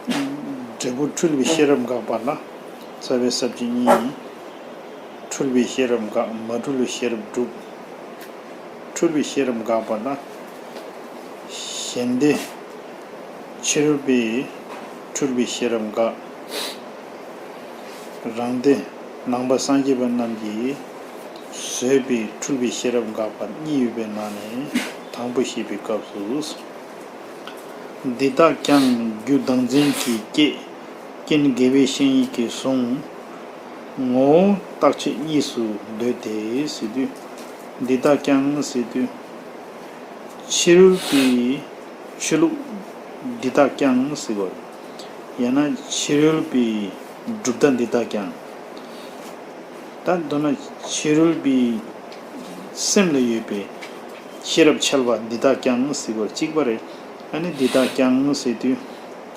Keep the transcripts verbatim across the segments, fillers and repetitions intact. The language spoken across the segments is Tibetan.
འབྲས་བུ་འཁྲུལ་པའི་ཤེས་རབ་འགགས་པ་ལ། རྩ་བའི་ས་བཅད་གཉིས། འཁྲུལ་པའི་ཤེས་རབ་འགག་མ་འཁྲུལ་བའི་ཤེས་རབ་སྒྲུབ། འཁྲུལ་པའི་ཤེས་རབ་འགགས་པ་ལ། གཞན་སྡེ། ཕྱི་རོལ་པའི་འཁྲུལ་པའི་ཤེས་རབ་འགག་རང་སྡེ། ནང་པ་སངས་རྒྱས་པ་རྣམས་ཀྱིས་བཟོས་པའི་འཁྲུལ་པའི་ཤེས་རབ་འགག་པ་གཉིས་ཡོད་པའི་ནང་ནས་དང་པོ་བཤད་པའི་སྐབས་སུ། འདི་དག་ཀྱང་རྒྱུ་བདག་འཛིན་གྱིས་བསྐྱེད། རྐྱེན་དགེ་བའི་བཤེས་གཉེན་གྱིས་བཟུང་། ངོ་བོ་རྟག་ཆད་གཉིས་སུ་འདོད་དེ་ཟེར་དུས། འདི་དག་ཀྱང་ཟེར་དུས། ཕྱི་རོལ་པའི་ཆོས་ལུགས་འདི་དག་ཀྱང་ཟེར་བ། ཡང་ན་ཕྱི་རོལ་པའི་གྲུབ་མཐའ་འདི་དག་ཀྱང་། ད་མདོར་ན་ཕྱི་རོལ་པའི་སེམས་ལ་ཡོད་པའི་ཤེས་རབ་འཆལ་བ་འདི་དག་ཀྱང་ཟེར་བར་གཅིག་པ་རེད། ཨ་ནི་འདི་དག་ཀྱང་ཟེར་དུས།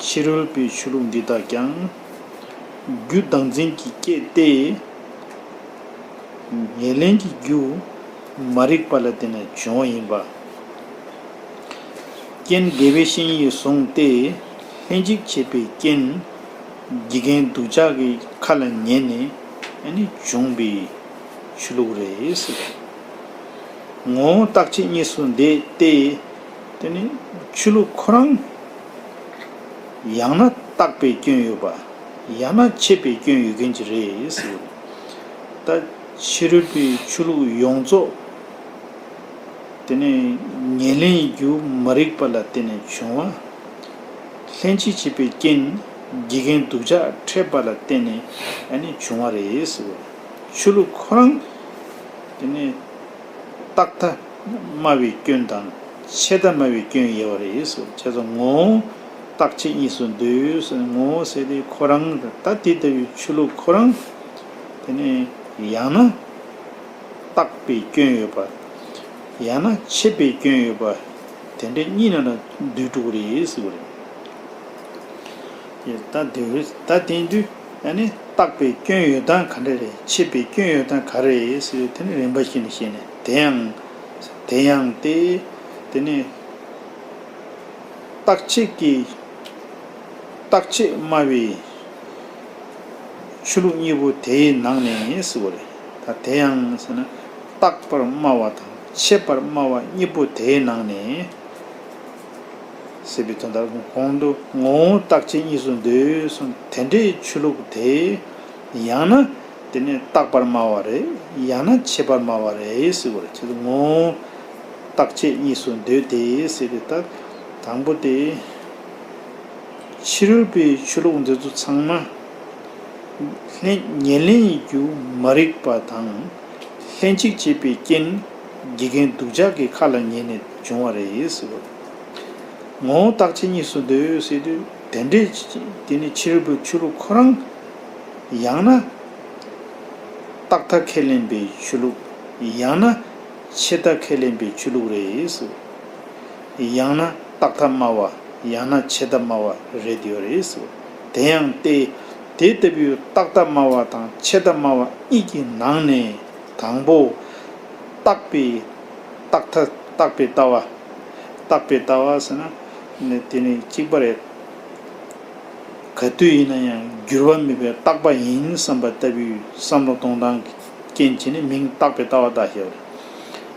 ཕྱི་རོལ་པའི་ཆོས་ལུགས་འདི་དག་ཀྱང་རྒྱུ་བདག་འཛིན་གྱིས་བསྐྱེད་དེ། ཉེར་ལེན་གྱི་རྒྱུ་མ་རིག་པ་ལ་བརྟེན་ནས་བྱུང་བ་ཡིན་པ། རྐྱེན་དགེ་བའི་བཤེས་གཉེན་གྱིས་བཟུང་སྟེ། ལྷན་ཅིག་བྱེད་པའི་རྐྱེན་དགེ་རྒན་སྡུག་ཅག་གི་ཁ་ལ་ཉན་ནས་ཨ་ནི་བྱུང་བའི་ཆོས་ལུགས་རེད་ཟེར། ངོ་བོ་རྟག་ཆད་གཉིས་སུ་འདོད་དེ། དེ་ནི་ཆོས་ལུགས་ཁོ་རང་ཡང་ན་རྟག་པའི་སྐྱོན་ཡོད་པ། ཡང་ན་ཆད་པའི་སྐྱོན་ཡོད་མཁན་ཅིག་རེད་ཟེར། ད་ཕྱི་རོལ་པའི་ཆོས་ལུགས་ཡོངས་རྫོགས། དེ་ནས་ཉེར་ལེན་རྒྱུ་མ་རིག་པ་ལ་བརྟེན་ནས་བྱུང་བ། ལྷན་ཅིག་བྱེད་པའི་རྐྱེན་དགེ་རྒན་སྡུག་ཅག་འཕྲད་པ་ལ་བརྟེན་ནས་ཨ་ནི་བྱུང་བ་རེད་ཟེར། ཆོས་ལུགས་ཁོ་རང་དེ་ནས་རྟག་མཐའ་སྨྲ་བའི་སྐྱོན་དང་ཆད་མཐའ་སྨྲ་བའི་སྐྱོན་ཡོད་པ་རེད་ཟེར། བྱས་ཙང་ངོ་བོ་རྟག་ཆད་གཉིས་སུ་འདོད་ཟེར། ངོ་བོ་ཟེར་དེ་ཁོ་རང་ད་དེ་ལྟ་བུའི་ཆོས་ལུགས་ཁོ་རང་དེ་ནས་ཡང་ན། རྟག་པའི་སྐྱོན་ཡོད་པ། ཡང་ན་ཆད་པའི་སྐྱོན་ཡོད་པ། དེ་འདྲ་གཉིས་ནང་ལ་འདུས་འགྲོ་གི་རེད་ཟེར་བ་རེད། ད་དེ་ད་དེང་དུས་ཨ་ནི་རྟག་པའི་སྐྱོན་ཡོད་སྟངས་ག་འདྲ་རེད། ཆད་པའི་སྐྱོན་ཡོད་སྟངས་ག་རེ་རེད་ཟེར་དེ་ནི་རིམ་པ་བཞིན་དུ་བཤད་ནས། དེ་ཡང་དེ་ཡང་སྟེ། དེ་ནི་རྟག་ཆད་ཀྱི་རྟག་ཆད་སྨྲ་བའི་ཆོས་ལུགས་གཉིས་པོ་དེའི་ནང་ནས་ཟེར་བ་རེད། ད་དེ་ཡང་ཟེར་ན་རྟག་པར་སྨྲ་བ་དང་ཆད་པར་སྨྲ་བ་གཉིས་པོ་དེའི་ནང་ནས་ཟེར་བའི་དོན་དག་གོང་དུ་ངོ་བོ་རྟག་ཆད་གཉིས་སུ་འདོད་གསུངས། དེ་འདྲའི་ཆོས་ལུགས་དེ་ཡང་ན། དེ་ནས་རྟག་པར་སྨྲ་བ་རེད། ཡང་ན་ཆད་པར་སྨྲ་བ་རེད་ཟེར་བ་རེད། ཁྱེད་ཚོ་ངོ་བོ་རྟག་ཆད་གཉིས་སུ་འདོད་དེ་ཟེར་ཏེ། ད་དང་པོ་དེ་ཕྱི་རོལ་པའི་ཆོས་ལུགས་འདི་ཚོ་ཚང་མ་ལྷན་ཉེར་ལེན་གྱི་རྒྱུ་མ་རིག་པ་དང་ལྷན་ཅིག་བྱེད་པའི་རྐྱེན་དགེ་རྒན་སྡུག་ཅག་གི་ཁ་ལ་ཉན་ནས་བྱུང་བ་རེད་ཟེར་བ་རེད། ངོ་བོ་རྟག་ཆད་གཉིས་སུ་འདོད་ཟེར་དུས་དེ་འདྲའི་དེ་ནི་ཕྱི་རོལ་པའི་ཆོས་ལུགས་ཁོ་རང་ཡང་ན་རྟག་མཐའ་ཁས་ལེན་པའི་ཆོས་ལུགས། ཡང་ན་ཆད་མཐའ་ཁས་ལེན་པའི་ཆོས་ལུགས་རེད་ཟེར། ཡང་ན་རྟག་མཐའ་སྨྲ་བ། ཡང་ན་ཆད་མཐའ་སྨྲ་བ་རེད་ཡོད་རེད་ཟེར། དེ་ཡང་སྟེ། དེ་ལྟ་བུའི་རྟག་མཐའ་སྨྲ་བ་དང་ཆད་མཐའ་སྨྲ་བ་གཉིས་ཀྱི་ནང་ནས་དང་པོ། རྟག་པའི་རྟག་མཐའ་རྟག་པའི་ལྟ་བ། རྟག་པའི་ལྟ་བ་ཟེར་ན་དེ་ནི་གཅིག་པ་རེད། ག་དུས་ཡིན་ན་ཡང་འགྱུར་བ་མེད་པའི་རྟག་པ་ཡིན་བསམ་པ་ལྟ་བུའི་བསམ་བློ་གཏོང་སྟངས་ཀྱི་རྐྱེན་བྱས་ནས་མིང་རྟག་པའི་ལྟ་བ་བཏགས་ཡོད་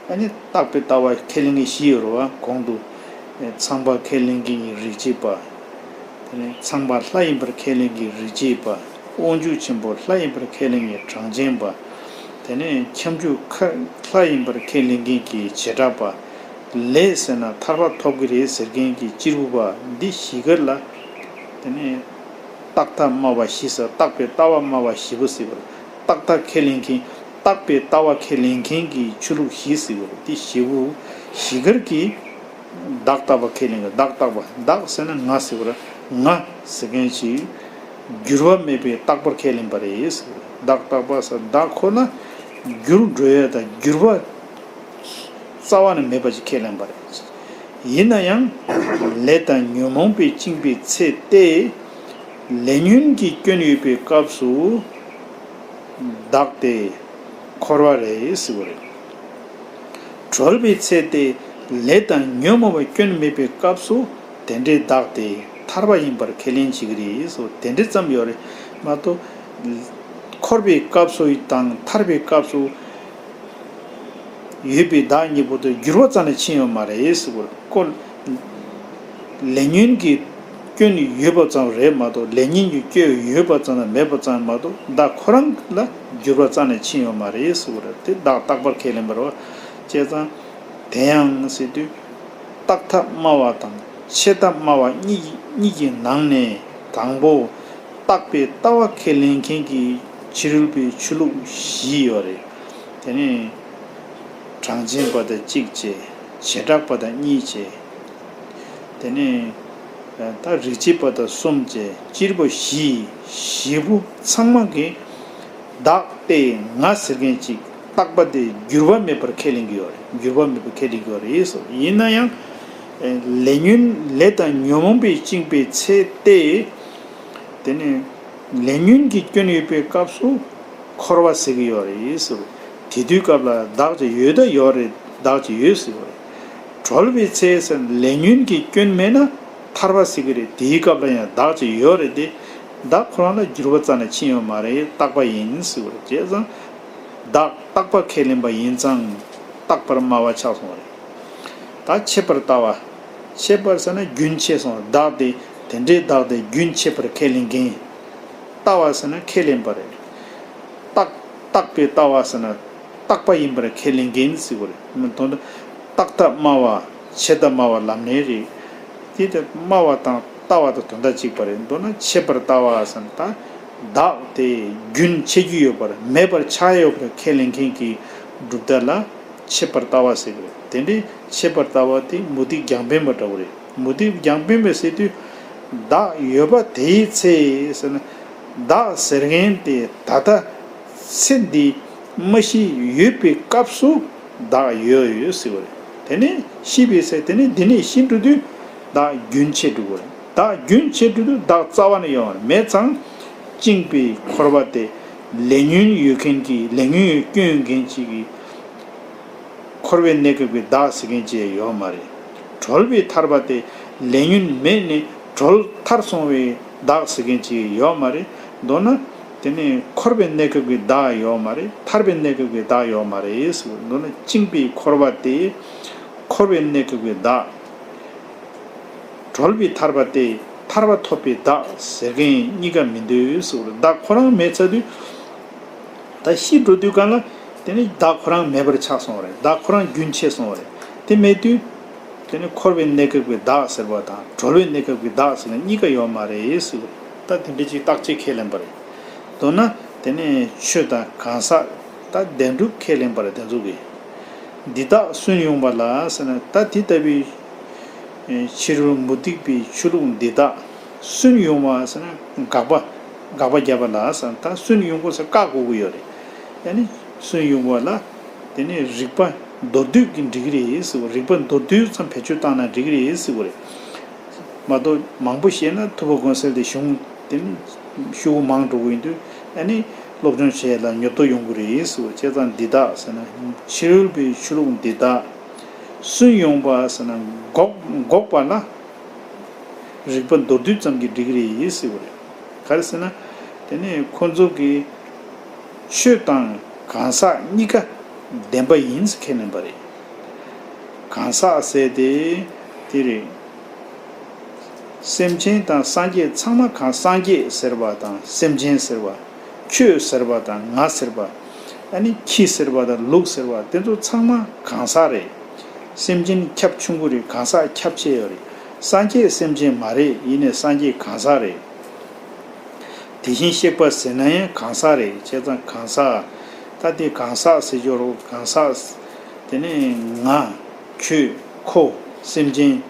རེད། ཨ་ནི་རྟག་པའི་ལྟ་བ་ཁས་ལེན་མཁན་བཞི་ཡོད་རེད་བ། གོང་དུ་ཚངས་པ་ཁས་ལེན་མཁན་གྱི་རིགས་གཅིག་པ། དེ་ནས་ཚངས་པ་ལྷ་ཡིན་པར་ཁས་ལེན་མཁན་གྱི་རིགས་གཅིག་པ། དབང་ཕྱུག་ཆེན་པོ་ལྷ་ཡིན་པར་ཁས་ལེན་མཁན་གྱི་གྲངས་ཅན་པ། དེ་ནས་ཁྱབ་འཇུག་ཁ་ལྷ་ཡིན་པར་ཁས་ལེན་མཁན་གྱི་བྱེ་བྲག་པ། ལས་ཟེར་ན་ཐར་པ་ཐོབ་ཀྱི་རེད་ཟེར་མཁན་གྱི་གཅེར་བུ་པ་འདི་བཞི་ཀ་ལ། དེ་ནས་རྟག་མཐའ་སྨྲ་བ་བཞི་ཟེར། རྟག་པའི་ལྟ་བ་སྨྲ་བ་བཞི་པོ་ཟེར་བར། རྟག་མཐའ་ཁས་ལེན་མཁན། རྟག་པའི་ལྟ་བ་ཁས་ལེན་མཁན་གྱི་ཆོས་ལུགས་བཞི་ཟེར་བར། འདི་བཞི་པོ་བཞི་ཀར་གྱི་བདག་རྟག་པ་ཁས་ལེན་མཁན། བདག་རྟག་པ། བདག་ཟེར་ན་ང་ཟེར་བར། ང་ཟེར་མཁན་ཞིག་འགྱུར་བ་མེད་པའི་རྟག་པར་ཁས་ལེན་པ་རེད་ཟེར། བདག་རྟག་པ་ཟེར་བདག་ཁོ་ན་འགྱུར་འགྲོ་ཡ་དང་འགྱུར་བ་རྩ་བ་ནས་མེད་པ་ཅིག་ཁས་ལེན་པ་རེད། ཡིན་ན་ཡང་ལས་དང་ཉོན་མོངས་པས་བཅིངས་པའི་ཚེ་སྟེ། ལས་ཉོན་གྱི་སྐྱོན་ཡོད་པའི་སྐབས་སུ་བདག་དེ་འཁོར་བ་རེད་ཟེར་བ་རེད། གྲོལ་བའི་ཚེ་སྟེ། ལས་དང་ཉོན་མོངས་པའི་སྐྱོན་མེད་པའི་སྐབས་སུ་དེ་འདྲའི་བདག་དེ་ ཐར་པ་ཡིན་པར་ཁས་ལེན་བྱེད་ཀྱི་རེད་སོ། དེ་འདྲ་ཙམ་ཡོད་རེད་མ་གཏོགས། འཁོར་བའི་སྐབས་སུ་དང་ཐར་པའི་སྐབས་སུ་ཡོད་པའི་བདག་གཉིས་པོ་དེ་འགྱུར་བ་རྩ་ནས་ཕྱིན་ཡོད་མ་རེད་ཟེར་བར་ཀོ། ལས་ཉོན་གྱི་སྐྱོན་ཡོད་པ་ཙམ་རེད་མ་གཏོགས། ལས་ཉོན་གྱི་སྐྱོན་ཡོད་པ་ཙམ་དང་མེད་པ་ཙམ་མ་གཏོགས། བདག་ཁོ་རང་ལ་འགྱུར་བ་རྩ་ནས་ཕྱིན་ཡོད་མ་རེད་ཟེར་བར་དེ་བདག་རྟག་པར་ཁས་ལེན་པར་བ། བྱས་ཙང་། དེ་ཡང་ཟེར་དུས། རྟག་མཐའ་སྨྲ་བ་དང་ཆད་མཐའ་སྨྲ་བ་གཉིས་གཉིས་ཀྱི་ནང་ནས་དང་པོ། རྟག་པའི་ལྟ་བ་ཁས་ལེན་མཁན་གྱི་ཕྱི་རོལ་པའི་ཆོས་ལུགས་བཞི་ཡོད་རེད། དེ་ནས་གྲངས་ཅན་པ་དང་གཅིག་བྱས། བྱེ་བྲག་པ་དང་གཉིས་བྱས། དེ་ནས་ད་རིགས་གཅིག་པ་དང་གསུམ་བྱས། སྤྱིར་པོ་བཞི། བཞི་པོ་ཚང་མ་གིས་བདག་སྟེ་ང་ཟེར་མཁན་ཅིག་རྟག་པ་དེ་འགྱུར་བ་མེད་པར་ཁས་ལེན་གྱི་ཡོད་རེད། འགྱུར་བ་མེད་པར་ཁས་ལེན་གྱི་ཡོད་རེད་སོ། ཡིན་ན་ཡང་། ལས་ཉོན་ལས་དང་ཉོན་མོངས་པས་བཅིངས་པའི་ཚེ་སྟེ། དེ་ནས་ལས་ཉོན་གྱི་སྐྱོན་ཡོད་པའི་སྐབས་སུ་འཁོར་བ་ཟེར་གྱི་ཡོད་རེད་ཟེར། དེ་དུས་སྐབས་ལ་བདག་ཅིག་ཡོད་ད་ཡོད་རེད། བདག་ཅིག་ཡོད་ཟེར་གྱི་ཡོད་རེད། གྲོལ་བའི་ཚེ་ཟེར་ལས་ཉོན་གྱི་སྐྱོན་མེད་ན་ཐར་པ་ཟེར་གྱི་རེད། དེའི་སྐབས་ལ་ཡང་བདག་ཅིག་ཡོད་རེད་དེ། བདག་ཁོ་རང་ལ་འགྱུར་བ་རྩ་ནས་ཕྱིན་ཡོད་མ་རེད། རྟག་པ་ཡིན་ཟེར་གྱི་རེད། བྱས་ཙང་། བདག་རྟག་པ་ཁས་ལེན་པ་ཡིན་ཙང་རྟག་པར་སྨྲ་བ་ཆགས་སོང་བ་རེད། ད་ཆད་པར་ལྟ་བ། ཆད་པར་ཟེར་ན་རྒྱུན་ཆད་སོང་། བདག་དེ་དེ་འདྲའི་བདག་དེ་རྒྱུན་ཆད་པར་ཁས་ལེན་མཁན། ལྟ་བ་ཟེར་ན་ཁས་ལེན་པ་རེད། རྟག་རྟག་པའི་ལྟ་བ་ཟེར་ན་རྟག་པ་ཡིན་པར་ཁས་ལེན་མཁན་ཟེར་བ་རེད། མི་མཐོང་ན་རྟག་མཐའ་སྨྲ་བ། ཆད་མཐའ་སྨྲ་བ་ལབ་ནའི་རེད། དེ་ལྟར་སྨྲ་བ་དང་ལྟ་བ་དང་དོན་དག་གཅིག་པ་རེད། མདོར་ན་ཆད་པར་ལྟ་བ་ཟེར་ན་ད་བདག་དེ་རྒྱུན་ཆད་རྒྱུ་ཡོད་པར་མེད་པར་ཆགས་ཡོད་པར་ཁས་ལེན་མཁན་གྱི་གྲུབ་མཐའ་ལ། ཆད་པར་ལྟ་བ་ཟེར་གྱི་རེད། དེ་འདྲའི་ཆད་པར་ལྟ་བ་དེ་མུ་སྟེགས་རྒྱང་འཕེན་པ་འདྲ་བོ་རེད། མུ་སྟེགས་རྒྱང་འཕེན་པ་ཟེར་དུས། བདག་ཡོད་པ་དེའི་ཚེ་ཟེར་ན། བདག་ཟེར་མཁན་དེ་ད་ལྟ་ཚེ་འདི་མ་ཤི་ཡོད་པའི་སྐབས་སུ་བདག་ཡོད་ཡོད་ཟེར་བ་རེད། དེ་ནས་ཤི་བའི་ཚེ་དེ་ནས་འདི་ནས་ཤི་འགྲོ་དུས་བདག་རྒྱུན་ཆད་འགྲོ་གི་རེད། བདག་རྒྱུན་ཆད་འགྲོ་དུས་བདག་རྩ་བ་ནས་ཡོད་མེད་ཙང་། བཅིངས་པའི་འཁོར་བ་དེ་ལས་ཉོན་ཡོད་མཁན་གྱི་ལས་ཉོན་ཡོད་སྐྱོན་ཡོད་མཁན་ཅིག་གིས། འཁོར་བའི་གནས་སྐབས་ཀྱི་བདག་ཟེར་མཁན་ཅིག་ཡོད་མ་རེད། གྲོལ་བའི་ཐར་པ་དེ་ལས་ཉོན་མེད་ནས་གྲོལ་ཐར་སོང་བའི་བདག་ཟེར་མཁན་ཅིག་ཡོད་མ་རེད། མདོར་ན། དེ་ནས་འཁོར་བའི་གནས་སྐབས་ཀྱི་བདག་ཡོད་མ་རེད། ཐར་པའི་གནས་སྐབས་ཀྱི་བདག་ཡོད་མ་རེད་ཟེར། མདོར་ན་བཅིངས་པའི་འཁོར་བ་དེ་འཁོར་བའི་གནས་སྐབས་ཀྱི་བདག་གྲོལ་བའི་ཐར་པ་དེ་ཐར་པ་ཐོབ་པའི་བདག་ཟེར་མཁན་གཉིས་ཀ་མི་འདུག་ཟེར། བདག་ཁོ་རང་མེད་ཚར་དུས། ད་ཤི་འགྲོ་དུས་གང་ལ་དེ་ནི་བདག་ཁོ་རང་མེད་པར་ཆགས་སོང་བ་རེད། བདག་ཁོ་རང་རྒྱུན་ཆད་སོང་བ་རེད། དེ་མེད་དུས་དེ་ནི་འཁོར་བའི་གནས་སྐབས་ཀྱི་བདག་ཟེར་བ་དང་གྲོལ་བའི་གནས་སྐབས་ཀྱི་བདག་ཟེར་ན་གཉིས་ཀ་ཡོད་མ་རེད་ཟེར་བ་རེད། ད་དེ་འདྲ་ཅིག་བརྟག་དཔྱད་ཁས་ལེན་པ་རེད། མདོར་ན་དེ་ནི་ཆོས་དང་གང་ཟག་ད་བདེན་གྲུབ་ཁས་ལེན་པ་རེད། དེ་ཚོ་གིས་འདི་དག་སུན་དབྱུང་བ་ལ་ཟེར་ན་ད་དེ་ལྟ་བུའི་ཕྱི་རོལ་མུ་སྟེགས་པའི་ཆོས་ལུགས་འདི་དག་སུན་དབྱུང་བ་ཟེར་ན་དགག་པ། དགག་པ་བརྒྱབ་པ་ལ་ཟེར་ན་ད་སུན་དབྱུང་དགོས་ཟེར་བཀག་དགོས་ཀྱི་ཡོད་རེད། ཡ་ནི་སུན་དབྱུང་བ་ལ་དེ་ནི་རིགས་པ་མདོར་བསྡུས་ཀྱིས་འགྲིག་གི་རེད་ཟེར་བ། རིགས་པ་མདོར་བསྡུས་ཙམ་བེད་སྤྱོད་བཏང་ན་འགྲིག་གི་རེད་ཟེར་བ་རེད། མ་གཏོགས་མང་པོ་བཤད་ན་ཐུབ་པ་དགོན་གསལ་དེ་གཞུང་དེ་ནི་ཤོག་གུ་མང་འགྲོ་གི་ཡིན་དུས་ཨ་ནི་སློབ་སྦྱོང་བྱེད་ཡ་ལ་ཉོབ་ཏོ་ཡོང་གི་རེད་ཟེར་བ། བྱས་ཙང་འདི་དག་ཟེར་ན་ཕྱི་རོལ་པའི་ཆོས་ལུགས་འདི་དག་སུན་དབྱུང་བ་ཟེར་ན་འགོག་འགོག་པ་ལ། རིགས་པ་མདོར་བསྡུས་ཙམ་གྱིས་འགྲིག་གི་རེད་ཟེར་བ་རེད། ག་རེ་ཟེར་ན། དེ་ནས་ཁོ་ཚོ་གིས་ཆོས་དང་གང་ཟག་གཉིས་ཀ་བདེན་པ་ཡིན་ཟེར་ཁས་ལེན་པ་རེད། གང་ཟག་ཟེར་དེ་དེ་རེད། སེམས་ཅན་དང་སངས་རྒྱས་ཚང་མ་གང་སངས་རྒྱས་ཟེར་བ་དང་སེམས་ཅན་ཟེར་བ། ཁྱོད་ཟེར་བ་དང་ང་ཟེར་བ། ཨ་ནི་ཁྱི་ཟེར་བ་དང་ལུག་ཟེར་བ་དེ་ཚོ་ཚང་མ་གང་ཟག་རེད། སེམས་ཅན་ཁྱབ་ཆུང་ཀུ་རེད། གང་ཟག་ཁྱབ་ཆེ་ཡོད་རེད། སངས་རྒྱས་སེམས་ཅན་མ་རེད། ཡིན་ནའི་སངས་རྒྱས་གང་ཟག་རེད། དེ་བཞིན་གཤེགས་པ་ཟེར་ན་ཡང་གང་ཟག་རེད། བྱས་ཙང་གང་ཟག་ད་དེ་གང་ཟག་ཟེར་ཆོག་རོགས། གང་ཟག་དེ་ནས་ང་། ཁྱོད། ཁོ། སེམས་ཅན།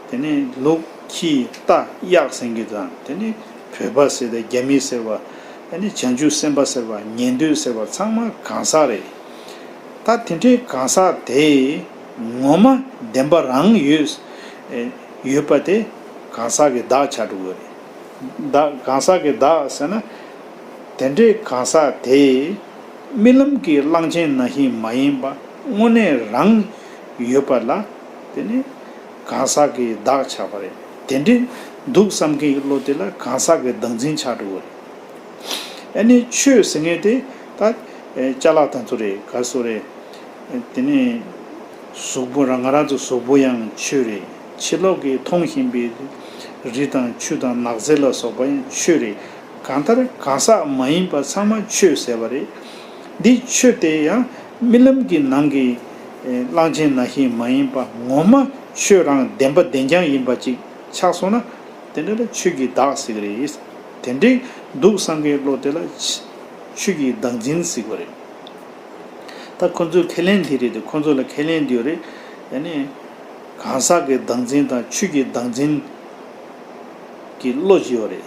དེ་ནས་ལུག་ཁྱི་རྟ་གཡག་ཟེར་མཁན་དང་དེ་ནས་བོད་པ་ཟེར་དང་རྒྱ་མི་ཟེར་བ། དེ་ནས་བྱང་ཆུབ་སེམས་དཔའ་ཟེར་བ། ཉན་ཐོས་ཟེར་བ་ཚང་མ་གང་ཟག་རེད། ད་དེ་འདྲའི་གང་ཟག་དེ་ངོ་མ་བདེན་པ་རང་ཡོད་ཡོད་པ་དེ་གང་ཟག་གི་བདག་ཆགས་འགྲོ་གི་རེད། བདག་གང་ཟག་གི་བདག་ཟེར་ན། དེ་འདྲའི་གང་ཟག་དེ་རྨི་ལམ་གྱི་གླང་ཆེན་ནང་བཞིན་མ་ཡིན་པ་དངོས་གནས་རང་ཡོད་པ་ལ་དེ་ནི་གང་ཟག་གི་བདག་ཆགས་པ་རེད། དེ་འདྲའི་ འདུག་བསམ་མཁན་གྱི་བློ་དེ་ལ་གང་ཟག་གི་བདག་འཛིན་ཆགས་འགྲོ་གི་རེད། ཨ་ནི་ཆོས་ཟེར་མཁན་དེ་ད་ཅ་ལག་དང་ཚོ་རེད། ག་སོ་རེད། དེ་ནས་གཟུགས་པོ་རང་ང་རང་ཚོ་གཟུགས་པོ་ཡང་ཆོས་རེད། ཕྱི་ལོགས་ཀྱི་མཐོང་བཞིན་པའི་རི་དང་ཆུ་དང་ནགས་ཚལ་ལ་སོགས་པ་ཡང་ཆོས་རེད། གང་ལྟར་གང་ཟག་མ་ཡིན་པ་ཚང་མ་ཆོས་ཟེར་བ་རེད། འདི་ཆོས་དེ་ཡང་རྨི་ལམ་གྱི་ནང་གི་གླང་ཆེན་ནང་བཞིན་མ་ཡིན་པ་ངོ་མ་ཆོས་རང་བདེན་པ་བདེན་རྐྱང་ཡིན་པ་ཅིག་ཆགས་སོང་ན། དེ་འདྲ་ལ་ཆོས་ཀྱི་བདག་ཟེར་གི་རེད། དེ་འདྲའི་འདུག་བསམ་མཁན་བློ་དེ་ལ་ཆ་ཆོས་ཀྱི་བདག་འཛིན་ཟེར་གི་རེད། ད་ཁོ་ཚོའི་ཁས་ལེན་དེ་རེད་དེ། ཁོ་ཚོ་ལ་ཁས་ལེན་དེ་ཡོད་རེད། ཡ་ནི་གང་ཟག་གི་བདག་འཛིན་དང་ཆོས་ཀྱི་བདག་འཛིན་གྱི་བློ་ཅིག་ཡོད་རེད།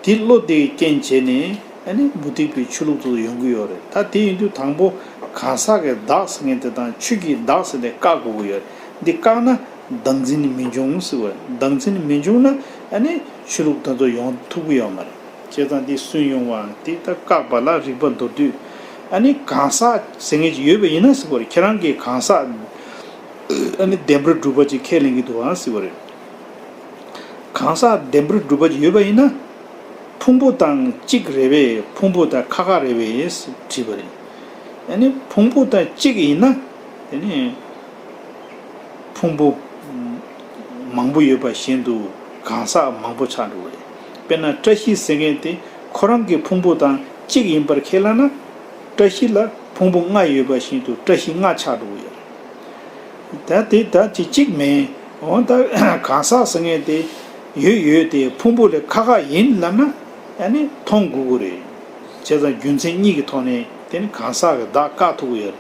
དེ་བློ་དེའི་རྐྱེན་བྱས་ནས་ཨ་ནི་མུ་སྟེགས་པའི་ཆོས་ལུགས་ཚོ་ཡོང་གི་ཡོད་རེད། ད་དེ་ཡིན་དུས་དང་པོ་གང་ཟག་གི་བདག་ཟེར་མཁན་དེ་དང་ཆོས་ཀྱི་བདག་ཟེར་དེ་བཀག་དགོས་ཀྱི་ཡོད་རེད། འདི་བཀག་ན་བདག་འཛིན་མི་འབྱུང་ཟེར་བ་རེད། བདག་འཛིན་མི་འབྱུང་ན་ཨ་ནི་ཆོས་ལུགས་དེ་ཚོ་ཡོང་ཐུབ་ཀྱི་ཡོད་མ་རེད། བྱས་ཙང་འདི་སུན་ཡོང་བ་དེ་ད་བཀག་པ་ལ་རིགས་པ་མདོར་བསྡུས། ཨ་ནི་གང་ཟག་ཟེར་མཁན་ཅིག་ཡོད་པ་ཡིན་ན་ཟེར་བ་རེད། ཁྱེད་རང་གིས་གང་ཟག་ཨ་ནི་བདེན་པར་གྲུབ་པ་ཅིག་ཁས་ལེན་གྱི་འདུག་ཨང་ཟེར་བ་རེད། གང་ཟག་བདེན་པར་གྲུབ་པ་ཅིག་ཡོད་པ་ཡིན་ན། ཕུང་པོ་དང་གཅིག་རེད་པས། ཕུང་པོ་དང་ཁ་ཁ་རེད་པས་དྲིས་པ་རེད། ཨ་ནི་ཕུང་པོ་དང་གཅིག་ཡིན་ན། དེ་ནི་ཕུང་པོ་མང་པོ་ཡོད་པ་བཞིན་དུ་གང་ཟག་མང་པོ་ཆགས་འགྲོ་གི་རེད། དཔེར་ན་བཀྲ་ཤིས་ཟེར་མཁན་དེ་ཁོ་རང་གི་ཕུང་པོ་དང་གཅིག་ཡིན་པར་ཁས་བླངས་ན། བཀྲ་ཤིས་ལ་ཕུང་པོ་ལྔ་ཡོད་པ་བཞིན་དུ་བཀྲ་ཤིས་ལྔ་ཆགས་འགྲོ་གི་ཡོད་རེད། ད་དེ་ད་ཅི་གཅིག་མིན། འོ་ད་གང་ཟག་ཟེར་མཁན་དེ་ཡོད་ཡོད་དེ་ཕུང་པོ་ལས་ཁ་ཁ་ཡིན་ལབ་ན་ཨ་ནི་མཐོང་དགོས་ཀྱི་རེད། བྱས་ཙང་རྒྱུ་མཚན་གཉིས་ཀྱི་ཐོག་ནས་དེ་ནི་གང་ཟག་གི་བདག་བཀག་ཐུབ་ཀྱི་ཡོད་རེད།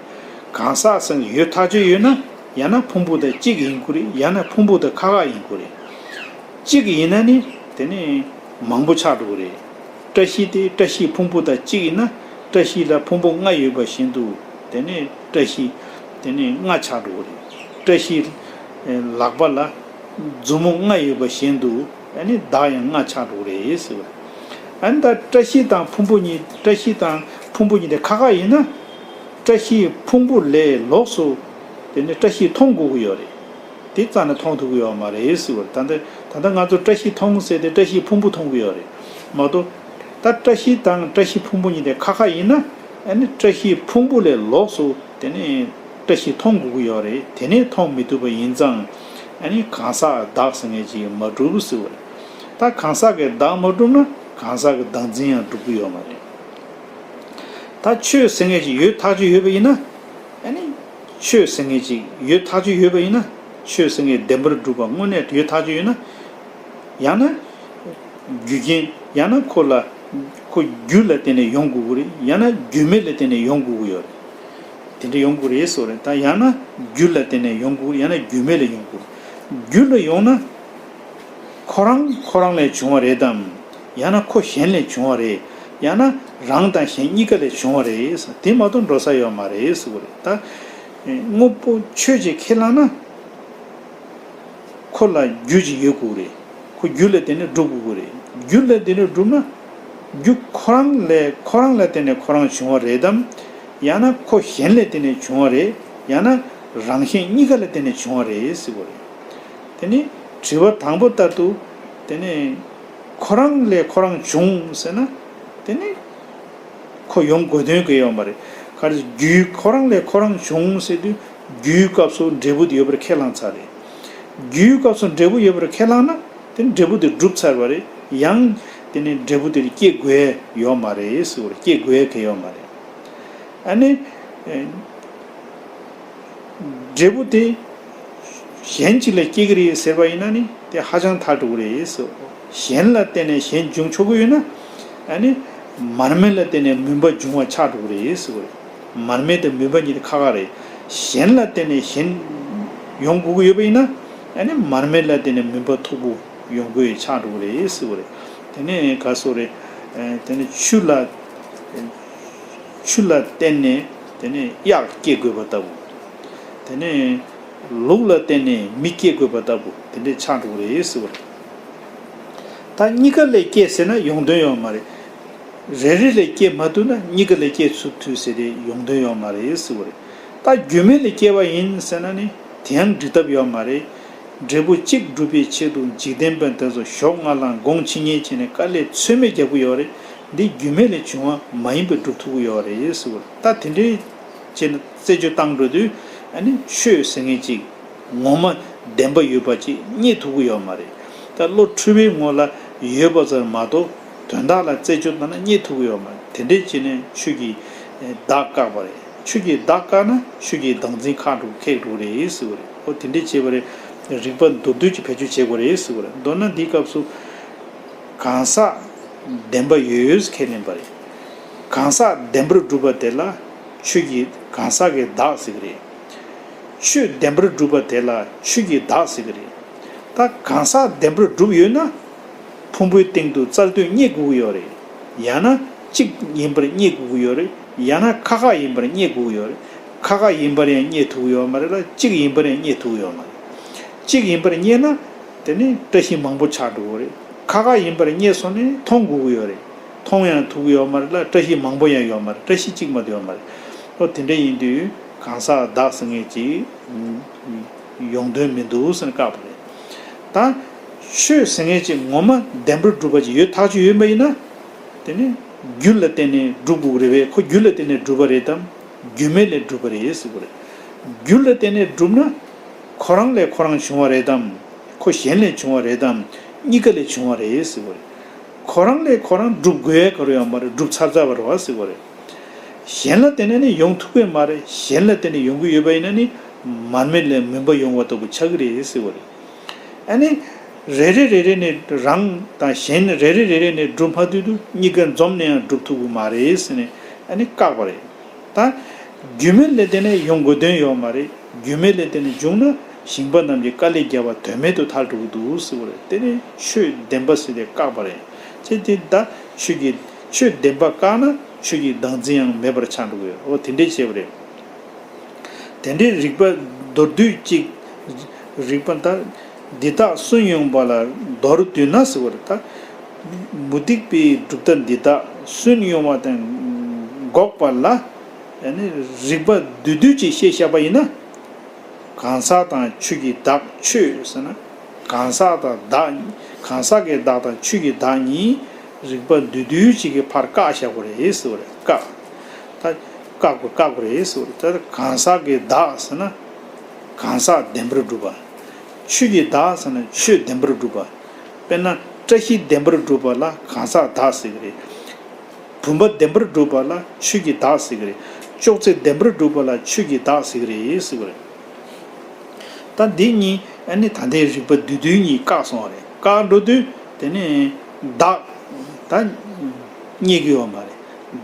གང་ཟག་ཟེར་མཁན་ཡོད་ཐག་ཆོད་ཡོད་ན་ཡང་ན་ཕུང་པོ་དང་གཅིག་ཡིན་དགོས་རེད། ཡང་ན་ཕུང་པོ་དང་ཁ་ཁ་ཡིན་དགོས་རེད། གཅིག་ཡིན་ན་ནི་དེ་ནི་མང་པོ་ཆགས་འགྲོ་གི་རེད། བཀྲ་ཤིས་དེ་བཀྲ་ཤིས་ཕུང་པོ་དང་གཅིག་ཡིན་ན་བཀྲ་ཤིས་ལ་ཕུང་པོ་ལྔ་ཡོད་པ་བཞིན་དུ་དེ་ནི་བཀྲ་ཤིས་དེ་ནི་ལྔ་ཆགས་འགྲོ་གི་རེད། བཀྲ་ཤིས་ལག་པ་ལ་མཛུབ་མོ་ལྔ་ཡོད་པ་བཞིན་དུ་ཨ་ནི་བདག་ཡང་ལྔ་ཆགས་འགྲོ་གི་རེད་ཟེར་བ། ཨ་ནི་ད་བཀྲ་ཤིས་དང་ཕུང་པོ་གཉིས། བཀྲ་ཤིས་དང་ཕུང་པོ་གཉིས་དེ་ཁ་ཁ་ཡིན་ན་བཀྲ་ཤིས་ཕུང་པོ་ལས་ལོགས་སུ་དེ་ནི་བཀྲ་ཤིས་མཐོང་དགོས་ཀྱི་ཡོད་རེད། དེ་རྩ་ནས་མཐོང་ཐུབ་ཀྱི་ཡོད་མ་རེད་ཟེར་བ་རེད། ད་ལྟ་ད་ལྟ་ང་ཚོ་བཀྲ་ཤིས་མཐོང་ཟེར་ཏེ་བཀྲ་ཤིས་ཕུང་པོ་མཐོང་གི་ཡོད་རེད་མ་གཏོགས། ད་བཀྲ་ཤིས་དང་བཀྲ་ཤིས་ཕུང་པོ་གཉིས་དེ་ཁ་ཁ་ཡིན་ན་ཨ་ནི་བཀྲ་ཤིས་ཕུང་པོ་ལས་ལོགས་སུ་དེ་ནི་བཀྲ་ཤིས་མཐོང་དགོས་ཀྱི་ཡོད་རེད། དེ་ནས་མཐོང་མི་ཐུབ་པ་ཡིན་ཙང་ཨ་ནི་གང་ཟག་བདག་ཟེར་མཁན་ཅིག་མ་གྲུབ་ཟེར་བ་རེད། ད་གང་ཟག་གི་བདག་མ་གྲུབ་ན་གང་ཟག་གི་བདག་འཛིན་ཡང་གྲུབ་ཀྱི་ཡོད་མ་རེད། ད་ཆོས་ཟེར་མཁན་ཅིག་ཡོད་ཐག་ཆོད་ཡོད་པ་ཡིན་ན། ཨ་ནི་ཆོས་ཟེར་མཁན་ཅིག་ཡོད་ཐག་ཆོད་ཡོད་པ་ཡིན་ན། ཆོས་ཟེར་མཁན་བདེན་པར་གྲུབ་པ་དངོས་གནས་ཡོད་ཐག་ཆོད་ཡོད་ན། ཡང་ན་རྒྱུ་རྐྱེན། ཡང་ན་ཁོ་ལ་ཁོ་རྒྱུ་ལ་བརྟེན་ནས་ཡོང་དགོས་ཀྱི་རེད། ཡང་ན་རྒྱུ་མེད་ལ་བརྟེན་ནས་ཡོང་དགོས་ཀྱི་ཡོད་རེད། དེ་འདྲ་ཡོང་དགོས་རེད་ཟེར་བ་རེད། ད་ཡང་ན་རྒྱུ་ལ་བརྟེན་ནས་ཡོང་དགོས། ཡང་ན་རྒྱུ་མེད་ལ་ཡོང་དགོས། རྒྱུ་ལ་ཡོང་ན། ཁོ་རང་ཁོ་རང་ལས་བྱུང་བ་རེད་དམ། ཡང་ན་ཁོ་གཞན་ལས་བྱུང་བ་རེད། ཡང་ན་རང་དང་གཞན་གཉིས་ཀ་ལས་བྱུང་བ་རེད། དེ་མ་གཏོགས་འགྲོ་ས་ཡོད་མ་རེད་ཟེར་བ་རེད། ད་དངོས་པོ་ཆོས་ཅིག་ཁས་བླངས་ན། ཁོ་ལ་རྒྱུ་ཅིག་ཡོད་དགོས་རེད། ཁོ་རྒྱུ་ལ་བརྟེན་ནས་གྲུབ་དགོས་ཀྱི་རེད། རྒྱུ་ལ་བརྟེན་ནས་གྲུབ་ན། རྒྱུ་ཁོ་རང་ལས་ཁོ་རང་ལ་བརྟེན་ནས་ཁོ་རང་བྱུང་བ་རེད་དམ། ཡང་ན་ཁོ་གཞན་ལ་བརྟེན་ནས་བྱུང་བ་རེད། ཡང་ན་རང་གཞན་གཉིས་ཀ་ལ་བརྟེན་ནས་བྱུང་བ་རེད་ཟེར་བ་རེད། དེ་ནི་དྲི་བ་དང་པོ་ལྟར་དུ། དེ་ནི་ཁོ་རང་ལས་ཁོ་རང་བྱུང་ཟེར་ན། དེ་ནི་ཁོ་ཡོང་དགོས་དོན་གང་ཡོད་མ་རེད། ག་རེ་རྒྱུའི་ཁོ་རང་ལས་ཁོ་རང་བྱུང་ཟེར་དུས་རྒྱུའི་སྐབས་སུ་འབྲས་བུ་དེ་ཡོད་པར་ཁས་བླངས་ཚར་རེད། རྒྱུའི་སྐབས་སུ་འབྲས་བུ་ཡོད་པར་ཁས་བླངས་ན་དེ་ནི་འབྲས་བུ་དེ་གྲུབ་ཚར་བ་རེད། ཡང་དེ་ནི་འབྲས་བུ་དེ་སྐྱེ་དགོས་ཡོད་མ་རེད་ཟེར་བ་རེད། སྐྱེ་དགོས་གང་ཡོད་མ་རེད། ཨ་ནི། འབྲས་བུ་དེ་གཞན་གཅིག་ལ་སྐྱེ་གི་རེད་ཟེར་བ་ཡིན་ན་ནི་དེ་ཧ་ཅང་ཐལ་འགྲོ་གི་རེད་ཟེར། གཞན་ལ་བརྟེན་ནས་གཞན་འབྱུང་ཆོག་གི་ཡོད་ན། ཨ་ནི་མར་མེ་ལ་བརྟེན་ནས་མུན་པ་འབྱུང་བ་ཆགས་འགྲོ་གི་རེད་ཟེར་བ་རེད། མར་མེ་དང་མུན་པ་གཉིས་དེ་ཁ་ཁ་རེད། གཞན་ལ་བརྟེན་ནས་གཞན་ཡོང་དགོས་ཀྱི་ཡོད་པ་ཡིན་ན། ཨ་ནི་མར་མེ་ལ་བརྟེན་ནས་མུན་པ་མཐུག་པོ་ཡོང་དགོས་ཆགས་འགྲོ་གི་རེད་ཟེར་བ་རེད། དེ་ནས་ག་སོ་རེད། དེ་ནས་ཆུ་ལ། ཆུ་ལ་བརྟེན་ནས་དེ་ནས་གཡག་སྐྱེ་དགོས་པ་ལྟ་བུ། དེ་ནས་ལུག་ལ་བརྟེན་ནས་མི་སྐྱེ་དགོས་པ་ལྟ་བུ་དེ་འདྲས་ཆགས་འགྲོ་གི་རེད་ཟེར་བ་རེད། ད་གཉིས་ཀ་ལས་སྐྱེ་ཟེར་ན་ཡོང་དོན་ཡོད་མ་རེད། རེ་རེ་ལས་སྐྱེ་མ་ཐུབ་ན་གཉིས་ཀ་ལས་སྐྱེ་ཚུགས་ཐུབ་ཟེར་ཏེ་ཡོང་དོན་ཡོད་མ་རེད་ཟེར་བ་རེད། ད་རྒྱུ་མེད་ལས་སྐྱེ་བ་ཡིན་ཟེར་ན་ནི་དེ་ཡང་འགྲིག་ཐབས་ཡོད་མ་རེད། འབྲས་བུ་གཅིག་སྒྲུབ་པའི་ཆེད་དུ་འཇིག་རྟེན་པ་དེ་ཚོ་ཞོགས་སྔ་ལངས་དགོང་ཕྱི་ཉལ་བྱས་ནས་དཀའ་ལས་ཚོད་མེད་རྒྱག་གི་ཡོད་རེད། འདི་རྒྱུ་མེད་ལས་བྱུང་བ་མ་ཡིན་པའི་སྒྲུབ་ཐུབ་ཀྱི་ཡོད་རེད་ཟེར་བ་རེད། ད་དེ་འདྲའི་བྱས་ནས་རྩད་གཅོད་བཏང་འགྲོ་དུས་ཨ་ནི་ཆོས་ཟེར་མཁན་ཅིག་ངོ་མ་བདེན་པ་ཡོད་པ་ཅིག་རྙེད་ཐུབ་ཀྱི་ཡོད་མ་རེད། ད་བློ་འཁྲུལ་པའི་ངོ་ལ་ཡོད་པ་ཙམ་མ་གཏོགས་དོན་དག་ལ་རྩད་གཅོད་བཏང་ན་རྙེད་ཐུབ་ཀྱི་ཡོད་མ་རེད། དེ་འདྲས་བྱས་ནས་ཆོས་ཀྱི་བདག་བཀག་པ་རེད། ཆོས་ཀྱི་བདག་བཀག་ན་ཆོས་ཀྱི་བདག་འཛིན་ཁག་འགྲོ་ཁེགས་འགྲོ་རེད་ཟེར་བ་རེད། ཨོ་དེ་འདྲས་བྱས་པ་རེད། རིགས་པ་མདོར་བསྡུས་ཀྱི་བེད་སྤྱོད་བྱེད་དགོས་རེད་ཟེར་བ་རེད། མདོར་ན་འདིའི་སྐབས་སུ་གང་ཟག་བདེན་པ་ཡོད་ཁས་ལེན་པ་རེད། གང་ཟག་བདེན་པར་གྲུབ་པ་དེ་ལ་ཆོས་ཀྱི་གང་ཟག་གི་བདག་ཟེར་གི་རེད། ཆོས་བདེན་པར་གྲུབ་པ་དེ་ལ་ཆོས་ཀྱི་བདག་ཟེར་གི་རེད། ད་གང་ཟག་བདེན་པར་གྲུབ་ཡོད་ན། ཕུང་པོའི་སྟེང་དུ་རྩལ་འདོད་རྙེད་དགོས་ཀྱི་ཡོད་རེད། ཡང་ན་གཅིག་ཡིན་པར་རྙེད་དགོས་ཀྱི་ཡོད་རེད། ཡང་ན་ཁ་ཁ་ཡིན་པར་རྙེད་དགོས་ཀྱི་ཡོད་རེད། ཁ་ཁ་ཡིན་པར་ཡང་རྙེད་ཐུབ་ཀྱི་ཡོད་མ་རེད་ལ་གཅིག་ཡིན་པར་ཡང་རྙེད་ཐུབ་ཀྱི་ཡོད་མ་རེད། གཅིག་ཡིན་པར་རྙེད་ན་དེ་ནི་བཀྲ་ཤིས་མང་པོ་ཆགས་འགྲོ་གི་རེད། ཁ་ཁ་ཡིན་པར་རྙེད་སོང་ནས་མཐོང་དགོས་ཀྱི་ཡོད་རེད། མཐོང་ཡང་ཐུབ་ཀྱི་ཡོད་མ་རེད་ལ་བཀྲ་ཤིས་མང་པོ་ཡང་ཡོད་མ་རེད། བཀྲ་ཤིས་གཅིག་མ་གཏོགས་ཡོད་མ་རེད། ཨོ་དེ་འདྲ་ཡིན་དུས་གང་ཟག་བདག་ཟེར་མཁན་ཅིག་ཡོང་དོན་མི་འདུག་ཟེར་ནས་བཀག་པ་རེད། ད་ཆོས་ཟེར་མཁན་ཅིག་ངོ་མ་བདེན་པར་གྲུབ་པ་ཅིག་ཡོད་ཐག་ཆོད་ཡོད་པ་ཡིན་ན། དེ་ནི་རྒྱུ་ལ་བརྟེན་ནས་གྲུབ་དགོས་ཀྱི་རེད་པས་ཁོ་རྒྱུ་ལ་བརྟེན་ནས་གྲུབ་པ་རེད་དམ། རྒྱུ་མེད་ལས་གྲུབ་པ་རེད་ཟེར་དགོས་རེད། རྒྱུ་ལ་བརྟེན་ནས་གྲུབ་ན། ཁོ་རང་ལས་ཁོ་རང་བྱུང་བ་རེད་དམ། ཁོ་གཞན་ལས་བྱུང་བ་རེད་དམ། གཉིས་ཀ་ལས་བྱུང་བ་རེད་ཟེར་དགོས་རེད། ཁོ་རང་ལས་ཁོ་རང་སྒྲུབ་དགོས་ཡ་ག་རེ་ཡོད་མ་རེད། སྒྲུབ་ཚར་ཚར་བ་རེད་བ་ཟེར་དགོས་རེད། གཞན་ལ་བརྟེན་ནས་ནི་ཡོང་ཐུབ་ཀྱི་མ་རེད། གཞན་ལ་བརྟེན་ནས་ཡོང་གི་ཡོད་པ་ཡིན་ན་ནི་མར་མེ་ལས་མུན་པ་ཡོང་བ་ལྟ་བུ་ཆགས་ཀྱི་རེད་ཟེར་བ་རེད། ཨ་ནི། རེ་རེ་རེ་རེ་ནས་རང་དང་གཞན་རེ་རེ་རེ་རེ་ནས་གྲུབ་མ་ཐུབ་དུས་གཉིས་ཀ་འཛོམས་ནས་ཡང་གྲུབ་ཐུབ་ཀྱི་མ་རེད་ཟེར་ནས་ཨ་ནི་བཀག་པ་རེད། ད། རྒྱུ་མེད་ལས་བརྟེན་ནས་ཡོང་དགོས་དོན་ཡོད་མ་རེད། རྒྱུ་མེད་ལས་བརྟེན་ནས་བྱུང་ན་ཞིང་པ་རྣམས་ཀྱིས་དཀའ་ལས་བརྒྱབ་པ་དོན་མེད་དུ་ཐལ་འགྲོ་གི་འདུག་ཟེར་བ་རེད། དེ་ནི་ཆོས་བདེན་པ་ཟེར་ཏེ་བཀག་པ་རེད། ཅེས་དེ་ད་ཆོས་ཀྱི་ཆོས་བདེན་པ་བཀག་ན་ཆོས་ཀྱི་བདག་འཛིན་ཡང་མེད་པར་ཆགས་འགྲོ་གི་ཡོད། འོ་དེ་འདྲས་བྱས་པ་རེད། དེ་འདྲའི་རིགས་པ་མདོར་བསྡུས་གཅིག་རིགས་པ་ད་འདི་དག་སུན་དབྱུང་བ་ལ་མདོར་བསྡུས་ན་ཟེར་བ་རེད། ད་མུ་སྟེགས་པའི་གྲུབ་མཐའ་འདི་དག་སུན་དབྱུང་བ་དང་འགོག་པ་ལ་ཡང་ནི་རིགས་པ་བསྡུས་བསྡུས་ཀྱིས་བཤད་བཞག་པ་ཡིན་ན། གང་ཟག་དང་ཆོས་ཀྱི་བདག་ཆོས་ཟེར་ན། གང་ཟག་དང་བདག་གང་ཟག་གི་བདག་དང་ཆོས་ཀྱི་བདག་གཉིས་རིགས་པ་བསྡུས་བསྡུས་ཅིག་གིས་ཕར་བཀག་བཞག་དགོས་རེད་ཟེར་བ་རེད། བཀག་ད་བཀག་དགོས་བཀག་དགོས་རེད་ཟེར་བ་རེད། ད་གང་ཟག་གི་བདག་ཟེར་ན་གང་ཟག་བདེན་པར་གྲུབ་པ། ཆོས་ཀྱི་བདག་ཟེར་ན་ཆོས་བདེན་པར་གྲུབ་པ། དཔེར་ན་བཀྲ་ཤིས་བདེན་པར་གྲུབ་པ་ལ་གང་ཟག་བདག་ཟེར་གི་རེད། བུམ་པ་བདེན་པར་གྲུབ་པ་ལ་ཆོས་ཀྱི་བདག་ཟེར་གི་རེད། ཅོག་ཙེ་བདེན་པར་གྲུབ་པ་ལ་ཆོས་ཀྱི་བདག་ཟེར་གི་རེད་ཟེར་གི་རེད། ད་འདི་གཉིས་ཨ་ནི་ད་ལྟའི་རིགས་པ་བསྡུས་བསྡུས་གཉིས་བཀག་སོང་བ་རེད། བཀག་འགྲོ་དུས་དེ་ནི་བདག་ད་རྙེད་ཀྱི་ཡོད་མ་རེད།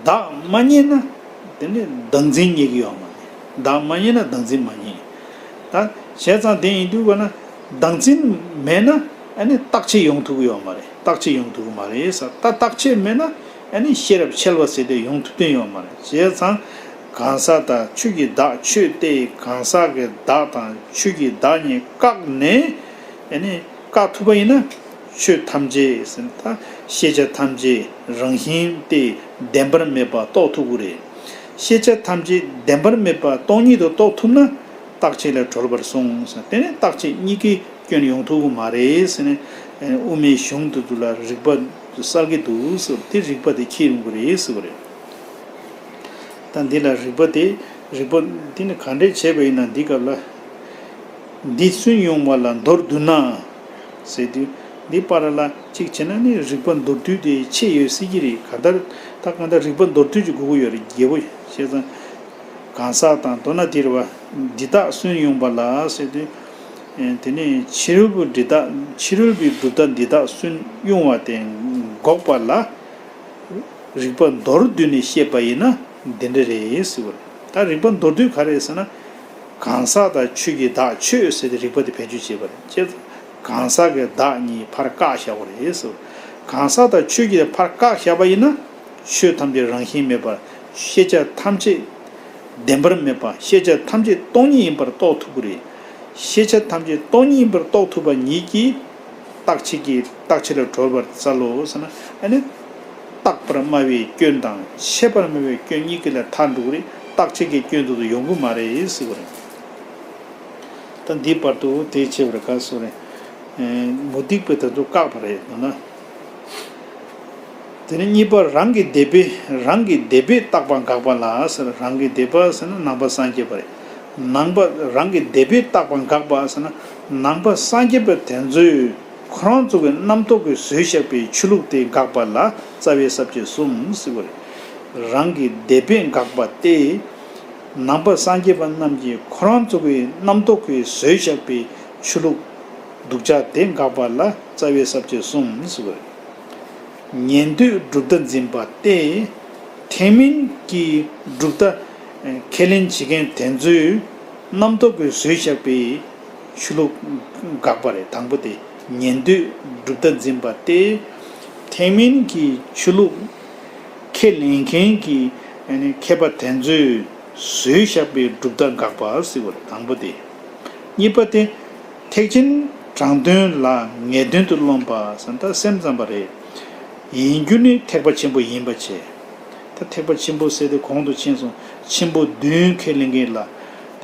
བདག་མ་རྙེད་ན་དེ་ནི་བདག་འཛིན་རྙེད་ཀྱི་ཡོད་མ་རེད། བདག་མ་རྙེད་ན་བདག་འཛིན་མ་རྙེད། ད་བྱས་ཙང་དེ་ཡིན་དུས་ག་ན་བདག་འཛིན་མེད་ན་ཨ་ནི་རྟག་ཆད་ཡོང་ཐུབ་ཀྱི་ཡོད་མ་རེད། རྟག་ཆད་ཡོང་ཐུབ་ཀྱི་མ་རེད་ཟེར། ད་རྟག་ཆད་མེད་ན་ཨ་ནི་ཤེས་རབ་འཆལ་བ་ཟེར་དེ་ཡོང་ཐུབ་དོན་ཡོད་མ་རེད། བྱས་ཙང་གང་ཟག་དང་ཆོས་ཀྱི་བདག་ཆོས་ཏེ་གང་ཟག་གི་བདག་དང་ཆོས་ཀྱི་བདག་གཉིས་བཀག་ནས་ཨ་ནི་བཀག་ཐུབ་པ་ཡིན་ན་ཆོས་ཐམས་ཅད་ཟེར་ན་ད་ཤེས་བྱ་ཐམས་ཅད་རང་བཞིན་ཏེ་བདེན་པར་མེད་པ་རྟོགས་ཐུབ་ཀྱི་རེད། ཤེས་བྱ་ཐམས་ཅད་བདེན་པར་མེད་པ་སྟོང་ཉིད་དུ་རྟོགས་ཐུབ་ན་རྟག་ཆད་ལས་གྲོལ་བར་གསུངས་ཟེར། དེ་ནས་རྟག་ཆད་གཉིས་ཀའི་སྐྱོན་ཡོང་ཐུབ་ཀྱི་མ་རེད་ཟེར་ནས་དབུ་མའི་གཞུང་དེ་ཚོ་ལ་རིགས་པ་གསལ་གྱི་འདུག་ཟེར། དེ་རིགས་པ་དེ་ཁྱེར་ཡོང་གི་རེད་ཟེར་བ་རེད། ད་འདི་ལ་རིགས་པ་དེ་རིགས་པ་འདི་ནི་ག་འདྲས་བྱས་པ་ཡིན་ན་འདི་སྐབས་ལ་འདི་སུན་དབྱུང་བ་ལ་མདོར་བསྡུ་ན་ཟེར་དུས་འདི་པར་ལ་གཅིག་བྱས་ན་ནི་རིགས་པ་མདོར་བསྡུས་དེ་ཆེ་ཡོད་སྲིད་ཀྱི་རེད། ག་ལྟར་ད་གང་ལྟར་རིགས་པ་མདོར་བསྡུས་ཀྱི་དགོས་ཀྱི་ཡོད་རེད། རྒྱལ་པོ་བྱས་ཙང་གང་ཟག་དང་མདོར་ན་དེ་རེད་བ། འདི་དག་སུན་དབྱུང་བ་ལ་ཟེར་དུས། ཨེ་དེ་ནས་ཕྱི་རོལ་པོའི་འདི་དག་ཕྱི་རོལ་པའི་གྲུབ་མཐའ་འདི་དག་སུན་དབྱུང་བ་སྟེ་འགོག་པ་ལ་རིགས་པ་མདོར་བསྡུས་ནས་བཤད་པ་ཡིན་ན་འདི་འདྲ་རེད་ཟེར་བ་རེད། ད་རིགས་པ་མདོར་བསྡུས་ག་རེ་རེད་ཟེར་ན། གང་ཟག་དང་ཆོས་ཀྱི་བདག་ཆོས་ཟེར་ཏེ་རིགས་པ་དེ་བེད་སྤྱོད་བྱེད་པ་རེད། ཅེས་གང་ཟག་གི་བདག་གཉིས་ཕར་བཀག་བཞག་པ་རེད་ཟེར། གང་ཟག་དང་ཆོས་ཀྱི་ཕར་བཀག་བཞག་པ་ཡིན་ན། ཆོས་ཐམས་ཅད་རང་བཞིན་མེད་པར་ཤེས་བྱ་ཐམས་ཅད་བདེན་པར་མེད་པ་ཤེས་བྱ་ཐམས་ཅད་སྟོང་ཉིད་ཡིན་པར་རྟོགས་ཐུབ་ཀྱི་རེད། ཤེས་བྱ་ཐམས་ཅད་སྟོང་ཉིད་ཡིན་པར་རྟོགས་ཐུབ་པ་ཉིད་ཀྱིས་རྟག་ཆད་ཀྱི་རྟག་ཆད་ལས་གྲོལ་བར་འཚལ་ལོ་ཟེར་ན་ཨ་ནི། རྟག་པར་སྨྲ་བའི་སྐྱོན་དང་ཆད་པར་སྨྲ་བའི་སྐྱོན་གཉིས་ཀ་ལས་ཐར་འགྲོ་གི་རེད། རྟག་ཆད་ཀྱི་སྐྱོན་དེ་ཚོ་ཡོང་གི་མ་རེད་ཟེར་བ་རེད། ད་འདིའི་བར་དུ་དེ་བྱས་པར་ག་སོ་རེད། མུ་སྟེགས་པའི་དོན་དུ་བཀག་པ་རེད་འདུག་ན། དེ་ནས་གཉིས་པ་རང་གི་འདོད་པས་རང་གི་འདོད་པས་བཏགས་པ་འགག་པ་ལ་ཟེར། རང་གི་འདོད་པ་ཟེར་ན་ནང་པ་སངས་རྒྱས་པ་རེད། ནང་པ་རང་གི་འདོད་པས་བཏགས་པ་འགག་པ་ཟེར་ན་ནང་པ་སངས་རྒྱས་པ་དེ་ཚོས་ཁོ་རང་ཚོ་གི་རྣམ་རྟོག་གིས་བཟོས་བཞག་པའི་ཆོས་ལུགས་དེ་འགག་པ་ལ་རྩ་བའི་ས་བཅད་གསུམ་ཟེར་བ་རེད། རང་གི་འདོད་པས་འགག་པ་སྟེ། ནང་པ་སངས་རྒྱས་པ་རྣམས་ཀྱིས་ཁོ་རང་ཚོ་གི་རྣམ་རྟོག་གིས་བཟོས་བཞག་པའི་ཆོས་ལུགས་སྡུག་ཅག་དེ་འགག་པ་ལ་རྩ་བའི་ས་བཅད་གསུམ་ཟེར་བ་རེད། ཉན་ཐོས་གྲུབ་མཐའ་འཛིན་པ་སྟེ། ཐེག་དམན་གྱི་གྲུབ་མཐའ་ཁས་ལེན་བྱེད་མཁན་དེ་ཚོའི་རྣམ་རྟོག་གིས་བཟོས་བཞག་པའི་ཆོས་ལུགས་འགག་པ་རེད། དང་པོ་དེ་ཉན་ཐོས་གྲུབ་མཐའ་འཛིན་པ་སྟེ། ཐེག་དམན་གྱི་ཆོས་ལུགས་ཁས་ལེན་མཁན་གྱི་མཁས་པ་དེ་ཚོས་བཟོས་བཞག་པའི་གྲུབ་མཐའ་འགག་པ་ཟེར་བ་རེད། དང་པོ་དེ། གཉིས་པ་དེ། ཐེག་ཆེན་དྲང་དོན་ལ་ངེས་དོན་དུ་རློམ་པ་ཟེར་ན་ད་སེམས་ཙམ་པ་རེད། ཡིན་རྒྱུ་ནི་ཐེག་པ་ཆེན་པོ་ཡིན་པ་བྱས། ད་ཐེག་པ་ཆེན་པོ་ཟེར་དེ་གོང་དུ་ཕྱིན་སོང་། ཆེན་པོ་བདུན་ཁས་ལེན་མཁན་ལ་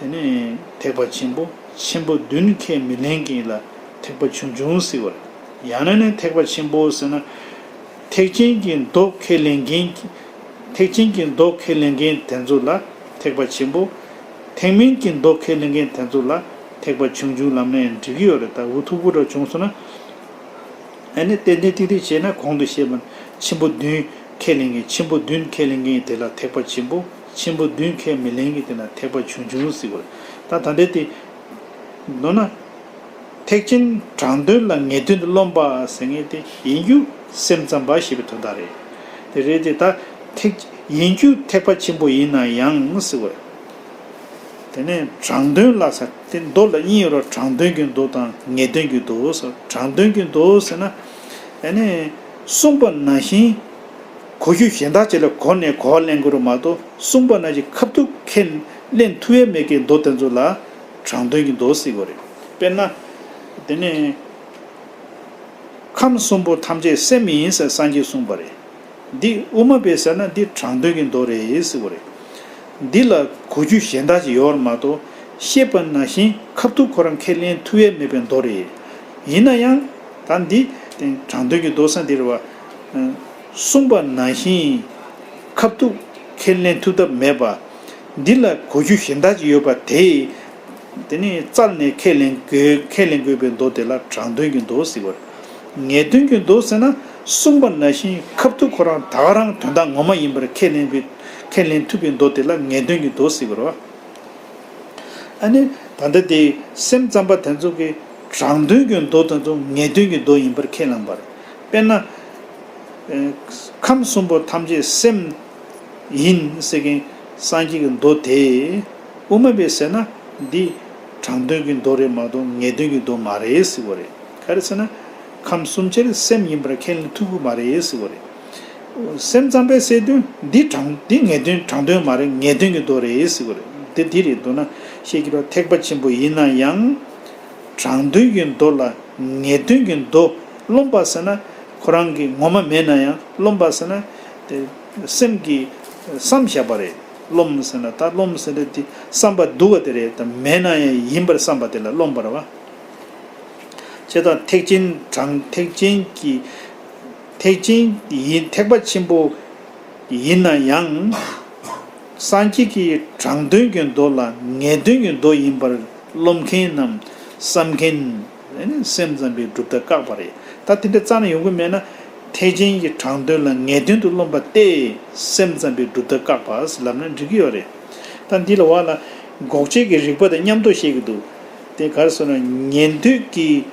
དེ་ནས་ཐེག་པ་ཆེན་པོ། ཆེན་པོ་བདུན་ཁས་མི་ལེན་མཁན་ལ་ཐེག་པ་ཆུང་ཆུང་ཟེར་བ་རེད། ཡང་ན་ནི་ཐེག་པ་ཆེན་པོ་ཟེར་ན། ཐེག་ཆེན་གྱི་མདོ་ཁས་ལེན་མཁན། ཐེག་ཆེན་གྱི་མདོ་ཁས་ལེན་མཁན་དེ་ཚོ་ལ་ཐེག་པ་ཆེན་པོ། ཐེག་དམན་གྱི་མདོ་ཁས་ལེན་མཁན་དེ་ཚོ་ལ་ཐེག་པ་ཆུང་ཆུང་ལབ་ནའང་འགྲིག་གི་ཡོད་རེད། ད་འུ་ཐུག་པོ་འདྲ་བྱུང་སོང་ན། ཨ་ནི་ཏན་ཏན་ཏིག་ཏིག་བྱས་ན་གོང་དུ་བཤད་པ་ཆེན་པོ་བདུན་ཁས་ལེན་མཁན། ཆེན་པོ་བདུན་ཁས་ལེན་མཁན་དེ་ལ་ཐེག་པ་ཆེན་པོ། ཆེན་པོ་བདུན་ཁས་མི་ལེན་མཁན་དེ་ལ་ཐེག་པ་ཆུང་ཆུང་ཟེར་བ་རེད། ད་ད་ལྟའི་དེ་མདོར་ན། ཐེག་ཆེན་དྲང་དོན་ལ་ངེས་དོན་དུ་རློམ་པ་ཟེར་མཁན་དེ་ཡིན་རྒྱུ་སེམས་ཙམ་པ་ཞེས་པའི་དོན་དག་རེད། དེ་རེད་དེ་ད་ཐེག་ཡིན་རྒྱུ་ཐེག་པ་ཆེན་པོ་ཡིན་ན་ཡང་ཟེར་བ་རེད། དེ་ནས་དྲང་དོན་ལ་ཟེར་དེ་མདོ་ལ་གཉིས་ཡོད་རེད། དྲང་དོན་གྱི་མདོ་དང་ངེས་དོན་གྱི་མདོ་ཟེར། དྲང་དོན་གྱི་མདོ་ཟེར་ན་ཨ་ནི་གསུངས་པ་ནང་བཞིན་གོ་རྒྱུ་གཞན་དག་ཅིག་ལ་གོ་ནས་གོ་བ་ལེན་དགོས་རེད་མ་གཏོགས་གསུངས་པ་ནང་བཞིན་ཁ་ཐུག་ཁས་ལེན་ཐུབ་ཡས་མེད་མཁན་མདོ་དེ་ཚོ་ལ། དྲང་དོན་གྱི་མདོ་ཟེར་གྱི་ཡོད་རེད། དཔེར་ན། དེ་ནས་ཁམས་གསུམ་པོ་ཐམས་ཅད་སེམས་ཡིན་ཟེར་སངས་རྒྱས་གསུངས་པ་རེད། འདི་དབུ་མ་པས་ཟེར་ན་འདི་དྲང་དོན་གྱི་མདོ་རེད་ཟེར་གྱི་ཡོད་རེད། འདི་ལ་གོ་རྒྱུ་གཞན་དག་ཅིག་ཡོད་རེད་མ་གཏོགས་བཤད་པ་ནང་བཞིན་ཁ་ཐུག་ཁོ་རང་ཁས་ལེན་ཐུབ་ཡས་མེད་པའི་མདོ་རེད། ཡིན་ན་ཡང་ད་འདི་དྲང་དོན་གྱི་མདོ་ཟེར་འདི་རེད་བ། གསུངས་པ་ནང་བཞིན་ཁ་ཐུག་ཁས་ལེན་ཐུབ་ཐབས་མེད་པ། འདི་ལ་གོ་རྒྱུ་གཞན་དག་ཅིག་ཡོད་པ་དེ། དེ་ནས་རྩལ་ནས་ཁས་ལེན་དགོས། ཁས་ལེན་དགོས་པའི་མདོ་དེ་ལ་དྲང་དོན་གྱི་མདོ་ཟེར་བ་རེད། ངེས་དོན་གྱི་མདོ་ཟེར་ན་གསུངས་པ་ནང་བཞིན་ཁ་ཐུག་ཁོ་རང་ད་ག་རང་དོན་དག་ངོ་མ་ཡིན་པར་ཁས་ལེན་པའི་ཁས་ལེན་ཐུབ་པའི་མདོ་དེ་ལ་ངེས་དོན་གྱི་མདོ་ཟེར་བ་རེད་བ། ཨ་ནི་ད་ལྟ་དེ་སེམས་ཙམ་པ་དེ་ཚོ་གིས་དྲང་དོན་གྱི་མདོ་དེ་ཚོ་ངེས་དོན་གྱི་མདོ་ཡིན་པར་ཁས་བླངས་པ་རེད། དཔེར་ན། ཨེ། ཁམས་གསུམ་པོ་ཐམས་ཅད་སེམས་ཡིན་ཟེར་མཁན་སངས་རྒྱས་ཀྱི་མདོ་དེ་དབུ་མ་པས་ཟེར་ན་འདི་དྲང་དོན་གྱི་མདོ་རེད་མ་གཏོགས་ངེས་དོན་གྱི་མདོ་མ་རེད་ཟེར་བ་རེད། ག་རེ་ཟེར་ན། ཁམས་གསུམ་ཆར་སེམས་ཡིན་པར་ཁས་ལེན་ཐུབ་ཀྱི་མ་རེད་ཟེར་བ་རེད། སེམས་ཙམ་པས་ཟེར་དུས་འདི་དྲང་འདི་ངེས་དོན་དྲང་དོན་མ་རེད། ངེས་དོན་གྱི་མདོ་རེད་ཟེར་བ་རེད། འདི་འདི་རེད་འདུག་ན་ཤེས་ཀྱི་རོ། ཐེག་པ་ཆེན་པོ་ཡིན་ན་ཡང་། དྲང་དོན་གྱི་མདོ་ལ་ངེས་དོན་གྱི་མདོ་རློམ་པ་ཟེར་ན་ཁོ་རང་གི་ངོ་མ་མེད་ན་ཡང་རློམ་པ་ཟེར་ན་དེ་སེམས་ཀྱིས་བསམ་བཞག་པ་རེད། རློམ་ཟེར་ན་ད་རློམ་ཟེར་ན་དེ་བསམ་པ་འདུག་པ་དེ་རེད། ད་མེད་ན་ཡང་ཡིན་པར་བསམ་པ་དེ་ལ་རློམ་པ་རེད་བ། བྱས་ཙང་ཐེག་ཆེན་དྲང་ཐེག་ཆེན་གྱི་ཐེག་ཆེན་ཡིན་ཐེག་པ་ཆེན་པོ་ཡིན་ན་ཡང་། སངས་རྒྱས་ཀྱི་དྲང་དོན་གྱི་མདོ་ལ་ངེས་དོན་གྱི་མདོ་ཡིན་པར་རློམ་མཁན་ནམ་བསམ་མཁན་ནི་སེམས་ཙམ་པའི་གྲུབ་མཐའ་བཀག་པ་རེད། ད་དེ་འདྲ་རྩ་ནས་ཡོང་གི་མེད་ན། ཐེག་ཆེན་གྱི་དྲང་དོན་ལ་ངེས་དོན་དུ་རློམ་པ་སྟེ་སེམས་ཙམ་པའི་གྲུབ་མཐའ་བཀག་པ་ལབ་ན་འགྲིག་གི་ཡོད་རེད། ད་འདི་ལ་བ་ལ་འགོག་བྱེད་ཀྱི་རིགས་པ་དང་མཉམ་དུ་བཤད་ཀྱི་འདུག་དེ་ག་རེ་ཟེར་ན་ཉན་ཐོས་ཀྱི་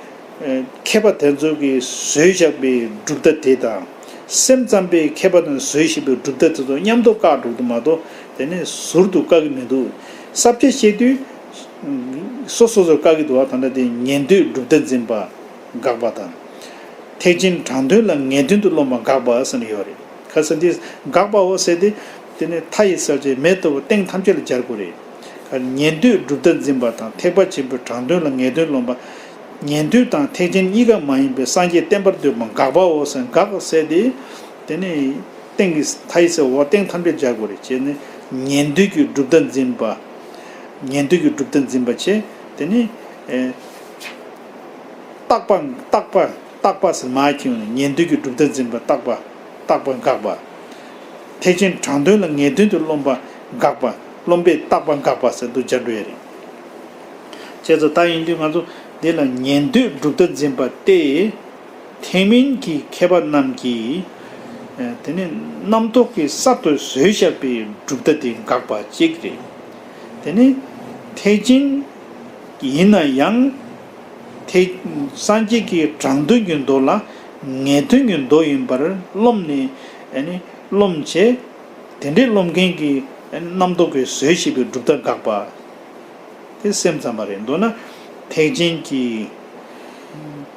མཁས་པ་དེ་ཚོ་གིས་བཟོས་བཞག་པའི་གྲུབ་མཐའ་དེ་དང་། སེམས་ཙམ་པའི་མཁས་པ་དང་བཟོས་བཞག་པའི་གྲུབ་མཐའ་དེ་ཚོ་མཉམ་དུ་བཀག་འགྲོ་གི་འདུག་མ་གཏོགས་དེ་ནས་ཟུར་དུ་བཀག་གི་མི་འདུག་ས་བཅད་བཤད་དུས་སོ་སོ་སོར་བཀག་གི་འདུག་བ། ད་ལྟ་དེ་ཉན་ཐོས་གྲུབ་མཐའ་འཛིན་པ་དགག་པ་དང་། ཐེག་ཆེན་དྲང་དོན་ལ་ངེས་དོན་དུ་རློམ་པ་དགག་པ་ཟེར་ནས་ཡོད་རེད། ཁ་སང་འདི་དགག་པའོ་ཟེར་ཏེ། དེ་ནས་མཐའ་ཡི་གསལ་བྱེད་མེ་ལྟ་བུ་སྟེང་ཐམས་ཅད་ལ་སྦྱར་དགོས་རེད། ཉན་ཐོས་གྲུབ་མཐའ་འཛིན་པ་དང་ཐེག་པ་ཆེན་པོའི་དྲང་དོན་ལ་ངེས་དོན་རློམ་པ། ཉན་ཐོས་དང་ཐེག་ཆེན་གཉིས་ཀ་མ་ཡིན་པའི་སངས་རྒྱས་བསྟན་པར་འདོད་པ་དགག་པའོ་ཟེར་དགག་ཟེར་ཏེ། དེ་ནས་སྟེང་གི་མཐའ་ཡི་གསལ་འོག་སྟེང་ཐམས་ཅད་སྦྱར་དགོས་རེད། བྱས་ནས་ཉན་ཐོས་ཀྱི་གྲུབ་མཐའ་འཛིན་པ། ཉན་ཐོས་ཀྱི་གྲུབ་མཐའ་འཛིན་པ་བྱས། དེ་ནས། ཨེ། རྟག་པ་རྟག་པ་རྟག་པ་ཟེར་མ་ཁྱེར་ཡོང་ནས་ཉན་ཐོས་ཀྱི་གྲུབ་མཐའ་འཛིན་པ་རྟག་པ་རྟག་པ་དགག་པ། ཐེག་ཆེན་དྲང་དོན་ལ་ངེས་དོན་དུ་རློམ་པ་དགག་པ། རློམ་པས་རྟག་པ་དགག་པ་ཟེར་དུ་སྦྱར་འགྲོ་ཡ་རེད། བྱས་ཙང་ད་ཡིན་དུས་ང་ཚོ་འདི་ལ་ཉན་ཐོས་གྲུབ་མཐའ་འཛིན་པ་སྟེ། ཐེག་དམན་གྱི་མཁས་པ་རྣམས་ཀྱིས། ཨ། དེ་ནི་རྣམ་རྟོག་གིས་གསར་དུ་བཟོས་བཞག་པའི་གྲུབ་མཐའ་དེ་དགག་པ་གཅིག་རེད། དེ་ནི་ཐེག་ཆེན་ཡིན་ན་ཡང་། ཐེག་སངས་རྒྱས་ཀྱི་དྲང་དོན་གྱི་མདོ་ལ་ངེས་དོན་གྱི་མདོ་ཡིན་པར་རློམ་ནས། ཨ་ནི་རློམ་བྱས། དེ་འདྲའི་རློམ་མཁན་གྱི་རྣམ་རྟོག་གིས་བཟོས་བཞག་པའི་གྲུབ་མཐའ་དགག་པ། དེ་སེམས་ཙམ་པ་རེད། མདོར་ན་ཐེག་ཆེན་གྱི་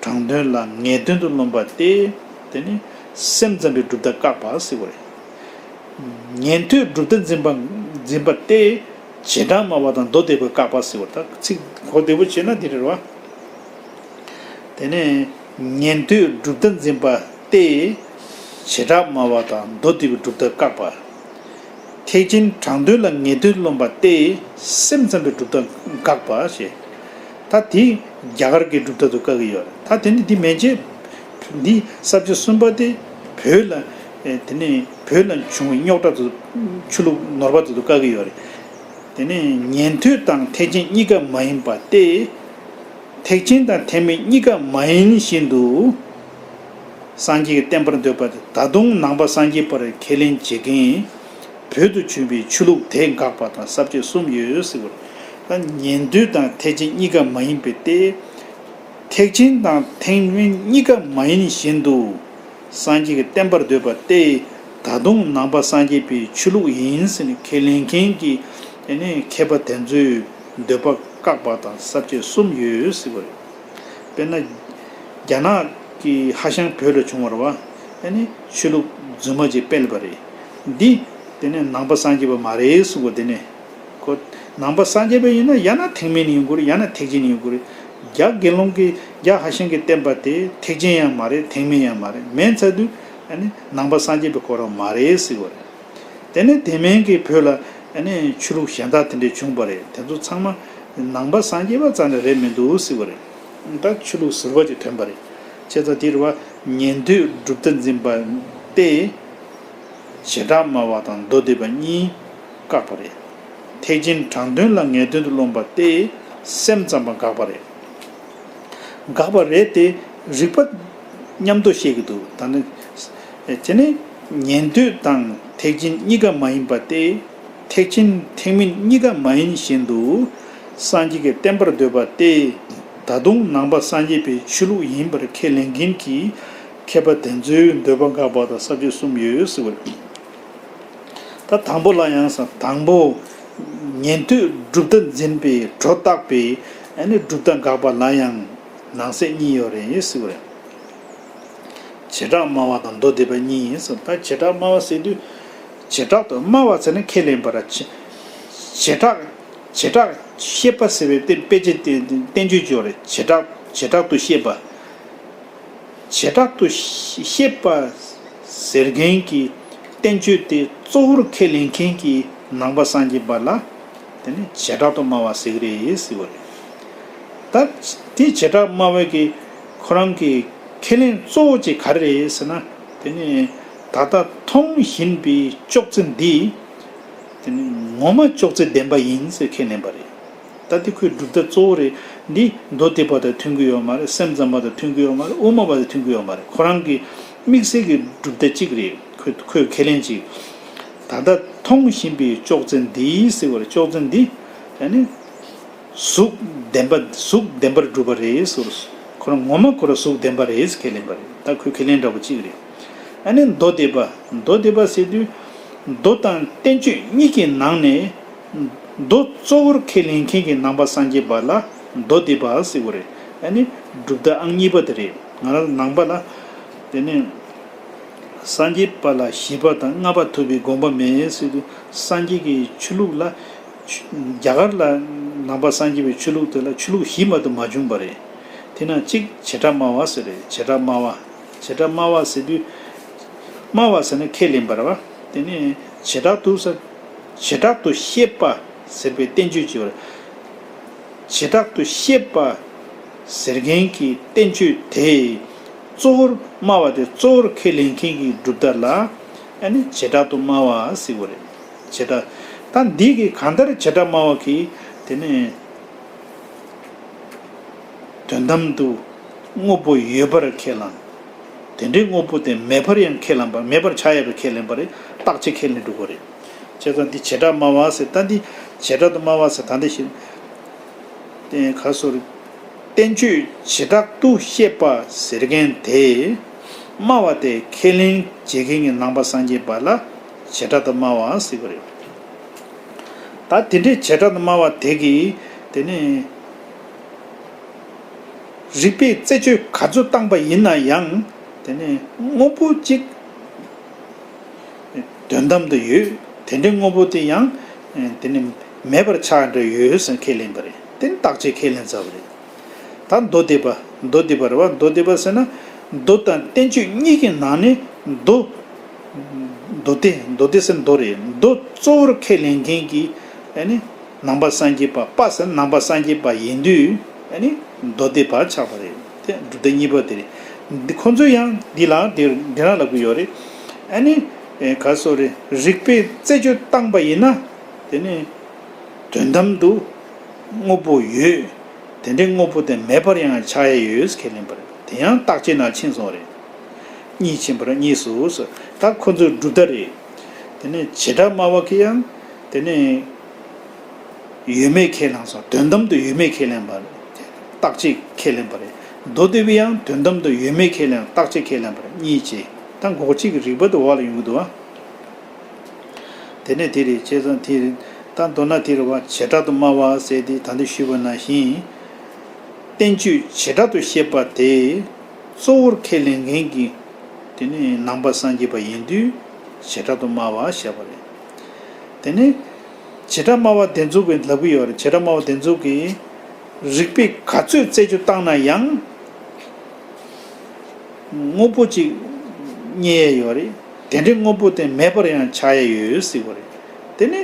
དྲང་དོན་ལ་ངེས་དོན་དུ་རློམ་པ་སྟེ། དེ་ནི་སེམས་ཙམ་པའི་གྲུབ་མཐའ་བཀག་པ་ཟེར་བ་རེད། ཉན་ཐོས་གྲུབ་མཐའ་འཛིན་པ་འཛིན་པ་སྟེ། བྱེ་བྲག་སྨྲ་བ་དང་མདོ་སྡེ་པ་བཀག་པ་ཟེར་བ། ད་ཚིག་གོ་བདེ་པོ་བྱས་ན་དེ་རེད་བ། དེ་ནས་ཉན་ཐོས་གྲུབ་མཐའ་འཛིན་པ་སྟེ། བྱེ་བྲག་སྨྲ་བ་དང་མདོ་སྡེ་པའི་གྲུབ་མཐའ་བཀག་པ། ཐེག་ཆེན་དྲང་དོན་ལ་ངེས་དོན་རློམ་པ་སྟེ། སེམས་ཙམ་པའི་གྲུབ་མཐའ་དགག་པ་ཞེས། ད་དེ་རྒྱ་གར་གྱི་གྲུབ་མཐའ་དུ་བཀག་གི་ཡོད་རེད། ད་དེ་ནི་འདི་མན་ཆད། འདི་ས་བཅད་གསུམ་པ་དེ་བོད་ལ། ཨེ། དེ་ནི་བོད་ལ་བྱུང་བའི་རྙོག་དྲ་དུ། ཆོས་ལུགས་ནོར་བ་དུ་བཀག་གི་ཡོད་རེད། དེ་ནས་ཉན་ཐོས་དང་ཐེག་ཆེན་གཉིས་ཀ་མ་ཡིན་པ་སྟེ། ཐེག་ཆེན་དང་ཐེག་དམན་གཉིས་ཀ་མ་ཡིན་བཞིན་དུ། སངས་རྒྱས་ཀྱི་བསྟན་པར་འདོད་པ་སྟེ། ད་དུང་ནང་པ་སངས་རྒྱས་པར་ཁས་ལེན་བྱེད་མཁན་བོད་དུ་བྱུང་བའི་ཆོས་ལུགས་དེ་དགག་པ་དང་ས་བཅད་གསུམ་ཡོད་ཟེར་བ་རེད། ད་ཉན་ཐོས་དང་ཐེག་ཆེན་གཉིས་ཀ་མ་ཡིན་པ་སྟེ། ཐེག་ཆེན་དང་ཐེག་དམན་གཉིས་ཀ་མ་ཡིན་བཞིན་དུ། སངས་རྒྱས་ཀྱི་བསྟན་པར་འདོད་པ་སྟེ། ད་དུང་ནང་པ་སངས་རྒྱས་པའི་ཆོས་ལུགས་ཡིན་ཟེར་ནས་ཁས་ལེན་མཁན་གྱི། ཨ་ནི་མཁས་པ་དེ་ཚོའི་འདོད་པ་བཀག་པ་དང་ས་བཅད་གསུམ་ཡོད་ཟེར་བ་རེད། དཔེར་ན། རྒྱ་ནག་གི་ཧྭ་ཤང་བོད་ལ་བྱུང་བ་རེད་བ། ཨ་ནི་ཆོས་ལུགས་རྫུན་མ་ཅིག་སྤེལ་བ་རེད། འདི། དེ་ནས་ནང་པ་སངས་རྒྱས་པ་མ་རེད་ཟེར་བ་དེ་ནས། ཁོ། ནང་པ་སངས་རྒྱས་པ་ཡིན་ན་ཡང་ན་ཐེག་དམན་ཡིན་དགོས་རེད། ཡང་ན་ཐེག་ཆེན་ཡིན་དགོས་རེད། རྒྱ་དགེ་སློང་གི་རྒྱ་ཧྭ་ཤང་གི་བསྟན་པ་དེ་ཐེག་ཆེན་ཡང་མ་རེད། ཐེག་དམན་ཡང་མ་རེད། མིན་ཚར་དུས་ཨ་ནི་ནང་པ་སངས་རྒྱས་པ་ཁོ་རང་མ་རེད་ཟེར་བ་རེད། དེ་ནས་དེ་མིན་གྱི་བོད་ལ་ཨ་ནི་ཆོས་ལུགས་གཞན་དག་དེ་འདྲས་བྱུང་བ་རེད། དེ་ཚོ་ཚང་མ་ནང་པ་སངས་རྒྱས་པ་རྩ་ནས་རེད་མི་འདུག་ཟེར་བ་རེད། ད་ཆོས་ལུགས་ཟུར་པ་ཅིག་ཐོན་པ་རེད། བྱས་ཙང་དེ་རེད་བ། ཉན་ཐོས་གྲུབ་མཐའ་འཛིན་པ་སྟེ། བྱེ་བྲག་སྨྲ་བ་དང་མདོ་སྡེ་པ་གཉིས་བཀག་པ་རེད། ཐེག་ཆེན་དྲང་དོན་ལ་ངེས་དོན་དུ་རློམ་པ་སྟེ། སེམས་ཙམ་པ་དགག་པ་རེད། དགག་པ་རེད་དེ། རིགས་པ་མཉམ་དུ་བཤད་ཀྱི་འདུག་ད་ནི། དེ་ནི་ཉན་ཐོས་དང་ཐེག་ཆེན་གཉིས་ཀ་མ་ཡིན་པ་སྟེ། ཐེག་ཆེན་ཐེག་དམན་གཉིས་ཀ་མ་ཡིན་བཞིན་དུ། སངས་རྒྱས་ཀྱི་བསྟན་པར་འདོད་པ་སྟེ། ད་དུང་ནང་པ་སངས་རྒྱས་པའི་ཆོས་ལུགས་ཡིན་པར་ཁས་ལེན་མཁན་གྱི་མཁས་པ་དེ་ཚོའི་འདོད་པ་དགག་པ་དང་ས་བཅད་གསུམ་ཡོད་ཟེར་བ་རེད། ད་དང་པོ་ལ་ཡང་ས། དང་པོ། ཉན་ཐོས་གྲུབ་མཐའ་འཛིན་པའི་སྒྲོ་བཏགས་པའི་ཨ་ནི་གྲུབ་མཐའ་དགག་པ་ལ་ཡང་ནང་གསེས་གཉིས་ཡོད་རེད་ཟེར་བ་རེད། བྱེ་བྲག་སྨྲ་བ་དང་མདོ་སྡེ་པ་གཉིས་ཡིན་ཟེར། ད་བྱེ་བྲག་སྨྲ་བ་ཟེར་དུས། བྱེ་བྲག་ཏུ་སྨྲ་བ་ཟེར་ན་ཁས་ལེན་པ་ར། བྱེ་བྱེ་བྲག་བྱེ་བྲག་ཤེས་པ་ཟེར་བའི་དེ་དཔེ་ཆ་དེ་བསྟན་བཅོས་ཀྱི་ཡོད་རེད། བྱེ་བྲག་བྱེ་བྲག་ཏུ་ཤེས་པ། བྱེ་བྲག་ཏུ་ཤེས་པ་ཟེར་མཁན་གྱི་བསྟན་བཅོས་དེ་གཙོ་བོར་ཁས་ལེན་མཁན་གྱི་ནང་པ་སངས་རྒྱས་པ་ལ། དེ་ནི་བྱེ་བྲག་ཏུ་སྨྲ་བ་ཟེར་གི་རེད་ཟེར་བ་རེད། ད་དེ་བྱེ་བྲག་སྨྲ་བའི་གི་ཁོ་རང་གི་ཁས་ལེན་གཙོ་བོ་ཅིག་ག་རེ་རེད་ཟེར་ན། དེ་ནི་ད་ལྟ་མཐོང་བཞིན་པའི་ཅོག་ཙེ་འདི། དེ་ནི་ངོ་མ་ཅོག་ཙེ་བདེན་པ་ཡིན་ཟེར་ཁས་ལེན་པ་རེད། ད་དེ་ཁོའི་གྲུབ་མཐའ་གཙོ་བོ་རེད། འདི་མདོ་སྡེ་པ་དང་མཐུན་གྱི་ཡོད་མ་རེད། སེམས་ཙམ་པ་དང་མཐུན་གྱི་ཡོད་མ་རེད། དབུ་མ་པ་དང་མཐུན་གྱི་ཡོད་མ་རེད། ཁོ་རང་གི་དམིགས་བསལ་གྱི་གྲུབ་མཐའ་གཅིག་རེད། ཁོས་ཁོས་ཁས་ལེན་གཅིག་ད་ལྟ་མཐོང་བཞིན་པའི་ཅོག་ཙེ་འདི་ཟེར་བ་རེད། ཅོག་ཙེ་འདི་ཨ་ནི་གཟུགས་བདེན་པ། གཟུགས་བདེན་པར་གྲུབ་པ་རེད་ཟེར། ཁོ་རང་ངོ་མ་ཁོ་རང་གཟུགས་བདེན་པ་རེད་ཟེར་ཁས་ལེན་པ་རེད། ད་ཁོས་ཁས་ལེན་འདྲ་པོ་གཅིག་རེད། ཨ་ནི་མདོ་སྡེ་པ། མདོ་སྡེ་པ་ཟེར་དུས། མདོ་དང་བསྟན་བཅོས་གཉིས་ཀྱི་ནང་ནས། མདོ་གཙོ་བོར་ཁས་ལེན་མཁན་གྱི་ནང་པ་སངས་རྒྱས་པ་ལ་མདོ་སྡེ་པ་ཟེར་བ་རེད། ཨ་ནི་གྲུབ་མཐའ་ཨང་གཉིས་པ་དེ་རེད། ང་རང་ནང་པ་ལ། དེ་ནས་སངས་རྒྱས་པ་ལ་བཞི་པ་དང་ལྔ་པ་ཐུབ་པའི་དགོངས་པ་མེད་ཟེར་དུས། སངས་རྒྱས་ཀྱི་ཆོས་ལུགས་ལ། རྒྱ་གར་ལ་ནང་པ་སངས་རྒྱས་པའི་ཆོས་ལུགས་དེ་ལ་ཆོས་ལུགས་བཞི་མ་གཏོགས་མ་བྱུང་བ་རེད། དེ་ན་གཅིག་བྱེ་བྲག་སྨྲ་བ་ཟེར་རེད། བྱེ་བྲག་སྨྲ་བ། བྱེ་བྲག་སྨྲ་བ་ཟེར་དུས། སྨྲ་བ་ཟེར་ན་ཁས་ལེན་པ་རེད་བ། དེ་ནས་བྱེ་བྲག་ཏུ་ཟེར། བྱེ་བྲག་ཏུ་ཤེས་པ་ཟེར་བའི་བསྟན་བཅོས་ཀྱི་བར། བྱེ་བྲག་ཏུ་ཤེས་པ་ཟེར་མཁན་གྱི་བསྟན་བཅོས་དེ་གཙོ་བོར་སྨྲ་བ་དེ་གཙོ་བོར་ཁས་ལེན་མཁན་གྱི་གྲུབ་མཐའ་ལ་ཨ་ནི་བྱེ་བྲག་ཏུ་སྨྲ་བ་ཟེར་བ་རེད། བྱེ་བྲག་ད་འདི་གི་གང་ལྟར་བྱེ་བྲག་སྨྲ་བ་གིས་དེ་ནི་དོན་དམ་དུ་དངོས་པོ་ཡོད་པར་ཁས་བླངས། དེ་འདྲའི་དངོས་པོ་དེ་མེད་པར་ཡང་ཁས་བླངས་པ། མེད་པར་ཆགས་ཡོད་པར་ཁས་ལེན་པ་རེད། རྟག་ཆད་ཁས་ལེན་འགྲོ་གི་རེད། བྱས་ཙང་འདི་བྱེ་བྲག་སྨྲ་བ་ཟེར། ད་འདི་བྱེ་བྲག་ཏུ་སྨྲ་བ་ཟེར། ད་འདི་བཞིན་དེ་ག་སོ་རེད། བསྟན་བཅོས་བྱེ་བྲག་ཏུ་བཤད་པ་ཟེར་མཁན་དེ་སྨྲ་བ་དེ་ཁས་ལེན་བྱེད་མཁན་གྱི་ནང་པ་སངས་རྒྱས་པ་ལ་བྱེ་བྲག་ཏུ་སྨྲ་བ་ཟེར་གི་རེད། ད་དེ་འདྲའི་བྱེ་བྲག་ཏུ་སྨྲ་བ་དེ་གིས་དེ་ནི་རིགས་པས་རྩད་གཅོད་ག་ཚོད་བཏང་པ་ཡིན་ན་ཡང་དེ་ནི་དངོས་པོ་གཅིག་དོན་དམ་དུ་ཡོད། དེ་འདྲའི་དངོས་པོ་དེ་ཡང་དེ་ནི་མེད་པར་ཆགས་འདྲ་ཡོད་ཟེར་ཁས་ལེན་པ་རེད། དེ་ནི་རྟག་ཆད་ཁས་ལེན་ཚར་བ་རེད། ད་མདོ་སྡེ་པ། མདོ་སྡེ་པ་རེད་བ། མདོ་སྡེ་པ་ཟེར་ན་མདོ་དང་བསྟན་བཅོས་གཉིས་ཀྱི་ནང་ནས་མདོ། མདོ་སྡེ། མདོ་སྡེ་ཟེར་མདོ་རེད། མདོ་གཙོ་བོར་ཁས་ལེན་མཁན་གྱི་ཨ་ནི་ནང་པ་སངས་རྒྱས་པ། པ་ཟེར་ནང་པ་སངས་རྒྱས་པ་ཡིན་དུས་ཨ་ནི་མདོ་སྡེ་པ་ཆགས་པ་རེད། དེ་གྲུབ་མཐའ་གཉིས་པ་དེ་རེད། འདི་ཁོ་ཚོ་ཡང་འདི་ལ་འདི་འདི་རང་ལབ་ཀྱི་ཡོད་རེད། ཨ་ནི་ག་སོ་རེད། རིགས་པས་རྩད་གཅོད་བཏང་པ་ཡིན་ན་དེ་ནི་དོན་དམ་དུ་དངོས་པོ་ཡོད། དེ་འདྲའི་དངོས་པོ་དེ་མེད་པར་ཡང་ཆགས་ཡ་ཡོད་ཁས་ལེན་པ་རེད། དེ་ཡང་རྟག་ཆད་ནང་ཕྱིན་སོང་རེད། གཉིས་ཕྱིན་པ་རེད། གཉིས་སུ་སོ། ད་ཁོ་ཚོའི་གྲུབ་མཐའ་རེད། དེ་ནས་བྱེ་བྲག་སྨྲ་བ་གིས་ཡང་དེ་ནས་ཡོད་མེད་ཁས་བླངས་སོང་། དོན་དམ་དུ་ཡོད་མེད་ཁས་ལེན་པ་རེད། རྟག་ཆད་ཁས་ལེན་པ་རེད། མདོ་སྡེ་པས་ཡང་དོན་དམ་དུ་ཡོད་མེད་ཁས་ལེན། རྟག་ཆད་ཁས་ལེན་པ་རེད། གཉིས་བྱས། ད་འགོག་བྱེད་ཀྱི་རིགས་པ་དེ་འོག་ལ་ཡོང་གི་འདུག་བ། དེ་ནས་དེ་རེད། བྱས་ཙང་དེ་རེད། ད་མདོར་ན་དེ་རེད་བ། བྱེ་བྲག་ཏུ་སྨྲ་བ་ཟེར་དེ་ད་འདི་ཞུས་པ་ནང་བཞིན། བསྟན་བཅོས་བྱེ་བྲག་ཏུ་བཤད་པ་དེ་གཙོ་བོར་ཁས་ལེན་མཁན་གྱི་དེ་ནི་ནང་པ་སངས་རྒྱས་པ་ཡིན་དུས་བྱེ་བྲག་ཏུ་སྨྲ་བ་བཤད་པ་རེད། དེ་ནི་བྱེ་བྲག་སྨྲ་བ་དེ་ཚོ་གིས་ལབ་ཀྱི་ཡོད་རེད། བྱེ་བྲག་སྨྲ་བ་དེ་ཚོ་གིས་རིགས་པས་ག་ཚོད་རྩད་གཅོད་བཏང་ན་ཡང་། དངོས་པོ་གཅིག་རྙེད་ཡས་ཡོད་རེད། དེ་འདྲའི་དངོས་པོ་དེ་མེད་པར་ཡང་ཆགས་ཡས་ཡོད་ཟེར་བ་རེད། དེ་ནི་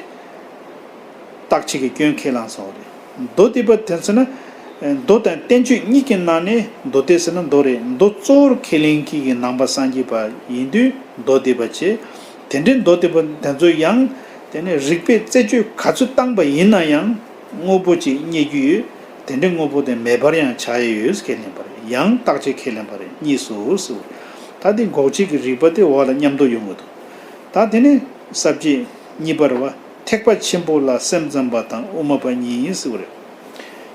རྟག་ཆད་ཀྱི་སྐྱོན་ཁས་བླངས་སོང་བ་རེད། མདོ་སྡེ་པ་དེ་ཚོ་ན། མདོ་དང་བསྟན་བཅོས་གཉིས་ཀྱི་ནང་ནས་མདོ་སྡེ་ཟེར་ན་མདོ་རེད། མདོ་གཙོ་བོར་ཁས་ལེན་མཁན་གྱི་ནང་པ་སངས་རྒྱས་པ་ཡིན་དུས་མདོ་སྡེ་པ་བྱས། དེ་འདྲའི་མདོ་སྡེ་པ་དེ་ཚོ་ཡང་དེ་ནི་རིགས་པས་རྩད་གཅོད་ག་ཚོད་བཏང་པ་ཡིན་ན་ཡང་། དངོས་པོ་གཅིག་རྙེད་རྒྱུ་ཡོད། དེ་འདྲའི་དངོས་པོ་དེ་མེད་པར་ཡང་ཆགས་ཡས་ཡོད་ཁས་ལེན་པ་རེད། ཡང་རྟག་ཆད་ཁས་ལེན་པ་རེད། གཉིས་སུ་སུ། ད་འདི་འགོག་བྱེད་ཀྱི་རིགས་པ་དེ་འོག་ལ་མཉམ་དུ་ཡོང་གི་འདུག་ད་དེ་ནས་ས་བཅད་གཉིས་པ་རེད་བ། ཐེག་པ་ཆེན་པོ་ལ་སེམས་ཙམ་པ་དང་དབུ་མ་པ་གཉིས་ཟེར་བ་རེད།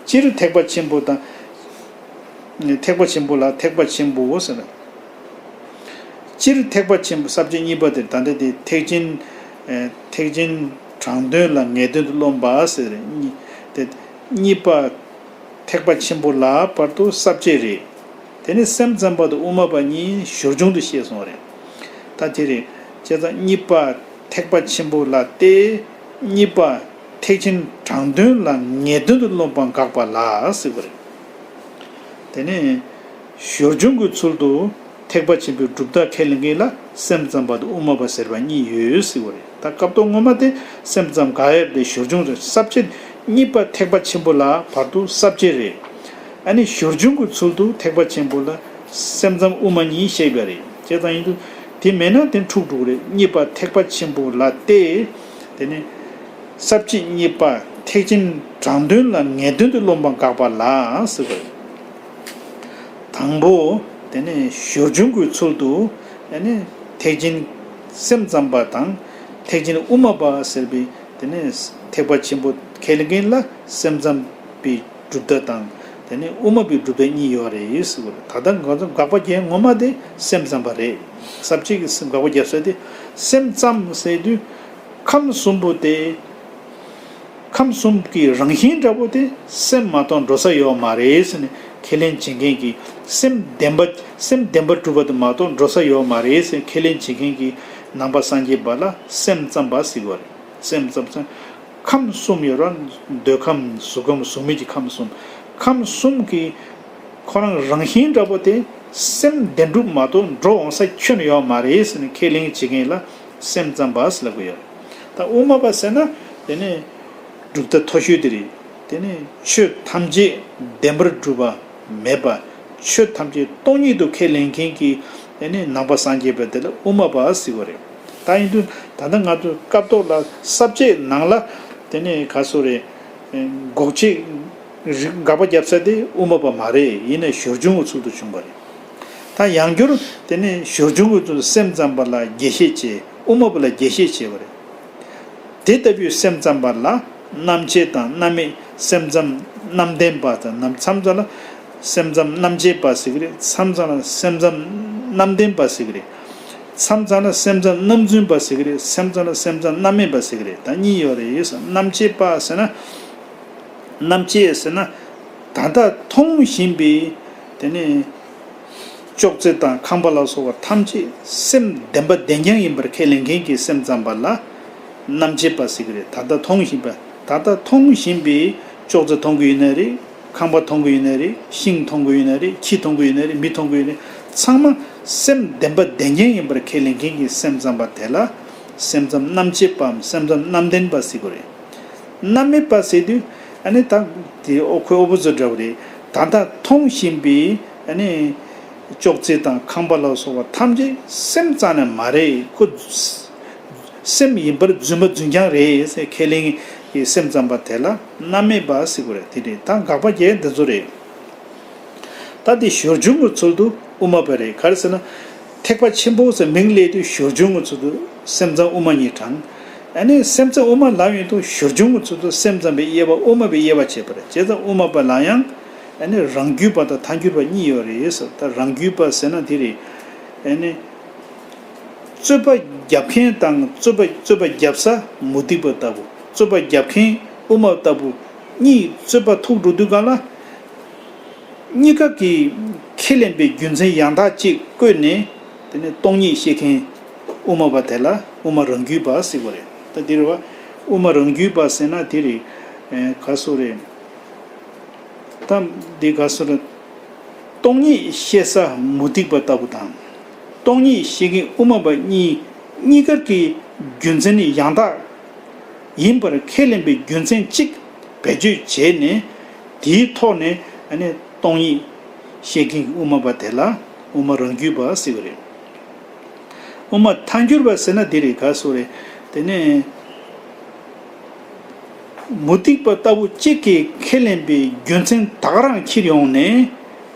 སྤྱིར་ཐེག་པ་ཆེན་པོ་དང་། ཐེག་པ་ཆེན་པོ་ལ་ཐེག་པ་ཆེན་པོ་ཟེར། སྤྱིར་ཐེག་པ་ཆེན་པོ། ས་བཅད་གཉིས་པ་དེ་ད་ལྟ་དེ་ཐེག་ཆེན། ཨེ། ཐེག་ཆེན་དྲང་དོན་ལ་ངེས་དོན་དུ་རློམ་པ་ཟེར། གཉིས་དེ་གཉིས་པ་ཐེག་པ་ཆེན་པོ་ལ་བར་དུ་ས་བཅད་རེད། དེ་ནི་སེམས་ཙམ་པ་དང་དབུ་མ་པ་གཉིས་ཞོར་བྱུང་དུ་བཤད་སོང་བ་རེད། ད་དེ་རེད། བྱས་ཙང་གཉིས་པ་ཐེག་པ་ཆེན་པོ་ལ་སྟེ། གཉིས་པ་ཐེག་ཆེན་དྲང་དོན་ལ་ངེས་དོན་དུ་རློམ་པ་དགག་པ་ལ་ཟེར་བ་རེད། དེ་ནས་ཞོར་བྱུང་གི་ཚུལ་དུ་ཐེག་པ་ཆེན་པོའི་གྲུབ་མཐའ་ཁས་ལེན་མཁན་ལ་སེམས་ཙམ་པ་དང་དབུ་མ་པ་ཟེར་བ་གཉིས་ཡོད་ཟེར་བ་རེད། ད་སྐབས་ཐོག་ངོ་མ་དེ་སེམས་ཙམ་དགག་ཡས་དེ་ཞོར་བྱུང་རེད། ས་བཅད་གཉིས་པ་ཐེག་པ་ཆེན་པོ་ལ་བར་དུ་ས་བཅད་རེད། ཨ་ནི་ཞོར་བྱུང་གི་ཚུལ་དུ་ཐེག་པ་ཆེན་པོ་ལ་སེམས་ཙམ་དབུ་མ་གཉིས་བཤད་པ་རེད། བྱས་ཙང་ཡིན་དུས་དེ་མེད་ན་དེ་འཁྲུག་འགྲོ་གི་རེད། གཉིས་པ་ཐེག་པ་ཆེན་པོ་ལ་སྟེ། དེ་ནི་ས་བཅད་གཉིས་པ་ཐེག་ཆེན་དྲང་དོན་ལ་ངེས་དོན་དུ་རློམ་པ་དགག་པ་ལ་ཟེར་བ་རེད། དང་པོ། དེ་ནི་ཞོར་བྱུང་གི་ཚུལ་དུ། དེ་ནི་ཐེག་ཆེན་སེམས་ཙམ་པ་དང་། ཐེག་ཆེན་དབུ་མ་པ་ཟེར་བའི་དེ་ནི་ཐེག་པ་ཆེན་པོ་ཁས་ལེན་མཁན་ལ་སེམས་ཙམ་པའི་གྲུབ་མཐའ་དང་། དེ་ནི་དབུ་མ་པའི་གྲུབ་མཐའ་གཉིས་ཡོད་རེད་ཟེར་བ་རེད། ད་ལྟ་ང་ཚོ་དགག་པ་རྒྱག་ངོ་མ་དེ་སེམས་ཙམ་པ་རེད། ས་བཅད་ཀྱི་སེམས་དགག་པ་རྒྱབ་ས་དེ་སེམས་ཙམ་ཟེར་དུས་ཁམས་གསུམ་པོ་དེ། ཁམས་གསུམ་གྱི་རང་བཞིན་འདྲ་པོ་དེ་སེམས་མ་གཏོགས་འགྲོ་ས་ཡོད་མ་རེད་ཟེར་ནས་ཁས་ལེན་བྱེད་མཁན་གྱི། སེམས་བདེན་པ། སེམས་བདེན་པར་གྲུབ་པ་དེ་མ་གཏོགས་འགྲོ་ས་ཡོད་མ་རེད་ཟེར་ཁས་ལེན་བྱེད་མཁན་གྱི་ནང་པ་སངས་རྒྱས་པ་ལ་སེམས་ཙམ་པ་ཟེར་བ་རེད། སེམས་ཙམ་ཟེར། ཁམས་གསུམ་ཡོད་ར། འདོད་ཁམས། གཟུགས་ཁམས། གཟུགས་མེད་ཀྱི་ཁམས་གསུམ། ཁམས་གསུམ་གྱི་ཁོ་རང་རང་བཞིན་འདྲ་པོ་དེ་སེམས་བདེན་གྲུབ་མ་གཏོགས་འགྲོ་འོང་ས་ཁྱོན་ཡོད་མ་རེད་ཟེར་ནས་ཁས་ལེན་བྱེད་མཁན་ལ་སེམས་ཙམ་པ་ཟེར་ལབ་ཀྱི་ཡོད། ད་དབུ་མ་པ་ཟེར་ན་དེ་ནི་གྲུབ་མཐའ་མཐོ་ཤོས་དེ་རེད། དེ་ནས་ཆོས་ཐམས་ཅད་བདེན་པར་གྲུབ་པ་མེད་པ། ཆོས་ཐམས་ཅད་སྟོང་ཉིད་དུ་ཁས་ལེན་མཁན་གྱི་དེ་ནས་ནང་པ་སངས་རྒྱས་པ་དེ་ལ་དབུ་མ་པ་ཟེར་བ་རེད། ད་ཡིན་དུས་ད་ལྟ་ང་ཚོ་སྐབས་ཐོག་ལ་ས་བཅད་ནང་ལ་དེ་ནས་ག་སོ་རེད། འགོག་བྱེད་རིགས་དགག་པ་བརྒྱབ་ས་དེ་དབུ་མ་པ་མ་རེད། ཡིན་ནའི་སྦྱོར་བྱུང་གི་ཚུལ་དུ་བྱུང་བ་རེད། ད་ཡང་བསྐྱར་དེ་ནས་སྦྱོར་བྱུང་གི་ཚུལ་དུ་སེམས་ཙམ་པ་ལ་རྒྱས་བཤད་བྱས། དབུ་མ་པ་ལ་རྒྱས་བཤད་བྱས་པ་རེད། དེ་ལྟ་བུའི་སེམས་ཙམ་པ་ལ་རྣམ་བཅད་དང་རྣམ་དམིགས། སེམས་ཙམ་རྣམ་བདེན་པ་དང་རྣམ། མཚམས་མཚམས་ལ་སེམས་ཙམ་རྣམ་བཅད་པ་ཟེར་གི་རེད། མཚམས་མཚམས་ལ་སེམས་ཙམ་རྣམ་བདེན་པ་ཟེར་གི་རེད། མཚམས་མཚམས་ལ་སེམས་ཙམ་རྣམ་རྫུན་པ་ཟེར་གི་རེད། སེམས་ཙམ་ལ་སེམས་ཙམ་རྣམ་དམིགས་པ་ཟེར་གི་རེད། ད་གཉིས་ཡོད་རེད། རྣམ་བཅད་པ་ཟེར་ན། རྣམ་བཅད་ཟེར་ན། ད་ལྟ་མཐོང་བཞིན་པའི་དེ་ནས་ཅོག་ཙེ་དང་ཁང་པ་ལ་སོགས་པ་ཐམས་ཅད་སེམས་བདེན་པ་བདེན་རྐྱང་ཡིན་པར་ཁས་ལེན་མཁན་གྱི་སེམས་ཙམ་པ་ལ་རྣམ་བཅད་པ་ཟེར་གྱི་རེད། ད་ལྟ་མཐོང་བཞིན་པ། ད་ལྟ་མཐོང་བཞིན་པའི་ཅོག་ཙེ་མཐོང་གི་ཡོད་ན་རེད། ཁང་པ་མཐོང་གི་ཡོད་ན་རེད། ཤིང་མཐོང་གི་ཡོད་ན་རེད། ཁྱི་མཐོང་གི་ཡོད་ན་རེད། མི་མཐོང་གི་ཡོད་ན་རེད། ཚང་མ་སེམས་བདེན་པ་བདེན་རྐྱང་ཡིན་པར་ཁས་ལེན་མཁན་གྱི་སེམས་ཙམ་པ་དེ་ལ་སེམས་ཙམ་རྣམ་བཅད་པའམ་སེམས་ཙམ་རྣམ་བདེན་པ་ཟེར་གྱི་རེད། རྣམ་དམིགས་པ་ཟེར་དུས་ཨ་ནི་ད་དེ་ཨོ་ཁོའི་ཨོ་བུ་ཚོ་འདྲ་བོ་རེད། ད་ལྟ་མཐོང་བཞིན་པའི་ཨ་ནི་ཅོག་ཙེ་དང་ཁང་པ་ལ་སོགས་པ་ཐམས་ཅད་སེམས་རྩ་ནས་མ་རེད། ཁོ་སེམས་ཡིན་པར་རྫུན་པ་རྫུན་རྐྱང་རེད་ཟེར་ཁས་ལེན་གྱི་སེམས་ཙམ་པ་དེ་ལ་རྣམ་དམིགས་པ་ཟེར་གྱི་རེད། དེ་རེད། ད་དགག་པ་བརྒྱད་འདི་ཚོ་རེད། ད་དེ་སྦྱོར་བྱུང་གི་ཚུལ་དུ་དབུ་མ་པ་རེད། ག་རེ་ཟེར་ན། ཐེག་པ་ཆེན་པོ་ཟེར་མིང་སླེབས་དུས་སྦྱོར་བྱུང་གི་ཚུལ་དུ་སེམས་ཙམ་དབུ་མ་གཉིས་དྲངས། ཨ་ནི་སེམས་ཙམ་དབུ་མ་ལབ་ཡོང་དུས་སྦྱོར་བྱུང་གི་ཚུལ་དུ་སེམས་ཙམ་པའི་དབྱེ་བ་དབུ་མ་པའི་དབྱེ་བ་བྱས་པ་རེད། བྱས་ཙང་དབུ་མ་པ་ལ་ཡང་ཨ་ནི་རང་རྒྱུད་པ་དང་ཐལ་འགྱུར་བ་གཉིས་ཡོད་རེད་ཟེར། ད་རང་རྒྱུད་པ་ཟེར་ན་དེ་རེད། ཨ་ནི་རྩོད་པ་རྒྱབ་མཁན་དང་རྩོད་པ་རྩོད་པ་རྒྱབ་ས་མུ་སྟེགས་པ་ལྟ་བུ། རྩོད་པ་རྒྱབ་མཁན་དབུ་མ་ལྟ་བུ། གཉིས་རྩོད་པ་ཐུག་འགྲོ་དུས་སྒང་ལ། གཉིས་ཀ་གིས་ཁས་ལེན་པའི་རྒྱུ་མཚན་ཡང་དག་ཅིག་བཀོད་ནས་དེ་ནས་སྟོང་ཉིད་བཤད་མཁན་དབུ་མ་པ་དེ་ལ་དབུ་མ་རང་རྒྱུད་པ་ཟེར་བ་རེད། ད་འདིར་བ་དབུ་མ་རང་རྒྱུད་པ་ཟེར་ན་དེ་རེད། ཨེ་ག་སོ་རེད། ད་འདི་ག་སོ་རེད། སྟོང་ཉིད་བཤད་ས་མུ་སྟེགས་པ་ལྟ་བུ་དང་། སྟོང་ཉིད་བཤད་མཁན་དབུ་མ་པ་གཉིས་གཉིས་ཀ་གི་རྒྱུ་མཚན་ནི་ཡང་དག་ཡིན་པར་ཁས་ལེན་པའི་རྒྱུ་མཚན་གཅིག་བེད་སྤྱོད་བྱས་ནས་དེའི་ཐོག་ནས་ཨ་ནི་སྟོང་ཉིད་བཤད་མཁན་གྱི་དབུ་མ་པ་དེ་ལ་དབུ་མ་རང་རྒྱུད་པ་ཟེར་བ་རེད། དབུ་མ་ཐལ་འགྱུར་བ་ཟེར་ན་འདི་རེད། ག་སོ་རེད། དེ་ནས་མུ་སྟེགས་པ་ལྟ་བུ་གཅིག་གིས་ཁས་ལེན་པའི་རྒྱུ་མཚན་ད་ག་རང་ཁྱེར་ཡོང་ནས་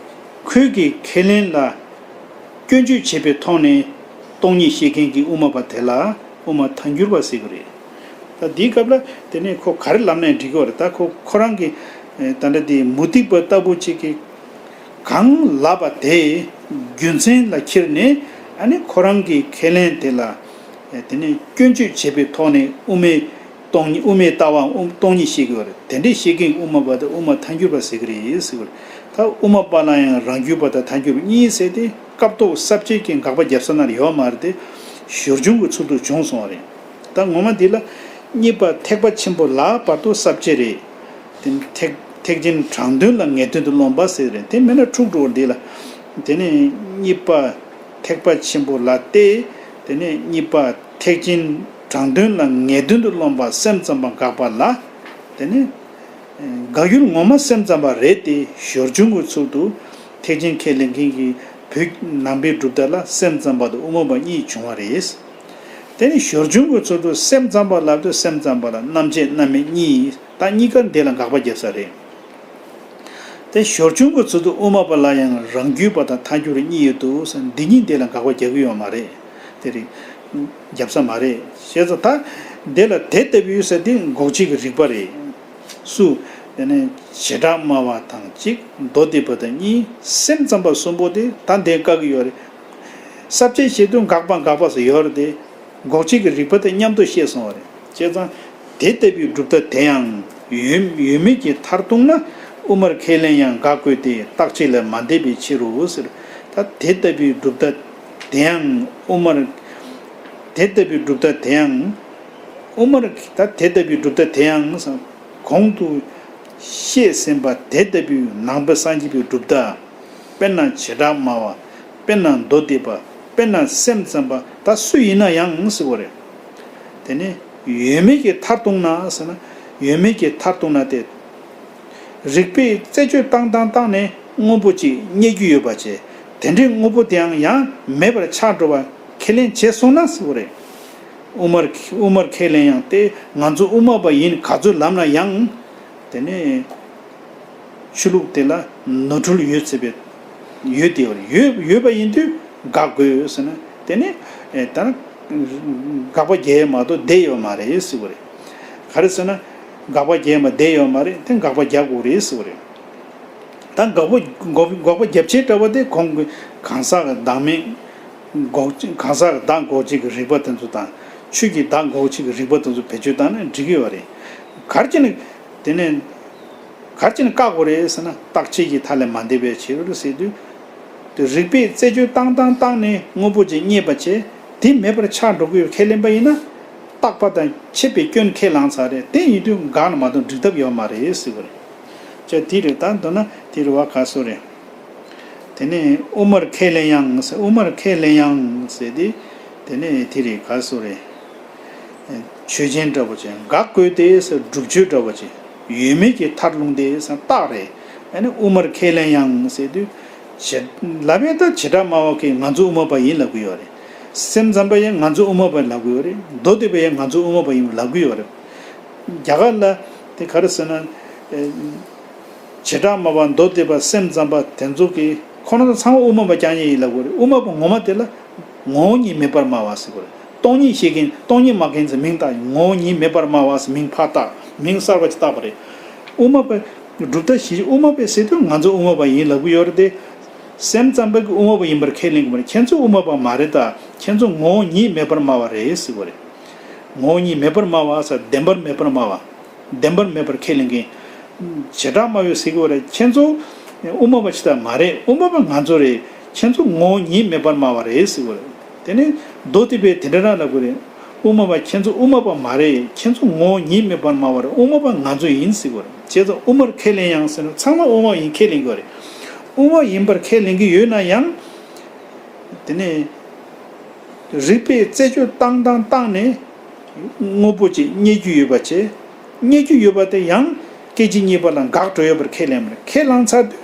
ཁོས་ཀྱི་ཁས་ལེན་ལ་སྐྱོན་བརྗོད་བྱེད་པའི་ཐོག་ནས་སྟོང་ཉིད་བཤད་མཁན་གྱི་དབུ་མ་པ་དེ་ལ་དབུ་མ་ཐལ་འགྱུར་བ་ཟེར་གྱི་རེད། ད་འདིའི་སྐབས་ལ་དེ་ནས་ཁོ་ག་རེ་ལབ་ནའི་འགྲིག་གི་རེད། ད་ཁོ་ཁོ་རང་གི་ད་ལྟ་དེ་མུ་སྟེགས་པ་ལྟ་བུ་གཅིག་གིས་གང་ལབ་པ་དེ་རྒྱུ་མཚན་ལ་ཁྱེར་ནས་ཨ་ནི་ཁོ་རང་གི་ཁས་ལེན་དེ་ལ་དེ་ནས་སྐྱོན་བརྗོད་བྱེད་པའི་ཐོག་ནས་དབུ་མའི་སྟོང་ཉིད། དབུ་མའི་ལྟ་བའམ་དབུ་སྟོང་ཉིད་བཤད་ཀྱི་ཡོད་རེད། དེ་འདྲའི་བཤད་མཁན་གྱི་དབུ་མ་པ་དེ་དབུ་མ་ཐལ་འགྱུར་བ་ཟེར་གྱི་རེད་ཟེར་གྱི་རེད། ད་དབུ་མ་པ་ལ་ཡང་རང་རྒྱུད་པ་དང་ཐལ་འགྱུར་བ་གཉིས་ཟེར་ཏེ་སྐབས་ཐོག་ས་བཅད་ཀྱི་དགག་པ་བརྒྱབ་ས་ན་ཡོད་མ་རེད་དེ། སྦྱོར་བྱུང་གི་ཚུལ་དུ་བྱུང་སོང་བ་རེད། ད་ངོ་མ་འདི་ལ་གཉིས་པ་ཐེག་པ་ཆེན་པོ་ལ་བར་དུ་ས་བཅད་རེད། དེ་ཐེག་ཐེག་ཆེན་དྲང་དོན་ལ་ངེས་དོན་དུ་རློམ་པ་ཟེར་རེད། དེ་མེད་ན་འཁྲུག་འགྲོ་བ་འདི་ལ། དེ་ནས་གཉིས་པ་ཐེག་པ་ཆེན་པོ་ལ་སྟེ། དེ་ནས་གཉིས་པ་ཐེག་ཆེན་དྲང་དོན་ལ་ངེས་དོན་དུ་རློམ་པ་སེམས་ཙམ་པ་དགག་པ་ལ། དེ་ནས་དགག་ཡུལ་ངོ་མ་སེམས་ཙམ་པ་རེད་དེ། སྦྱོར་བྱུང་གི་ཚུལ་དུ་ཐེག་ཆེན་ཁས་ལེན་མཁན་གྱི་བོད་ནང་པའི་གྲུབ་མཐའ་ལ་སེམས་ཙམ་པ་དང་དབུ་མ་པ་གཉིས་བྱུང་བ་རེད། དེ་ནས་སྦྱོར་བྱུང་གི་ཚུལ་དུ་སེམས་ཙམ་པ་ལབ་དུས་སེམས་ཙམ་པ་ལ་རྣམ་བཅད་རྣམ་དམིགས་གཉིས། ད་གཉིས་ཀ་འདི་ལ་དགག་པ་བརྒྱབ་ས་རེད། དེ་སྦྱོར་བྱུང་གི་ཚུལ་དུ་དབུ་མ་པ་ལ་ཡང་རང་རྒྱུད་པ་དང་ཐལ་འགྱུར་གཉིས་ཡོད་དོ་ཟེར། འདི་གཉིས་འདི་ལ་དགག་པ་རྒྱག་གི་ཡོད་མ་རེད། དེ་རེད། རྒྱབ་ས་མ་རེད། བྱས་ཙང་ད་འདི་ལ་དེ་ལྟ་བུའི་ས་དེ་འགོག་བྱེད་ཀྱི་རིགས་པ་རེད། སུ། དེ་ནས་བྱེ་བྲག་སྨྲ་བ་དང་གཅིག་མདོ་སྡེ་པ་དང་གཉིས། སེམས་ཙམ་པ་གསུམ་པོ་དེ་ད་འདི་བཀག་གི་ཡོད་རེད། ས་བཅད་བྱེད་དུས་དགག་པ་དགག་པ་སུ་ཡོད་རེད་དེ། འགོག་བྱེད་ཀྱི་རིགས་པ་དེ་མཉམ་དུ་བཤད་སོང་བ་རེད། བྱས་ཙང་དེ་ལྟ་བུའི་གྲུབ་མཐའ་དེ་ཡང་ཡོད་ཡོད་མེད་ཀྱི་མཐར་ལྟུང་ན་དབུ་མར་ཁས་ལེན་ཡང་དགག་དགོས་ཏེ་རྟག་ཆད་ལ་མ་འདས་པའི་ཕྱིར་རོ་ཟེར། ད་དེ་ལྟ་བུའི་གྲུབ་མཐའ་དེ་ཡང་དབུ་མར། དེ་ལྟ་བུའི་གྲུབ་མཐའ་དེ་ཡང་དབུ་མར། ད་དེ་ལྟ་བུའི་གྲུབ་མཐའ་དེ་ཡང་གོང་དུ་བཤད་ཟིན་པ་དེ་ལྟ་བུའི་ནང་པ་སངས་རྒྱས་པའི་གྲུབ་མཐའ། དཔེར་ན་བྱེ་བྲག་སྨྲ་བ། དཔེར་ན་མདོ་སྡེ་པ། དཔེར་ན་སེམས་ཙམ་པ། ད་སུ་ཡིན་ན་ཡང་ཟེར་བ་རེད། དེ་ནས་ཡོད་མེད་ཀྱི་མཐར་ལྟུང་ན་ཟེར་ན། ཡོད་མེད་ཀྱི་མཐར་ལྟུང་ན་དེ། རིགས་པས་རྩད་གཅོད་བཏང་བཏང་བཏང་ནས་དངོས་པོ་གཅིག་རྙེད་རྒྱུ་ཡོད་པ་བྱས། དེ་འདྲའི་དངོས་པོ་དེའང་ཡང་མེད་པར་ཆགས་འགྲོ་བ་ཁས་ལེན་བྱས་སོང་ན་ཟེར་བ་རེད། དབུ་མར་དབུ་མར་ཁས་ལེན་ཡང་སྟེ་ང་ཚོ་དབུ་མ་པ་ཡིན་ག་ཚོད་ལབ་ན་ཡང་། དེ་ནས་ཆོས་ལུགས་དེ་ལ་ནོར་འཁྲུལ་ཡོད་ཚེ་བས་ཡོད་དེ་བར་ཡོད་ཡོད་པ་ཡིན་དུས་དགག་དགོས་ཟེར་ན། དེ་ནི་ད་དགག་པ་རྒྱག་ཡ་མ་གཏོགས་བསྡད་ཡོད་མ་རེད་ཟེར་བ་རེད། ག་རེ་ཟེར་ན། དགག་པ་རྒྱག་ཡ་མ་བསྡད་ཡོད་མ་རེད། དེ་དགག་པ་རྒྱག་དགོས་རེད་ཟེར་བ་རེད། ད་དགག་པ་དགག་དགག་པ་རྒྱབ་བྱེད་འདྲ་བ་དེ་གོང་གི་གང་ཟག་གི་བདག་མེད་འགོག་གང་ཟག་གི་བདག་འགོག་བྱེད་ཀྱི་རིགས་པ་དེ་ཚོ་དང་། ཆོས་ཀྱི་བདག་འགོག་བྱེད་ཀྱི་རིགས་པ་དེ་ཚོ་བེད་སྤྱོད་བཏང་ན་འགྲིག་གི་ཡོད་རེད། གར་གྱི་ནི་དེ་ནས་གར་གྱི་ནི་བཀག་དགོས་རེད་ཟེར་ན། བརྟག་དཔྱད་ཀྱི་མཐའ་ལས་མ་འདས་པའི་ཕྱིར་ཟེར་དུས། དེ་རིགས་པས་རྩད་གཅོད་བཏང་བཏང་བཏང་ནས་དངོས་པོ་ཅིག་རྙེད་པ་བྱས། དེ་མེད་པར་ཆགས་འགྲོ་གི་ཡོད་ཁས་ལེན་པ་ཡིན་ན། རྟག་པ་དང་ཁྱད་པའི་སྐྱོན་ཁས་བླངས་ཚར་རེད། དེ་ཡིན་དུས་དགག་ན་མ་གཏོགས་འགྲིག་ཐབས་ཡོད་མ་རེད་ཟེར་བ་རེད། ཅེས་དེ་རེད། ད་མདོར་ན་དེ་རེད་བ། ག་སོ་རེད། དེ་ནས་དབུ་མར་ཁས་ལེན་ཡང་ཟེར། དབུ་མར་ཁས་ལེན་ཡང་ཟེར་ཏེ། དེ་ནས་དེ་རེད། ག་སོ་རེད། ཆོས་ཅན་འདྲ་བོ་ཅིག་དགག་དགོས་ཏེ་ཟེར། སྒྲུབ་ཆོས་འདྲ་བོ་ཅིག་ཡོད་མེད་ཀྱི་མཐར་ལྷུང་སྟེ་ཟེར་རྟགས་རེད། ཨ་ནི་དབུ་མར་ཁས་ལེན་ཡང་ཟེར་དུས། བྱེ་ལབ་ཡས་ད་བྱེ་བྲག་སྨྲ་བ་གིས་ང་ཚོ་དབུ་མ་པ་ཡིན་ལབ་ཀྱི་ཡོད་རེད། སེམས་ཙམ་པ་ཡང་ང་ཚོ་དབུ་མ་པ་ལབ་ཀྱི་ཡོད་རེད། མདོ་སྡེ་པ་ཡང་ང་ཚོ་དབུ་མ་པ་ཡིན་ལབ་ཀྱི་ཡོད་རེད། རྒྱ་གར་ལ་དེ་ག་རེ་ཟེར་ན། ཨེ། བྱེ་བྲག་སྨྲ་བ། མདོ་སྡེ་པ། སེམས་ཙམ་པ་དེ་ཚོ་གིས་ཁོ་རང་ཚོ་ཚང་མ་དབུ་མ་པ་རྐྱང་རྐྱང་ཡིན་ལབ་དགོས་རེད། དབུ་མ་པ་ངོ་མ་དེ་ལ་ངོ་བོ་ཉིད་མེད་པར་སྨྲ་བ་ཟེར་དགོས་རེད། སྟོང་ཉིད་བཤད་མཁན། སྟོང་ཉིད་སྨྲ་མཁན་ཚོ་མིང་བཏགས། ངོ་བོ་ཉིད་མེད་པར་སྨྲ་བ་ཟེར་མིང་ཕར་བཏགས། མིང་གསར་པ་ཅིག་བཏགས་པ་རེད། དབུ་མ་པ་གྲུབ་མཐའ་གཞི་དབུ་མ་པས་ཟེར་དུས་ང་ཚོ་དབུ་མ་པ་ཡིན་ལབ་ཀྱི་ཡོད་རེད་དེ། སེམས་ཙམ་པ་གིས་དབུ་མ་པ་ཡིན་པར་ཁས་ལེན་གྱི་མ་རེད། ཁྱེད་ཚོ་དབུ་མ་པ་མ་རེད་ད། ཁྱེད་ཚོ་ངོ་བོ་ཉིད་མེད་པར་སྨྲ་བ་རེད་ཟེར་དགོས་རེད། ངོ་བོ་ཉིད་མེད་པར་སྨྲ་བ་ཟེར། བདེན་པར་མེད་པར་སྨྲ་བ། བདེན་པར་མེད་པར་ཁས་ལེན་མཁན། བྱེ་བྲག་སྨྲ་བས་ཟེར་གྱི་ཡོད་རེད། ཁྱེད་ཚོ་དབུ་མ་པ་ཅིག་ད་མ་རེད། དབུ་མ་པ་ང་ཚོ་རེད། ཁྱེད་ཚོ་ངོ་བོ་ཉིད་མེད་པར་སྨྲ་བ་རེད་ཟེར་གྱི་ཡོད་རེད། དེ་ནས་མདོ་སྡེ་པས་དེ་འདྲ་རང་ལབ་ཀྱི་རེད། དབུ་མ་པ་ཁྱེད་ཚོ་དབུ་མ་པ་མ་རེད། ཁྱེད་ཚོ་ངོ་བོ་ཉིད་མེད་པར་སྨྲ་བ་རེད། དབུ་མ་པ་ང་ཚོ་ཡིན་ཟེར་གྱི་ཡོད་རེད། བྱས་ཙང་དབུ་མར་ཁས་ལེན་ཡང་ཟེར་ན་ཚང་མ་དབུ་མ་ཡིན་ཁས་ལེན་གྱི་ཡོད་རེད། དབུ་མ་ཡིན་པར་ཁས་ལེན་གྱི་ཡོད་ན་ཡང་། དེ་ནས་རིགས་པས་རྩད་གཅོད་བཏང་བཏང་བཏང་ནས་དངོས་པོ་ཅིག་རྙེད་རྒྱུ་ཡོད་པ་བྱས། རྙེད་རྒྱུ་ཡོད་པ་དེ་ཡང་སྐད་ཅིག་གཉིས་པ་ལ་འགག་འགྲོ་ཡོད་པར་ཁས་ལེན་པ་རེད། ཁས་བླངས་ཚར་དུས་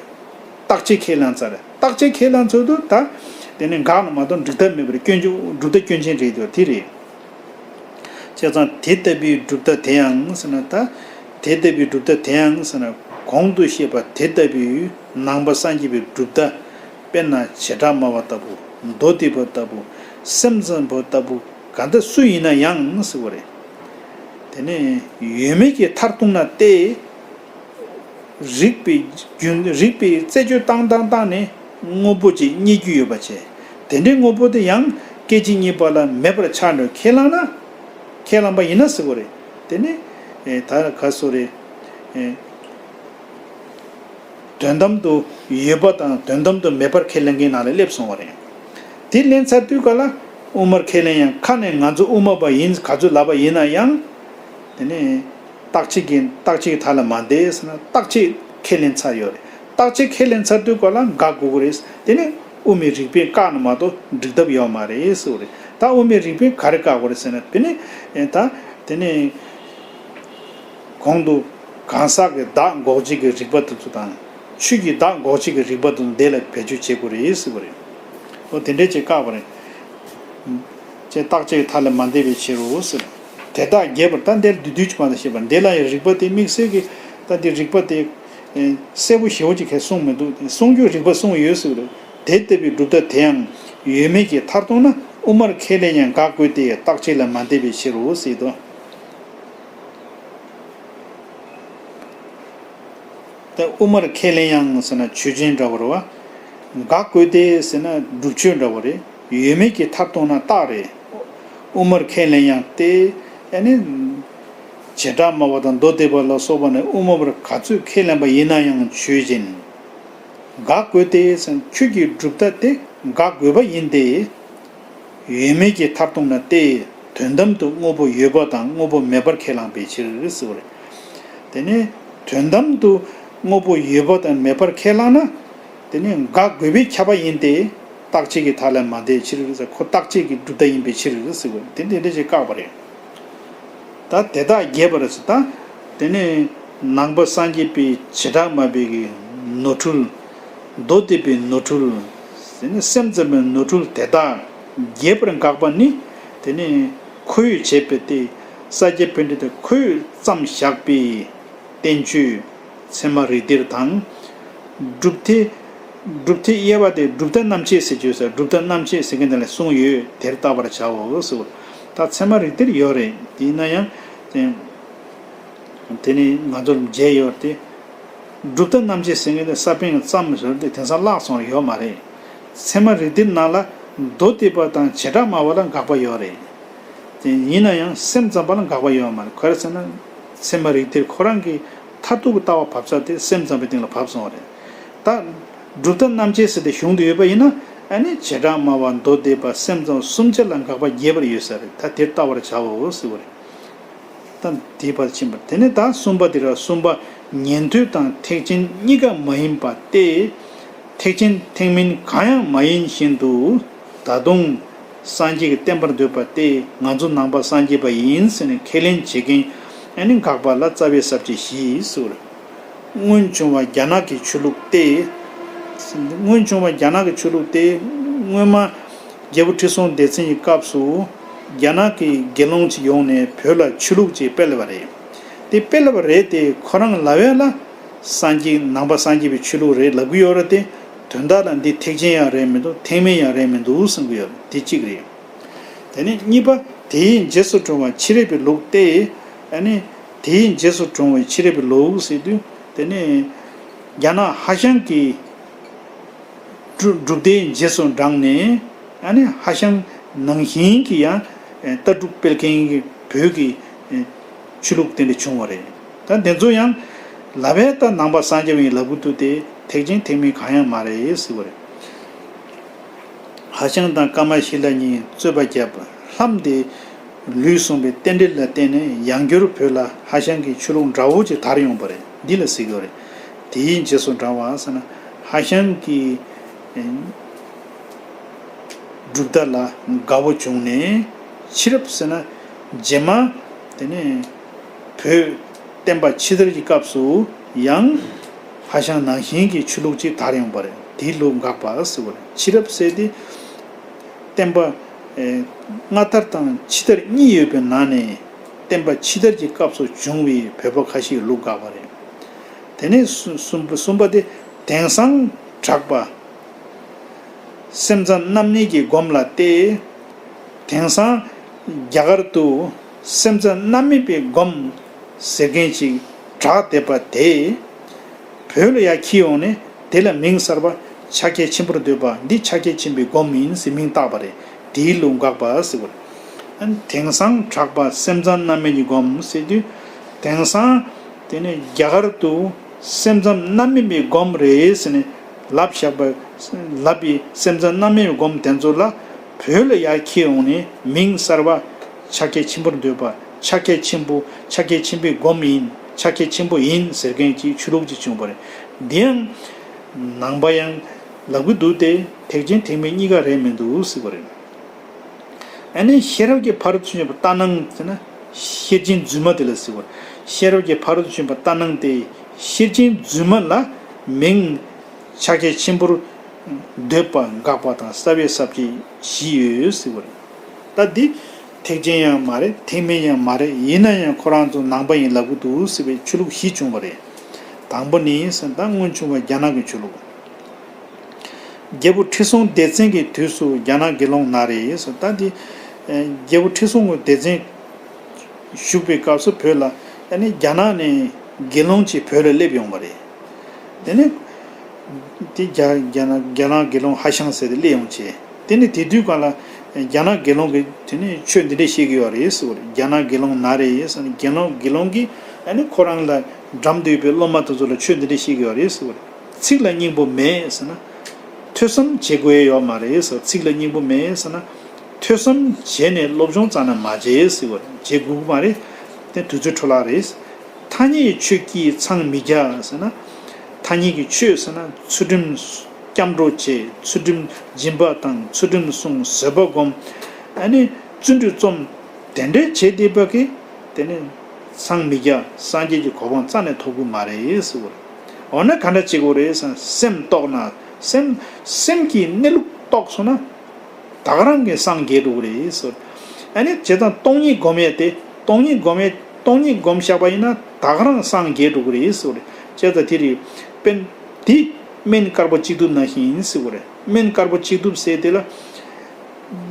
བརྟག་དཔྱད་ཁས་བླངས་ཚར་རེད། བརྟག་དཔྱད་ཁས་བླངས་ཚར་དུས་ད་དེ་ནས་འགག་ན་མ་གཏོགས་འགྲིག་ཐབས་མེད་པར་སྐྱོན་བརྗོད་གྲུབ་མཐའ་སྐྱོན་ཅན་རེད་འདུག་དེ་རེད། བྱས་ཙང་དེ་ལྟ་བུའི་གྲུབ་མཐའ་དེ་ཡང་ཟེར་ན། ད་དེ་ལྟ་བུའི་གྲུབ་མཐའ་དེ་ཡང་ཟེར་ན། གོང་དུ་བཤད་པ་དེ་ལྟ་བུའི་ནང་པ་སངས་རྒྱས་པའི་གྲུབ་མཐའ། དཔེར་ན་བྱེ་བྲག་སྨྲ་བ་ལྟ་བུ། མདོ་སྡེ་པ་ལྟ་བུ། སེམས་ཙམ་པ་ལྟ་བུ། ག་འདྲ་སུ་ཡིན་ན་ཡང་ཟེར་བ་རེད། དེ་ནས་ཡོད་མེད་ཀྱི་མཐར་ལྟུང་ན་སྟེ། རིགས་པའི་རྒྱུན། རིགས་པས་རྩད་གཅོད་བཏང་བཏང་བཏང་ནས་དངོས་པོ་ཅིག་རྙེད་རྒྱུ་ཡོད་པ་བྱས། དེ་འདྲའི་དངོས་པོ་དེ་ཡང་སྐད་ཅིག་གཉིས་པ་ལ་མེད་པར་ཆགས་འགྲོ་ཁས་བླངས་ན། ཁས་བླངས་པ་ཡིན་ན་ཟེར་བ་རེད། དེ་ནི་ཨེ་ད་ག་སོ་རེད། ཨེ་དོན་དམ་དུ་ཡོད་པ་དང་དོན་དམ་དུ་མེད་པར་ཁས་ལེན་མཁན་ནང་ལ་སླེབས་སོང་བ་རེད། དེ་ལེན་ཚར་དུས་ག་ལ་དབུ་མར་ཁས་ལེན་ཡང་ཁ་ནས་ང་ཚོ་དབུ་མ་པ་ཡིན་ག་ཚོད་ལབ་པ་ཡིན་ན་ཡང་། དེ་ནི་བརྟག་དཔྱད་ཀྱི་བརྟག་དཔྱད་ཀྱི་མཐའ་ལ་མ་འདས་ཟེར་ན། བརྟག་དཔྱད་ཁས་ལེན་ཚར་ཡོད་རེད། བརྟག་དཔྱད་ཁས་ལེན་ཚར་དུས་ག་ལ་འགག་དགོས་ཀྱི་རེད། དེ་ནི་དབུ་མའི་རིགས་པས་བཀག་ན་མ་གཏོགས་འགྲིག་ཐབས་ཡོད་མ་རེད་ཟེར་བ་རེད། ད་དབུ་མའི་རིགས་པས་ག་རེ་བཀག་དགོས་རེད་ཟེར་ན། དེ་ནི་ཨེ་ད་དེ་ནི་གོང་དུ་གང་ཟག་གི་བདག་འགོག་བྱེད་ཀྱི་རིགས་པ་དེ་ཚོ་དང་། ཆོས་ཀྱི་བདག་འགོག་བྱེད་ཀྱི་རིགས་པ་དེ་ཚོ་དེ་ལ་བེད་སྤྱོད་བྱེད་དགོས་རེད་ཟེར་བ་རེད། ཨོ་དེ་འདྲས་ཅིག་བཀག་པ་རེད། ཅེས་བརྟག་དཔྱད་ཀྱི་མཐའ་ལས་མ་འདས་པའི་ཕྱིར་རོ་ཟེར། དེ་དག་རྒྱས་པར། ད་འདིར་བསྡུས་བསྡུས་ཀྱི་མ་ལ་བཤད་པ། འདི་ལ་ཡང་རིགས་པ་དེ་དམིགས་བསལ་གྱི། ད་འདི་རིགས་པ་དེ། ཨེ་གསལ་པོ་ཞེ་པོ་ཅིག་གས་གསུངས་མི་འདུག་གསུང་རྒྱུའི་རིགས་པ་གསུངས་ཡོད་ཟེར་བ་རེད། དེ་ལྟ་བུའི་གྲུབ་མཐའ་དེ་ཡང་ཡོད་མེད་ཀྱི་མཐར་ལྟུང་ན། དབུ་མར་ཁས་ལེན་ཡང་འགག་དགོས་ཏེ་བརྟག་དཔྱད་ལ་མ་འདས་པའི་ཕྱིར་རོ་ཟེར་དོ། ད་དབུ་མར་ཁས་ལེན་ཡང་ཟེར་ན་ཆོས་ཅན་འདྲ་བོ་རེད་བ། འགག་དགོས་ཏེ་ཟེར་ན་སྒྲུབ་ཆོས་འདྲ་བོ་རེད། ཡོད་མེད་ཀྱི་མཐར་ལྟུང་ན་རྟགས་རེད། དབུ་མར་ཁས་ལེན་ཡང་སྟེ། ཨ་ནི་བྱེ་བྲག་སྨྲ་བ་དང་མདོ་སྡེ་པ་ལ་སོགས་པ་ནི་དབུ་མ་པར་ག་ཚོད་ཁས་ལེན་པ་ཡིན་ན་ཡང་ཆོས་ཅན། འགག་དགོས་ཏེ་ཟེར་ན་ཁྱོད་ཀྱི་གྲུབ་མཐའ་དེ་འགག་དགོས་པ་ཡིན་ཏེ། ཡོད་མེད་ཀྱི་མཐར་ལྟུང་ན་སྟེ། དོན་དམ་དུ་དངོས་པོ་ཡོད་པ་དང་དངོས་པོ་མེད་པར་ཁས་བླངས་པའི་ཕྱིར་ཟེར་བ་རེད། དེ་ནི་དོན་དམ་དུ་དངོས་པོ་ཡོད་པ་དང་མེད་པར་ཁས་བླངས་ན། དེ་ནི་འགག་དགོས་པས་ཁྱབ་པ་ཡིན་ཏེ། བརྟག་དཔྱད་ཀྱི་མཐའ་ལས་མ་འདས་ཕྱིར་ཟེར། ཁོ་བརྟག་དཔྱད་ཀྱི་གྲུབ་མཐའ་ཡིན་པའི་ཕྱིར་ཟེར་བ་རེད། དེ་འདི་འདྲ་ཞིག་བཀག་པ་རེད། ད་དེ་དག་རྒྱས་པར་ཟེར། ད་དེ་ནི། ནང་པ་སངས་རྒྱས་པའི་བྱེ་བྲག་སྨྲ་བའི་གི་ནོར་འཁྲུལ། མདོ་སྡེ་པའི་ནོར་འཁྲུལ། དེ་ནི་སེམས་ཙམ་པའི་ནོར་འཁྲུལ་དེ་དག་རྒྱས་པར་དགག་པ་ནི། དེ་ནི་ཁོ་བོས་བྱས་པ་སྟེ། ས་སྐྱ་པཎྜི་ཏ་ཁོས་བརྩམས་བཞག་པའི་བསྟན་བཅོས་ཚད་མ་རིགས་གཏེར་དང་། གྲུབ་མཐའི་གྲུབ་མཐའི་དབྱེ་བ་དེ་གྲུབ་མཐའ་རྣམ་འབྱེད་ཟེར་གྱི་ཡོད་ས། གྲུབ་མཐའ་རྣམ་འབྱེད་ཟེར་མཁན་དེ་ལ་གསུངས་ཡོད། དེར་བལྟ་བར་བྱའོ་ཟེར་བ། ད་ཚད་མ་རིགས་གཏེར་ཡོད་རེད། དེ་ཡིན་ན་ཡང་དེ་དེ་ནི་ང་ཚོར་མཇལ་ཡོད་དེ། གྲུབ་མཐའ་རྣམ་འབྱེད་ཟེར་མཁན་དེ་ས་པཎ་གྱིས་བརྩམས་ཟེར་དེ་དེང་སང་བརླག་སོང་རེད། ཡོད་མ་རེད། ཚད་མ་རིགས་གཏེར་ནང་ལ་མདོ་སྡེ་པ་དང་བྱེ་བྲག་སྨྲ་བ་ལ་དགག་པ་ཡོད་རེད། དེ་ཡིན་ན་ཡང་སེམས་ཙམ་པ་ལ་དགག་པ་ཡོད་མ་རེད། ག་རེ་ཟེར་ན། ཚད་མ་རིགས་གཏེར་ཁོ་རང་གི་མཐར་ཐུག་གི་ལྟ་བ་བབས་ཚར་དེ་སེམས་ཙམ་པའི་སྟེང་ལ་བབས་སོང་བ་རེད། ད་གྲུབ་མཐའ་རྣམ་འབྱེད་ཟེར་དེ་གཞུང་དུ་ཡོད་པ་ཡིན་ན། ཨ་ནི་བྱེ་བྲག་སྨྲ་བ་མདོ་སྡེ་པ་སེམས་ཙམ་གསུམ་ཆ་ལ་དགག་པ་རྒྱས་པར་ཡོད་ས་རེད། ད་དེར་བལྟ་བར་བྱའོ་ཟེར་བ་རེད། ད་དེའི་བར་ཕྱིན་པ་དེ་ནས་ད་གསུམ་པ་དེ་ར། གསུམ་པ་ཉན་ཐོས་དང་ཐེག་ཆེན་གཉིས་ཀ་མ་ཡིན་པ་སྟེ། ཐེག་ཆེན་ཐེག་དམན་གང་ཡང་མ་ཡིན་བཞིན་དུ། ད་དུང་སངས་རྒྱས་ཀྱིས་བསྟན་པར་འདོད་པ་སྟེ། ང་ཚོ་ནང་པ་སངས་རྒྱས་པ་ཡིན་ཟེར་ནས་ཁས་ལེན་བྱེད་མཁན་ཨ་ནི་དགག་པ་ལ་རྩ་བའི་ས་བཅད་བཞི་ཟེར། སྔོན་བྱུང་བ་རྒྱ་ནག་གི་ཆོས་ལུགས་ཏེ། སྔོན་བྱུང་བ་རྒྱ་ནག་གི་ཆོས་ལུགས་ཏེ། སྔོན་མ་རྒྱལ་པོ་ཁྲི་སྲོང་ལྡེ་བཙན་གྱི་སྐབས་སུ་རྒྱ་ནག་གི་དགེ་སློང་ཅིག་ཡོང་ནས་བོད་ལ་ཆོས་ལུགས་ཅིག་སྤེལ་བ་རེད། དེ་སྤེལ་བ་རེད་དེ། ཁོ་རང་ལབ་ཡ་ལ་སངས་རྒྱས་ནང་པ་སངས་རྒྱས་པའི་ཆོས་ལུགས་རེད་ལབ་ཀྱི་ཡོད་རེད་དེ། དོན་དག་ལ་འདི་ཐེག་ཆེན་ཡང་རེད་མི་འདུག་ཐེག་དམན་ཡང་རེད་མི་འདུག་གསུང་གི་ཡོད་རེད། དེ་གཅིག་རེད། དེ་ནས་གཉིས་པ། དེའི་རྗེས་སུ་འབྲང་བའི་ཕྱི་རབས་པའི་ལུགས་ཏེ། ཨ་ནི་དེའི་རྗེས་སུ་འབྲང་བའི་ཕྱི་རབས་པའི་ལུགས་ཟེར་དུས། དེ་ནི་རྒྱ་ནག་ཧྭ་ཤང་གི་གྲུབ་གྲུབ་མཐའི་རྗེས་སུ་འབྲངས་ནས། ཨ་ནི་ཧྭ་ཤང་ནང་བཞིན་གྱི་ཡང་ལྟ་གྲུབ་སྤེལ་མཁན་གྱི་བོད་ཀྱི་ཆོས་ལུགས་དེ་འདྲ་བྱུང་བ་རེད། ད་དེ་ཚོ་ཡང་ལབ་པས་ད་ནང་པ་སངས་རྒྱས་པ་ཡིན་ལབ་གི་འདུག་སྟེ། ཐེག་ཆེན་ཐེག་དམན་གང་ཡང་མ་རེད་ཟེར་བ་རེད། ཧྭ་ཤང་དང་ཀ་མ་ཤི་ལ་གཉིས་རྩོད་པ་བརྒྱབ། ལྷམ་དེ་ལུས་གསུངས་པའི་རྟེན་འབྲེལ་ལ་བརྟེན་ནས་ཡང་བསྐྱར་བོད་ལ་ཧྭ་ཤང་གི་ཆོས་ལུགས་འདྲ་བོ་ཅིག་དར་ཡོང་བ་རེད། འདི་ལ་ཟེར་གྱི་ཡོད་རེད། དེའི་རྗེས་སུ་འབྲང་བ་ཟེར་ན། ཧྭ་ཤང་གི་གྲུབ་མཐའ་ལ་དགའ་བོ་བྱུང་ནས། ཕྱི་རབས་ཟེར་ན་རྗེས་མ་དེ་ནས་བོད་བསྟན་པ་ཕྱི་དར་གྱི་སྐབས་སུ་ཡང་ཧྭ་ཤང་ནང་བཞིན་གྱི་ཆོས་ལུགས་ཅིག་དར་ཡོང་བ་རེད། དེའི་ལུགས་དགག་པ་ཟེར་བ་རེད། ཕྱི་རབས་ཟེར་དེ་བསྟན་པ་ཨེ་སྔ་དར་དང་ཕྱི་དར་གཉིས་ཡོད་པའི་ནང་ནས། བསྟན་པ་ཕྱི་དར་གྱི་སྐབས་སུ་བྱུང་བའི་བོད་པ་ཁ་ཤས་ལུགས་དགག་པ་རེད། དེ་ནས་གསུམ་གསུམ་པ་དེ་དེང་སང་གྲགས་པ། སེམས་ཙམ་རྣམ་གཉིས་ཀྱི་སྒོམ་ལ་སྟེ། དེང་སང་རྒྱ་གར་དུ་སེམས་ཙམ་རྣམ་གཉིས་པའི་སྒོམ་ཟེར་མཁན་ཅིག་གྲགས་བསྡད་པ་དེ། བོད་ལ་ཡར་འཁྱེར་ཡོང་ནས་དེ་ལ་མིང་གསར་པ་ཕྱག་རྒྱ་ཆེན་པོར་འདོད་པ། འདི་ཕྱག་རྒྱ་ཆེན་པོའི་སྒོམ་ཡིན་ཟེར་མིང་བཏགས་པ་རེད། དེའི་ལུགས་དགག་པ་ཟེར་བ་རེད། དེང་སང་གྲགས་པ་སེམས་ཙམ་རྣམ་གཉིས་ཀྱི་སྒོམ་ཟེར་དུས། དེང་སང་དེ་ནས་རྒྱ་གར་དུ་སེམས་ཙམ་རྣམ་གཉིས་པའི་སྒོམ་རེད་ཟེར་ནས་ལབ་བཞག་པ། ལབ་པའི་སེམས་ཙམ་རྣམ་གཉིས་པའི་སྒོམ་དེ་ཚོ་ལ་བོད་ལ་ཡར་འཁྱེར་ཡོང་ནས་མིང་གསར་པ་ཕྱག་རྒྱ་ཆེན་པོར་འདོད་པ། ཕྱག་རྒྱ་ཆེན་པོ། ཕྱག་རྒྱ་ཆེན་པོའི་སྒོམ་ཡིན། ཕྱག་རྒྱ་ཆེན་པོ་ཡིན་ཟེར་མཁན་གྱི་ཆོས་ལུགས་ཅིག་བྱུང་བ་རེད། འདི་ཡང་ནང་པ་ཡང་ལབ་ཀྱི་འདུག་སྟེ། ཐེག་ཆེན་ཐེག་དམན་གཉིས་ཀ་རེད་མི་འདུག་ཟེར་བ་རེད། ཨ་ནི་ཤེས་རབ་ཀྱི་ཕ་རོལ་ཏུ་ཕྱིན་པ་ལྟར་སྣང་ཟེར་ན། ཤེར་ཕྱིན་རྫུན་མ་དེ་ལ་ཟེར་བ། ཤེས་རབ་ཀྱི་ཕ་རོལ་ཏུ་ཕྱིན་པ་ལྟར་སྣང་སྟེ། ཤེར་ཕྱིན་རྫུན་མ་ལ་མིང་ཕྱག་རྒྱ་ཆེན་པོར་འདོད་པ་དགག་པ་དང་རྩ་བའི་ས་བཅད་བཞི་ཡོད་ཟེར་བ་རེད། ད་འདི་ཐེག་ཆེན་ཡང་མ་རེད། ཐེག་དམན་ཡང་མ་རེད། ཡིན་ན་ཡང་ཁོ་རང་ཚོ་ནང་པ་ཡིན་ལབ་ཀྱི་འདུག་ཟེར་བའི་ཆོས་ལུགས་བཞི་བྱུང་བ་རེད། དང་པོ་ནི་ཟེར་ན། ད་སྔོན་བྱུང་བ་རྒྱ་ནག་གི་ཆོས་ལུགས། རྒྱལ་པོ་ཁྲི་སྲོང་ལྡེ་བཙན་གྱི་དུས་སུ་རྒྱ་ནག་དགེ་སློང་ན་རེ་ཟེར། ད་འདི་ཨེ་རྒྱལ་པོ་ཁྲི་སྲོང་ལྡེ་བཙན་བཞུགས་པའི་སྐབས་སུ་བོད་ལ། ཨ་ནི་རྒྱ་ནག་ནས་དགེ་སློང་ཅིག་བོད་ལ་སླེབས་ཡོང་བ་རེད། དེ་ནས་དེ་རྒྱ་རྒྱ་ནག་རྒྱ་ནག་དགེ་སློང་ཧྭ་ཤང་ཟེར་དེ་སླེབས་ཡོང་བྱས། དེ་ནས་དེ་དུས་སྒང་ལ་རྒྱ་ནག་དགེ་སློང་གིས་དེ་ནས་ཆོས་འདི་འདྲ་བཤད་ཀྱི་ཡོད་རེད་ཟེར་བ་རེད། རྒྱ་ནག་དགེ་སློང་ན་རེ་ཟེར་ནས། དགེ་སློང་དགེ་སློང་གིས་ཨ་ནི་ཁོ་རང་ལ་འགྲམ་དུ་ཡོད་པའི་སློབ་མ་དེ་ཚོ་ལ་ཆོས་འདི་འདྲ་བཤད་ཀྱི་ཡོད་རེད་ཟེར་བ་རེད། ཚིག་ལ་སྙིང་པོ་མེད་ཟེར་ན། ཐོས་བསམ་བྱེད་དགོས་ཡ་ཡོད་མ་རེད་ཟེར། ཚིག་ལ་སྙིང་པོ་མེད་ཟེར་ན། ཐོས་བསམ་བྱས་ནས་སློབ་སྦྱོང་རྩ་ནས་མ་བྱེད་ཟེར་བ་རེད། བྱེད་དགོས་ཀྱི་མ་རེད། དེ་དུས་ཚོད་འཕྲོ་བརླག་རེད། ཐ་སྙད་ཀྱི་ཆོས་ཀྱིས་འཚང་མི་རྒྱ་ཟེར་ན། ཐ་སྙད་ཀྱི་ཆོས་ཟེར་ན་ཚུལ་ཁྲིམས་སྐྱབས་འགྲོ་བྱེད། ཚུལ་ཁྲིམས་སྦྱིན་པ་དང་ཚུལ་ཁྲིམས་སྲུང་། བཟོད་པ་སྒོམ། ཨ་ནི་བརྩོན་འགྲུས་རྩོམ། དེ་འདྲའི་བྱེད་བསྡད་པ་གི་དེ་ནི་ སངས་མི་རྒྱ། སངས་རྒྱས་ཀྱི་གོ་འཕང་རྩ་ནས་ཐོབ་གི་མ་རེད་ཟེར་བ་རེད། འོ་ན་ག་འདྲ་བྱེད་དགོས་རེད་ཟེར་ན། སེམས་རྟོགས་ན། སེམས་སེམས་ཀྱི་གནས་ལུགས་རྟོགས་སོང་ན། ད་ག་རང་གི་སངས་རྒྱས་འགྲོ་གི་རེད་ཟེར། ཨ་ནི་བྱས་ཙང་སྟོང་ཉིད་སྒོམ་ཡས་དེ། སྟོང་ཉིད་སྒོམ་ཡས། སྟོང་ཉིད་སྒོམ་བཞག་པ་ཡིན་ན་ད་ག་རང་སངས་རྒྱས་འགྲོ་གི་རེད་ཟེར། བྱས་ཙང་དེ་རེད། དཔེར་ན་དེ་སྨན་དཀར་པོ་གཅིག་གྲུབ་ནང་བཞིན་ཡིན་ཟེར་བ་རེད། སྨན་དཀར་པོ་གཅིག་གྲུབ་ཟེར་དེ་ལ།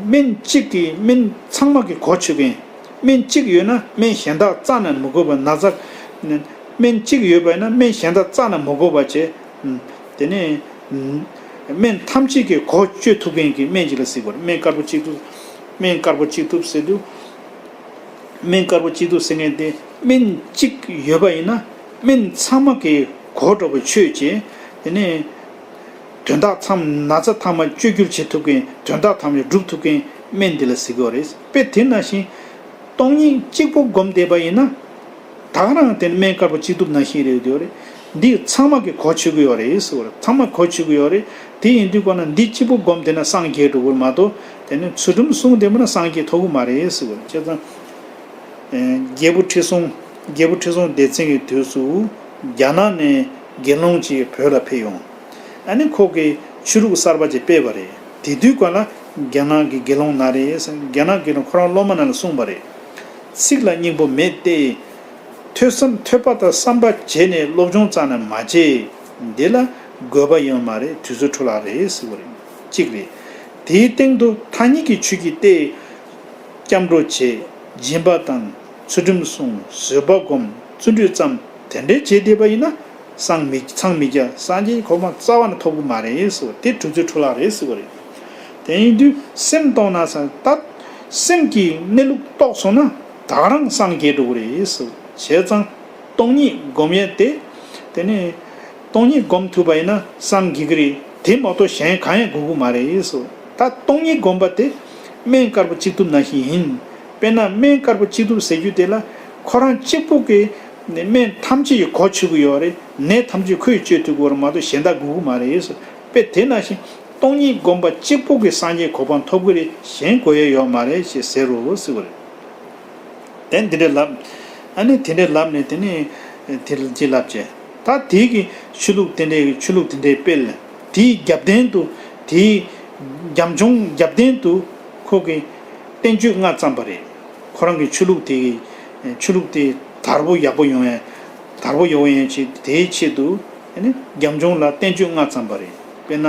སྨན་གཅིག་གིས་སྨན་ཚང་མ་གི་གོ་ཆོད་མཁན། སྨན་གཅིག་ཡོད་ན་སྨན་གཞན་དག་རྩ་ནས་མི་དགོས་པ། ན་ཚ། སྨན་གཅིག་ཡོད་པ་ཡིན་ན་སྨན་གཞན་དག་རྩ་ནས་མི་དགོས་པ་བྱས། དེ་ནས་སྨན་ཐམས་ཅད་ཀྱི་གོ་ཆོད་ཐུབ་མཁན་གྱི་སྨན་གཅིག་ལ་ཟེར་དགོས་རེད། སྨན་དཀར་པོ་གཅིག་གྲུབ། སྨན་དཀར་པོ་གཅིག་གྲུབ་ཟེར་དུས། སྨན་དཀར་པོ་གཅིག་གྲུབ་ཟེར་མཁན་དེ། སྨན་གཅིག་ཡོད་པ་ཡིན་ན་སྨན་ཚང་མ་གི་གོ་འདྲ་པོ་ཆོད་བྱས། དེ་ནས་དོན་དག་ཚང་། ན་ཚ་ཚང་མ་བཅོས་བསྒྱུར་བྱེད་ཐུབ་མཁན། དོན་དག་ཚང་མ་སྒྲུབ་ཐུབ་མཁན་སྨན་འདི་ལ་ཟེར་གྱི་ཡོད་རེད། དཔེ་དེ་ནང་བཞིན་སྟོང་ཉིད་གཅིག་པུ་སྒོམ་བསྡད་པ་ཡིན་ན། ད་ག་རང་དེ་ནི་སྨན་དཀར་པོ་གཅིག་གྲུབ་ནང་བཞིན་རེད་ཡོད་རེད། འདི་ཚང་མ་གི་གོ་ཆོད་ཀྱི་ཡོད་རེད་ཟེར་བ་རེད། ཚང་མ་གོ་ཆོད་ཀྱི་ཡོད་རེད། དེ་ཡིན་དུས་ཀ་ན་འདི་གཅིག་པུ་སྒོམ་བསྡད་ན་སངས་རྒྱས་འགྲོ་གི་མ་གཏོགས། དེ་ནི་ཚུལ་ཁྲིམས་སྲུང་བསྡད་པ་ན་སངས་རྒྱས་ཐོབ་གི་མ་རེད་ཟེར་བ་རེད། བྱས་ཙང་། རྒྱལ་པོ་ཁྲི་སྲོང་། རྒྱལ་པོ་ཁྲི་སྲོང་ལྡེ་བཙན་གྱི་དུས་སུ་རྒྱ་ནག་ནས་དགེ་སློང་ཅིག་བོད་ལ་ཕེབས་ཡོང་། ཨ་ནི་ཁོ་གིས་ཆོས་ལུགས་གསར་པ་ཅིག་སྤེལ་བ་རེད། དེ་དུས་ཀ་ལ་རྒྱ་ནག་གི་དགེ་སློང་ན་རེ། རྒྱ་ནག་གི་ཁོ་རང་སློབ་མ་རྣམས་ལ་གསུངས་པ་རེད། ཚིག་ལ་སྙིང་པོ་མེད་དེ། ཐོས་བསམ། ཐོས་པ་དང་བསམ་པ་བྱས་ནས་སློབ་སྦྱོང་རྩ་ནས་མ་བྱས། འདི་ལ་དགོས་པ་ཡོད་མ་རེད། དུས་ཚོད་འཕྲོ་བརླག་རེད་ཟེར་བ་རེད། གཅིག་རེད། དེའི་སྟེང་དུ་ཐ་སྙད་ཀྱི་ཆོས་ཀྱི་སྟེ། སྐྱབས་འགྲོ་བྱེད། སྦྱིན་པ་བཏང་། ཚུལ་ཁྲིམས་སྲུང་། བཟོད་པ་སྒོམ། བརྩོན་འགྲུས་བརྩམ། དེ་འདྲའི་བྱེད་བསྡད་པ་ཡིན་ན། སངས་མི། སངས་མི་རྒྱ། སངས་རྒྱས་ཀྱི་གོ་འཕང་རྩ་བ་ནས་ཐོབ་ཀྱི་མ་རེད་ཟེར་བ་དེ་དུས་ཚོད་འཕྲོ་བརླག་རེད་ཟེར་བ་རེད། དེ་ཡིན་དུས་སེམས་རྟོགས་ན་ཟེར། ད་སེམས་ཀྱི་གནས་ལུགས་རྟོགས་སོང་ན་ད་ག་རང་སངས་རྒྱས་འགྲོ་གི་རེད་ཟེར། བྱས་ཙང་སྟོང་ཉིད་སྒོམ་ཡས་དེ། དེ་ནས་སྟོང་ཉིད་སྒོམ་ཐུབ་པ་ཡིན་ན་སངས་རྒྱས་ཀྱི་རེད། དེ་མ་གཏོགས་གཞན་གང་ཡང་དགོས་ཀྱི་མ་རེད་ཟེར། ད་སྟོང་ཉིད་སྒོམ་པ་དེ་སྨན་དཀར་པོ་གཅིག་གྲུབ་ནང་བཞིན་ཡིན། དཔེར་ན་སྨན་དཀར་པོ་གཅིག་གྲུབ་ཟེར་རྒྱུ་དེ་ལ་ཁོ་རང་གཅིག་པུ་གིས་སྨན་ཐམས་ཅད་ཀྱི་གོ་ཆོད་ཀྱི་ཡོད་རེད། ནད་ཐམས་ཅད་ཁོས་བཅོས་ཐུབ་ཀྱི་ཡོད་རེད་མ་གཏོགས་གཞན་དག་དགོས་ཀྱི་མ་རེད་ཟེར། དཔེ་དེ་ནང་བཞིན་སྟོང་ཉིད་སྒོམ་པ་གཅིག་པུ་གིས་སངས་རྒྱས་གོ་འཕང་ཐོབ་ཀྱི་རེད། གཞན་དགོས་ཡས་ཡོད་མ་རེད་ཅེས་ཟེར་རོ་ཟེར་བ་རེད། དེ་འདི་འདྲ་ལབ། ཨ་ནི་དེ་འདྲ་ལབ་ནས་དེ་ནས་དེ་ལ་ཅི་ལབ་བྱས། ད་དེའི་གི་ཆོས་ལུགས་དེ་འདྲའི་ཆོས་ལུགས་དེ་འདྲའི་སྤེལ། དེའི་རྒྱབ་རྟེན་དུ། དེའི་རྒྱབ་ལྗོངས་རྒྱབ་རྟེན་དུ་ཁོ་གིས་བསྟན་བཅོས་ལྔ་བརྩམས་པ་རེད། ཁོ་རང་གི་ཆོས་ལུགས་དེ་གི། ཆོས་ལུགས་དེ་དར་པོ་ཡག་པོ་ཡོང་ཡ། དར་པོ་ཡོང་ཡ་ཆེད། དེའི་ཆེད་དུ་ཨ་ནི་རྒྱབ་ལྗོངས་ལ་བསྟན་བཅོས་ལྔ་བརྩམས་པ་རེད། དཔེར་ན།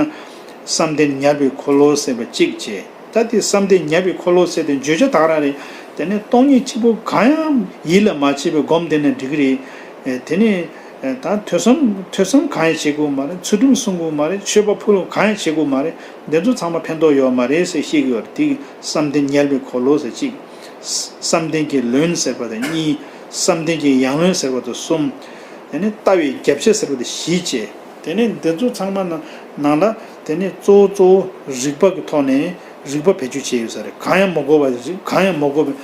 བསམ་གཏན་ཉར་བའི་འཁོར་ལོ་ཟེར་བ་གཅིག་བྱས། ད་དེ་བསམ་གཏན་ཉར་བའི་འཁོར་ལོ་ཟེར་དེ་བརྗོད་བྱ་དག་རང་རེད། དེ་ནས་སྟོང་ཉིད་གཅིག་པུ་གང་ཡང་ཡིད་ལ་མ་བྱས་པའི་སྒོམ་བསྡད་ན་འགྲིག་གི་རེད། དེ་ནས་ད་ཐོས་བསམ། ཐོས་བསམ་གང་ཡང་བྱེད་དགོས་མ་རེད། ཚུལ་ཁྲིམས་སྲུང་དགོས་མ་རེད། མཆོད་པ་ཕུལ་གང་ཡང་བྱེད་དགོས་མ་རེད། འདི་ཚོ་ཚང་མ་ཕན་ཐོགས་ཡོད་མ་རེད་ཟེར་བཤད་ཀྱི་ཡོད་རེད། དེ་བསམ་གཏན་ཉར་བའི་འཁོར་ལོ་ཟེར་གཅིག་བསམ་གཏན་གྱི་ལུང་ཟེར་བ་དང་གཉིས། བསམ་གཏན་གྱི་ཡང་ལུང་ཟེར་བ་དང་གསུམ། དེ་ནས་ལྟ་བའི་རྒྱབ་ཆ་ཟེར་བ་དང་བཞི་བྱས། དེ་ནས་འདི་ཚོ་ཚང་མ་ནང་ནང་ལ། དེ་ནས་གཙོ་བོ་གཙོ་བོ་རིགས་པ་གི་ཐོག་ནས་རིགས་པ་བེད་སྤྱོད་བྱས་ཡོད་ས་རེད། གང་ཡང་མ་གོ་བ། རིགས་གང་ཡང་མ་གོ་བའི།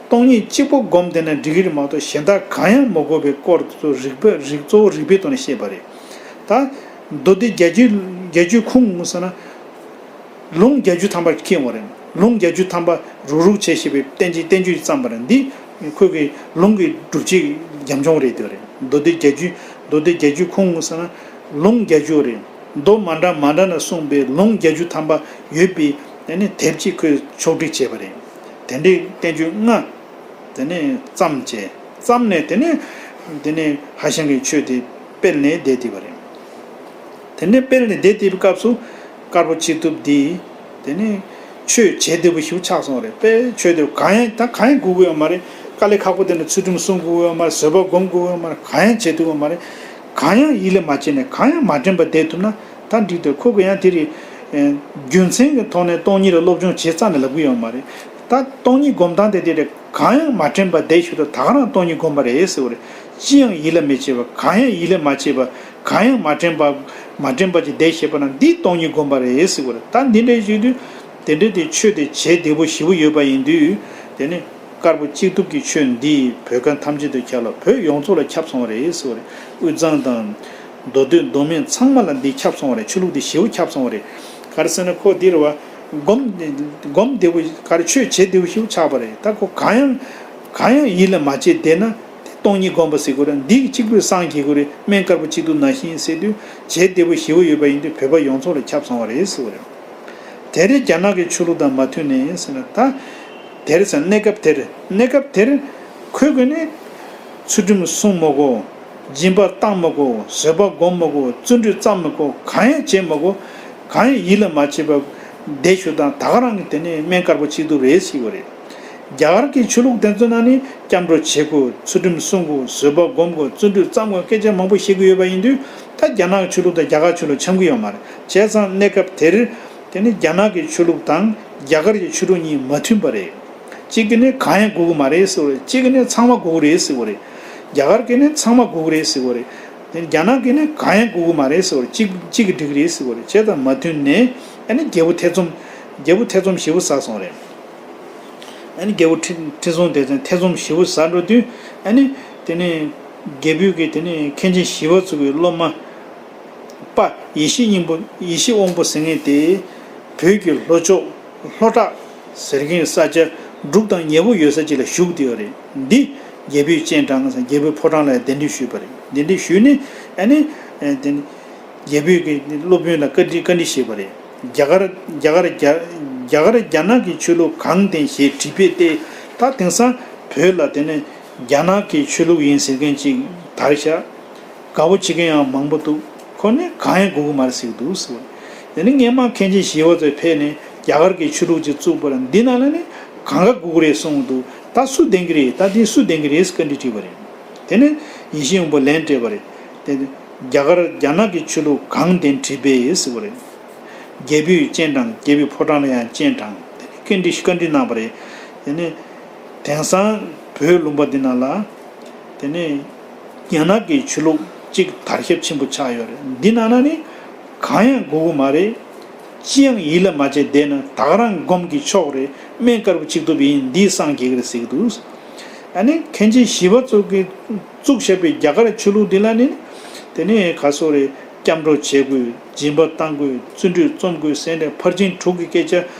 སྟོང་ཉིད་གཅིག་པུ་སྒོམ་བསྡད་ན་འགྲིག་གི་རེད་མ་གཏོགས་གཞན་དག་གང་ཡང་མ་གོ་བའི་སྐོར་དེ་ཚོ་རིགས་པ། རིགས། གཙོ་བོ་རིགས་པའི་ཐོག་ནས་བཤད་པ་རེད། ད་མདོ་སྡེ་བརྒྱད་ཅུའི། བརྒྱད་ཅུའི་ཁུངས་ཟེར་ན། ལུང་བརྒྱད་ཅུ་ཐམ་པ་ཁེངས་པ་རེད། ལུང་བརྒྱད་ཅུ་ཐམ་པ་རུག་རུག་བྱས་བཤད་པའི་བསྟན་བཅོས། བསྟན་བཅོས་བརྩམས་པ་རེད། འདི་ཁོ་གི་ལུང་གི་སྒྲུབ་བྱེད་རྒྱབ་ལྗོངས་རེད་དེ་རེད། མདོ་སྡེ་བརྒྱད་ཅུ། མདོ་སྡེ་བརྒྱད་ཅུའི་ཁུངས་ཟེར་ན་ལུང་བརྒྱད་ཅུ་རེད། མདོ་མ་འདྲ་མ་འདྲ་ནས་གསུངས་པའི་ལུང་བརྒྱད་ཅུ་ཐམ་པ་ཡོད་པའི། དེ་ནི་དེབ་ཅིག་ཁོས་ཕྱོགས་སྒྲིག་བྱས་པ་རེད། དེ་འདྲའི་བསྟན་བཅོས་ལྔ། དེ་ནས་བརྩམས་བྱས། བརྩམས་ནས་དེ་ནས། དེ་ནས་ཧྭ་ཤང་གི་ཆོས་དེ་སྤེལ་ནས་བསྡད་བསྡད་པ་རེད། དེ་ནས་སྤེལ་ནས་བསྡད་བསྡད་པའི་སྐབས་སུ་དཀར་པོ་གཅིག་གྲུབ་འདིས། དེ་ནས་ཆོས་བྱེད་བདེ་པོ་ཞིག་ཆགས་སོང་བ་རེད། དཔེ་ཆོས་དེ་གང་ཡང་། ད་གང་ཡང་དགོས་ཀྱི་ཡོད་མ་རེད། དཀའ་ལས་ཁག་པོ་དེ་འདྲ། ཚུལ་ཁྲིམས་སྲུང་དགོས་ཀྱི་ཡོད་མ་རེད། བཟོད་པ་སྒོམ་དགོས་ཀྱི་ཡོད་མ་རེད། གང་ཡང་བྱེད་ཐུབ་ཀྱི་ཡོད་མ་རེད། གང་ཡང་ཡིད་ལ་མ་བྱས་ནས་གང་ཡང་མ་དྲན་པར་བསྡད་ཐུབ་ན་ད་འགྲིག་འདུག་ཁོ་གིས་ཡང་དེ་རེད། རྒྱུ་མཚན་གྱི་ཐོག་ནས་སྟོང་ཉིད་ལ་སློབ་སྦྱོང་བྱེད་རྩ་ནས་ལབ་ཀྱི་ཡོད་མ་རེད། ད་སྟོང་ཉིད་སྒོམ་སྟངས་དེ་དེ་རེད། གང་ཡང་མ་དྲན་པར་བསྡད་ཞུ་དུས་ད་ག་རང་སྟོང་ཉིད་སྒོམ་པ་རེད་ཟེར་བ་རེད། ཅི་ཡང་ཡིད་ལ་མི་བྱེད་པ། གང་ཡང་ཡིད་ལ་མ་བྱེད་པ། གང་ཡང་མ་དྲན་པ། མ་དྲན་པ་ཅིག་བསྡད་ཤེས་པ་ན་འདི་སྟོང་ཉིད་སྒོམ་པ་རེད་ཟེར་བ་རེད། ད་འདི་འདྲའི་ཞུ་དུས་དེ་འདྲའི་དེ་ཆོས་དེ་བྱེད་བདེ་པོ་ཞེ་པོ་ཡོད་པ་ཡིན་དུས། དེ་ནི་དཀར་པོ་གཅིག་གྲུབ་ཀྱི་ཆོས་འདི་བོད་ཁམས་ཐམས་ཅད་དུ་ཁྱབ་ལ། བོད་ཡོངས་རྫོགས་ལ་ཁྱབ་སོང་བ་རེད་ཟེར་བ་རེད། དབུས་གཙང་དང་། མདོ་སྟོད་མདོ་སྨད་ཚང་མ་ལ་འདི་ཁྱབ་སོང་བ་རེད། ཆོས་ལུགས་འདི་ཞེ་པོ་ཁྱབ་སོང་བ་རེད། ག་རེ་ཟེར་ན་ཁོ་འདི་རེད་བ། སྒོམ། སྒོམ་བདེ་པོ། ག་རེ། ཆོས་བྱེད་བདེ་པོ་ཞེ་པོ་ཆགས་པ་རེད། ད་ཁོ་གང་ཡང་། གང་ཡང་ཡིད་ལ་མ་བྱེད་བསྡད་ན། དེ་ སྟོང་ཉིད་སྒོམ་པ་ཟེར་དགོས་རེད། འདི་གཅིག་པུས་སངས་རྒྱས་དགོས་རེད། སྨན་དཀར་པོ་གཅིག་བསྡུས་ནང་བཞིན་ཟེར་དུས་བྱེད་བདེ་པོ་ཞེ་པོ་ཡོད་པ་ཡིན་དུས་བོད་པ་ཡོངས་རྫོགས་ལ་ཁྱབ་སོང་བ་རེད་ཟེར་བ་རེད། དེ་རིང་རྒྱ་ནག་གི་ཆོས་ལུགས་དང་མ་མཐུན་ནས་ཟེར་ན། ད་དེར་ཟེར་གནས་སྐབས་དེར་གནས་སྐབས་དེར་ཁོས་གོ་ནས་ཚུལ་ཁྲིམས་སྲུང་མི་དགོས། སྦྱིན་པ་བཏང་མི་དགོས། བཟོད་པ་སྒོམ་མི་དགོས། བརྩོན་འགྲུས་བརྩམ་མི་དགོས། གང་ཡང་བྱེད་མི་དགོས། གང་ཡང་ཡིད་ལ་མ་བྱེད་པར་བསྡད་ཞུ་དང་། ད་ག་རང་གི་དེ་ནས་སྨན་དཀར་པོ་གཅིག་བསྡུས་རེད་ཟེར་བ་རེད། རྒྱ་གར་གྱི་ཆོས་ལུགས་དེ་ཚོ་ནང་ནི་སྐྱབས་འགྲོ་བྱེད་དགོས། ཚུལ་ཁྲིམས་སྲུང་དགོས། བཟོད་པ་སྒོམ་དགོས། བརྩོན་འགྲུས་བརྩམ་དགོས། སྐད་ཆ་མང་པོ་བཤད་ཀྱི་ཡོད་པ་ཡིན་དུས་ད་རྒྱ་ནག་གི་ཆོས་ལུགས་དང་རྒྱ་གར་ཆོས་ལུགས་འཆམ་གྱི་ཡོད་མ་རེད། བྱས་ཙང་གནས་སྐབས་དེར་དེ་ནི་རྒྱ་ནག་གི་ཆོས་ལུགས་དང་རྒྱ་གར་གྱི་ཆོས་ལུགས་གཉིས་མ་མཐུན་པ་རེད། གཅིག་གིས་ནི་གང་ཡང་དགོས་ཀྱི་མ་རེད་ཟེར་བ་རེད། གཅིག་གིས་ནི་ཚང་མ་དགོས་ཀྱི་རེད་ཟེར་བ་རེད། རྒྱ་གར་གྱིས་ནི་ཚང་མ་དགོས་ཀྱི་རེད་ཟེར་བ་རེད། དེ་རྒྱ་ནག་གིས་ནི་གང་ཡང་དགོས་ཀྱི་མ་རེད་ཟེར་བ་རེད། གཅིག་གཅིག་གིས་འགྲིག་གི་རེད་ཟེར་བ་རེད། བྱས་ཙང་མ་མཐུན་ནས་ཨ་ནི་རྒྱལ་པོ་ཐེ་ཚོམ། རྒྱལ་པོ་ཐེ་ཚོམ་ཞེ་པོ་ཟ་སོང་རེད། ཨ་ནི་རྒྱལ་པོ་ཁྲི་ཁྲི་སྲོང་ལྡེ་བཙན་ཐེ་ཚོམ་ཞེ་པོ་ཟ་འགྲོ་དུས་ཨ་ནི་དེ་ནས་རྒྱལ་པོའི་གི་དེ་ནས་མཁན་ཆེན་ཞི་བ་འཚོ་གི་སློབ་མ་པ་ཡེ་ཤེས་སྙིང་པོ། ཡེ་ཤེས་དབང་པོ་ཟེར་མཁན་དེ་བོད་ཀྱི་ལྷོ་ཕྱོགས་ལྷོ་བྲག་ཟེར་མཁན་ས་ཆ་འབྲུག་དང་ཉེ་པོ་ཡོད་ས་ཅིག་ལ་བཞུགས་བསྡད་ཡོད་རེད། འདི་རྒྱལ་པོས་སྤྱན་དྲངས་ས། རྒྱལ་པོའི་ཕོ་བྲང་ལ་གདན་འདྲེན་ཞུས་པ་རེད། གདན་འདྲེན་ཞུས་ནས་ཨ་ནི་དེ་ནས་རྒྱལ་པོས་ཀྱི་སློབ་དཔོན་ལ་བཀའ་འདྲི་བཀའ་འདྲི་བྱས་པ་རེད། རྒྱ་གར་རྒྱ་གར་རྒྱ་རྒྱ་གར་རྒྱ་ནག་གི་ཆོས་ལུགས་གང་བསྟེན་ཞེས་དྲིས་པས་ཏེ། ད་དེང་སང་བོད་ལ་དེ་ནས་རྒྱ་ནག་གི་ཆོས་ལུགས་ཡིན་ཟེར་མཁན་ཅིག་དར་ཤག་དགའ་པོ་བྱེད་མཁན་ཡང་མང་པོ་འདུག་ཁོ་ནི་གང་ཡང་དགོས་ཀྱི་མ་རེད་ཟེར་གྱི་འདུག་ཟེར་བ། དེ་ནི་སྔན་མ་མཁན་ཆེན་ཞི་བ་འཚོས་ཕེབས་ནས་རྒྱ་གར་གྱི་ཆོས་ལུགས་ཅིག་བཙུགས་པར་འདི་ནང་ལ་ནི་གང་ག་དགོས་ཀྱི་རེད་གསུངས་འདུག་ད་སུ་བསྟེན་གྱི་རེད། ད་འདི་སུ་བསྟེན་གྱི་རེད་ཟེར་བཀའ་འདྲི་དྲིས་པ་རེད། དེ་ནི་ཡེ་ཤེས་དབང་པོ་ལན་སྤྲད་པ་རེད། དེ་ནི་རྒྱ་གར་རྒྱ་ནག་གི་ཆོས་ལུགས་གང་བསྟེན་དྲིས་པས་ཟེར་བ་རེད། རྒྱལ་པོས་སྤྱན་དྲངས། རྒྱལ་པོའི་ཕོ་བྲང་ལ་ཡང་སྤྱན་དྲངས། དེ་ནི་བཀའ་འདྲི་བཀའ་འདྲི་གནང་བ་རེད། དེ་ནི་དེང་སང་བོད་ལུང་པ་འདི་ནང་ལ་དེ་ནས་རྒྱ་ནག་གི་ཆོས་ལུགས་གཅིག་དར་ཁྱབ་ཆེན་པོ་ཆགས་ཡོད་རེད། འདི་ནང་ན་ནི་གང་ཡང་དགོས་ཀྱི་མ་རེད། ཅི་ཡང་ཡིད་ལ་མ་བྱས་བསྡད་ན་ད་ག་རང་སྒོམ་གྱི་ཆོག་རེད། སྨན་དཀར་པོ་གཅིག་བསྡུས་ཡིན། འདིས་སངས་རྒྱས་ཀྱི་རེད་ཟེར་གྱི་འདུག་ཨ་ནི་མཁན་ཆེན་ཞི་བ་འཚོ་གིས་བཙུགས་བཞག་པའི་རྒྱ་གར་ཆོས་ལུགས་འདི་ལ་ནི་དེ་ནས་ག་སོགས་རེད། སྐྱབས་འགྲོ་བྱེད་དགོས། སྦྱིན་པ་བཏང་དགོས། བརྩོན་འགྲུས་རྩོམ་དགོས་ཟེར་ནས་ཕར་ཕྱིན་དྲུག་གི་སྐད་ཆ་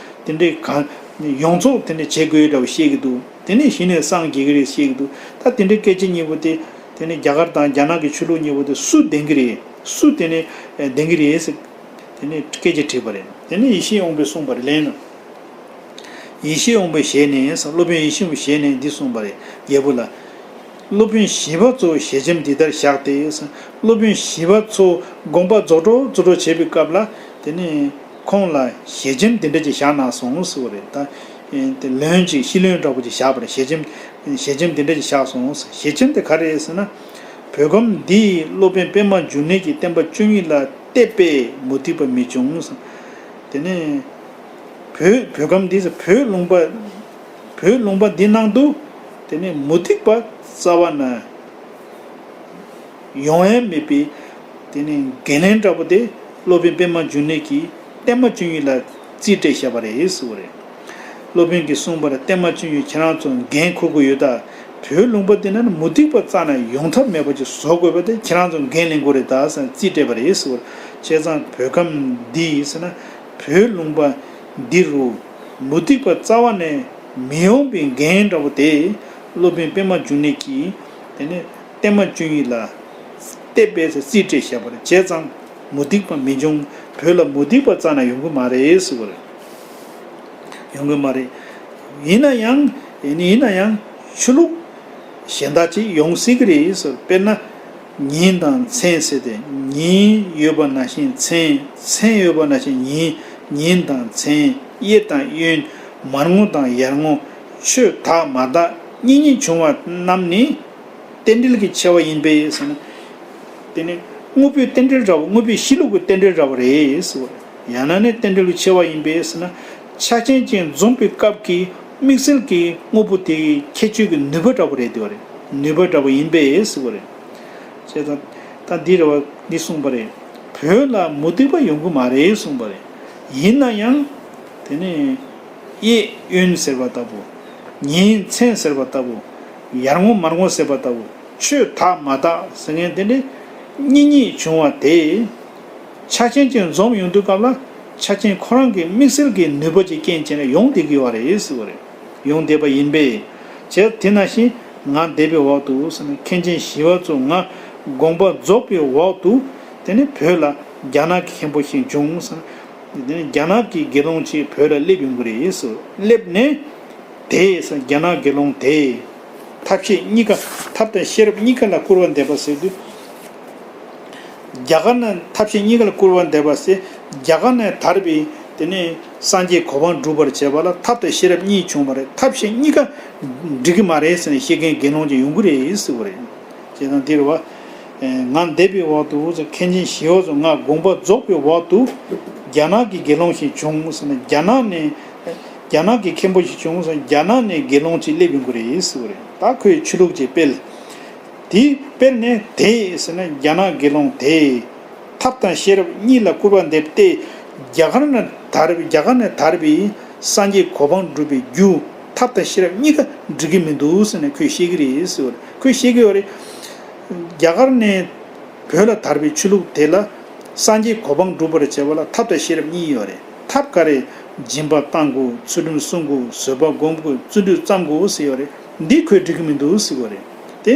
དེ་འདྲའི་གང་ཡོངས་རྫོགས་དེ་འདྲ་བྱེད་དགོས་འདྲ་བོ་བཤད་ཀྱི་འདུག་དེ་ནས་གཞི་ནས་སངས་རྒྱས་ཀྱི་རེད་བཤད་ཀྱི་འདུག་ད་དེ་འདྲའི་སྐད་ཆ་གཉིས་པོ་དེ་དེ་ནས་རྒྱ་གར་དང་རྒྱ་ནག་གི་ཆོས་ལུགས་གཉིས་པོ་དེ་སུ་བདེན་གྱི་རེད། སུ་དེ་ནས་བདེན་གྱི་རེད་ཟེར་དེ་ནས་སྐད་ཆ་དྲིས་པ་རེད། དེ་ནས་ཡེ་ཤེས་དབང་པོས་གསུངས་པ་རེད། ལན་ནོ། ཡེ་ཤེས་དབང་པོའི་ཞལ་ནས་སློབ་དཔོན་ཡེ་ཤེས་དབང་པོའི་ཞལ་ནས་འདི་གསུངས་པ་རེད། རྒྱལ་པོ་ལ། སློབ་དཔོན་ཞི་བ་འཚོ་ཞལ་ཆེམས་འདི་ལྟར་བཞག་སྟེ། སློབ་དཔོན་ཞི་བ་འཚོ་དགོངས་པ་རྫོགས་འགྲོ་རྫོགས་འགྲོ་བྱེད་པའི་སྐབས་ལ་དེ་ནས་ཁོང་ལ་ཞལ་ཆེམས་འདི་འདྲ་ཅིག་བཞག་གནང་སོང་ཟེར་བ་རེད། ད་དེ་ལན་ཅིག་ཤི་ལན་འདྲ་པོ་ཅིག་བཞག་པ་རེད། ཞལ་ཆེམས་ཞལ་ཆེམས་འདི་འདྲ་ཅིག་བཞག་སོང་། ཞལ་ཆེམས་དེ་ག་རེ་རེད་ཟེར་ན། བོད་ཁམས་འདི་ཡི་སློབ་དཔོན་པདྨ་འབྱུང་གནས་ཀྱིས་བསྟན་པ་བཅུ་གཉིས་ལ་གཏད་པས་མུ་སྟེགས་པ་མི་འབྱུང་། དེ་ནས་བོད་བོད་ཁམས་འདི་བོད་ལུང་པ་བོད་ལུང་པ་འདི་ནང་དུ་དེ་ནས་མུ་སྟེགས་པ་རྩ་བ་ནས་ཡོང་ཡ་མེད་པའི་དེ་ནས་འགན་ལེན་འདྲ་པོ་དེ་སློབ་དཔོན་པདྨ་འབྱུང་གནས་ཀྱིས་བསྟན་པ་བཅུ་གཉིས་ལ་རྩིས་སྤྲད་བཞག་པ་རེད་ཟེར་བ་རེད། སློབ་དཔོན་གྱིས་གསུངས་པར་བསྟན་པ་བཅུ་གཉིས་ཁྱེད་རང་ཚོ་འགན་འཁུར་དགོས་ཡོད་ད། བོད་ལུང་པ་འདི་ན་ནི་མུ་སྟེགས་པ་རྩ་ནས་ཡོང་ཐབས་མེད་པ་ཅིག་བཟོ་དགོས་པ་དེ་ཁྱེད་རང་ཚོ་འགན་ལེན་དགོས་རེད་ད་ཟེར་རྩིས་སྤྲད་པ་རེད་ཟེར་བ་རེད། བྱས་ཙང་བོད་ཁམས་འདི་ཟེར་ན་བོད་ལུང་པ་འདི་རུ་མུ་སྟེགས་པ་རྩ་བ་ནས་མི་ཡོང་པའི་འགན་འདྲ་པོ་དེ་སློབ་དཔོན་པདྨ་འབྱུང་གནས་ཀྱིས་དེ་ནས་བསྟན་པ་བཅུ་གཉིས་ལ་གཏད་པའི་རྩིས་སྤྲད་བཞག་པ་རེད། བྱས་ཙང་མུ་སྟེགས་པ་མི་འབྱུང་། བོད་ལ་མུ་སྟེགས་པ་རྩ་ནས་ཡོང་གི་མ་རེད་ཟེར་བ་རེད། ཡོང་གི་མ་རེད། ཡིན་ན་ཡང་ཡིན་ན་ཡང་ཆོས་ལུགས་གཞན་དག་ཅིག་ཡོང་སྲིད་ཀྱི་རེད་ཟེར། དཔེར་ན། ཉིན་དང་མཚན་ཟེར་ཏེ། ཉིན་ཡོད་པ་ནང་བཞིན་མཚན། མཚན་ཡོད་པ་ནང་བཞིན་ཉིན། ཉིན་དང་མཚན། གཡས་དང་གཡོན། མར་ངོ་དང་ཡར་ངོ། ཆོས་དག་མ་དག་གཉིས་གཉིས་བྱུང་བ་རྣམས་ནི་རྟེན་འབྲེལ་གྱི་ཆེ་བ་ཡིན་པས་ཟེར་ན། དེ་ནི་དངོས་པོའི་རྟེན་འབྲེལ་འདྲ་བོ། དངོས་པོའི་གཤིས་ལུགས་ཀྱི་རྟེན་འབྲེལ་འདྲ་བོ་རེད་ཟེར་བ་རེད། ཡང་ན་ནི་རྟེན་འབྲེལ་གྱི་ཆེ་བ་ཡིན་པས་ཟེར་ན། ཆ་རྐྱེན་ཅན་འཛོམས་པའི་སྐབས་ཀྱི་དམིགས་བསལ་གྱི་དངོས་པོ་དེའི་ཁྱད་ཆོས་ཀྱི་ནུས་པ་འདྲ་བོ་རེད་དེ་བ་རེད། ནུས་པ་འདྲ་བོ་ཡིན་པས་ཟེར་བ་རེད། བྱས་ཙང་ད་འདི་རེད་བ། འདི་གསུངས་པ་རེད། བོད་ལ་མུ་སྟེགས་པ་ཡོང་གི་མ་རེད་གསུངས་པ་རེད། ཡིན་ན་ཡང་དེ་ནི་གཡས་གཡོན་ཟེར་བ་ལྟ་བུ། ཉིན་མཚན་ཟེར་བ་ལྟ་བུ། ཡར་ངོ་མར་ངོ་ཟེར་བ་ལྟ་བུ། ཆོས་དག་མ་དག་ཟེར་མཁན་དེ་འདྲ་གཉིས་གཉིས་བྱུང་བ་དེ། ཆ་རྐྱེན་ཅན་འཛོམས་ཡོང་དུས་སྐབས་ལ་ཆ་རྐྱེན་ཁོ་རང་གི་དམིགས་བསལ་གྱི་ནུས་པ་ཅིག་རྐྱེན་བྱས་ནས་ཡོང་བསྡད་ཀྱི་ཡོད་རེད་ཟེར་བ་རེད། ཡོང་བསྡད་པ་ཡིན་པས། བྱས་དེ་ནང་བཞིན་ ང་འདས་པའི་འོག་ཏུ་ཟེར་ན། མཁན་ཆེན་ཞི་བ་འཚོ་ང་དགོངས་པ་རྫོགས་པའི་འོག་ཏུ། དེ་ནས་བོད་ལ་རྒྱ་ནག་གི་མཁན་པོ་ཞིག་བྱུང་ཟེར་ན། དེ་ནས་རྒྱ་ནག་གི་དགེ་སློང་ཅིག་བོད་ལ་སླེབས་ཡོང་གི་རེད་ཟེར། སླེབས་ནས་དེ་ཟེར་རྒྱ་ནག་དགེ་སློང་དེ་ཐབས་ཤེས་གཉིས་ཀ། ཐབས་དང་ཤེས་རབ་གཉིས་ཀ་ལ་སྐུར་བ་འདེབས་པ་ཟེར་དུས། རྒྱ་གར་ནས་ཐབས་ཤེས་གཉིས་ཀ་ལ་སྐུར་བ་འདེབས་པ་ཟེར། རྒྱ་གར་ནས་དར་བའི་དེ་ནས་སངས་རྒྱས་གོ་འཕང་སྒྲུབ་པར་བྱེད་པ་ལ་ཐབས་དང་ཤེས་རབ་གཉིས་བྱུང་བ་རེད། ཐབས་ཤེས་གཉིས་ཀ་འགྲིག་གི་མ་རེད་ཟེར་ནས་བཤད་མཁན་དགེ་སློང་ཅིག་ཡོང་གི་རེད་ཟེར་བ་རེད། བྱས་ཙང་འདིར་བ། ང་འདས་པའི་འོག་ཏུ་མཁན་ཆེན་ཞི་བ་འཚོ་ང་དགོངས་པ་རྫོགས་པའི་འོག་ཏུ་རྒྱ་ནག་གི་དགེ་སློང་ཞིག་བྱུང་ཟེར་ན། རྒྱ་ནག་ནས་རྒྱ་ནག་གི་མཁན་པོ་ཞིག་བྱུང་ཟེར་ན། རྒྱ་ནག་ནས་དགེ་སློང་ཅིག་སླེབས་ཡོང་གི་རེད་ཟེར་བ་རེད། ད་ཁོས་ཆོས་ལུགས་ཅིག་སྤེལ། དེ་དཔེར་ན་དེ་ཟེར་ན་རྒྱ་ནག་དགེ་སློང་དེས་ཐབས་དང་ཤེས་རབ་གཉིས་ལ་སྐུར་བ་འདེབས་ཏེ། རྒྱ་གར་ནས་དར་བའི་རྒྱ་གར་ནས་དར་བའི་སངས་རྒྱས་གོ་འཕང་སྒྲུབ་པའི་རྒྱུ་ཐབས་དང་ཤེས་རབ་གཉིས་ཀ་འགྲིག་གི་མི་འདུག་ཟེར་ནས་ཁོས་བཤད་ཀྱི་རེད་ཟེར་བ་རེད། ཁོས་བཤད་ཀྱི་ཡོད་རེད། རྒྱ་གར་ནས་བོད་ལ་དར་བའི་ཆོས་ལུགས་དེ་ལ་སངས་རྒྱས་གོ་འཕང་སྒྲུབ་པར་བྱེད་པ་ལ་ཐབས་དང་ཤེས་རབ་གཉིས་ཡོད་རེད། ཐབས་ག་རེ། སྦྱིན་པ་བཏང་དགོས། ཚུལ་ཁྲིམས་སྲུང་དགོས། བཟོད་པ་སྒོམ་དགོས། བརྩོན་འགྲུས་བརྩམ་དགོས་ཟེར་ཡོད་རེད། འདི་ཁོས་འགྲིག་གི་མི་འདུག་ཟེར་བ་རེད། དེ་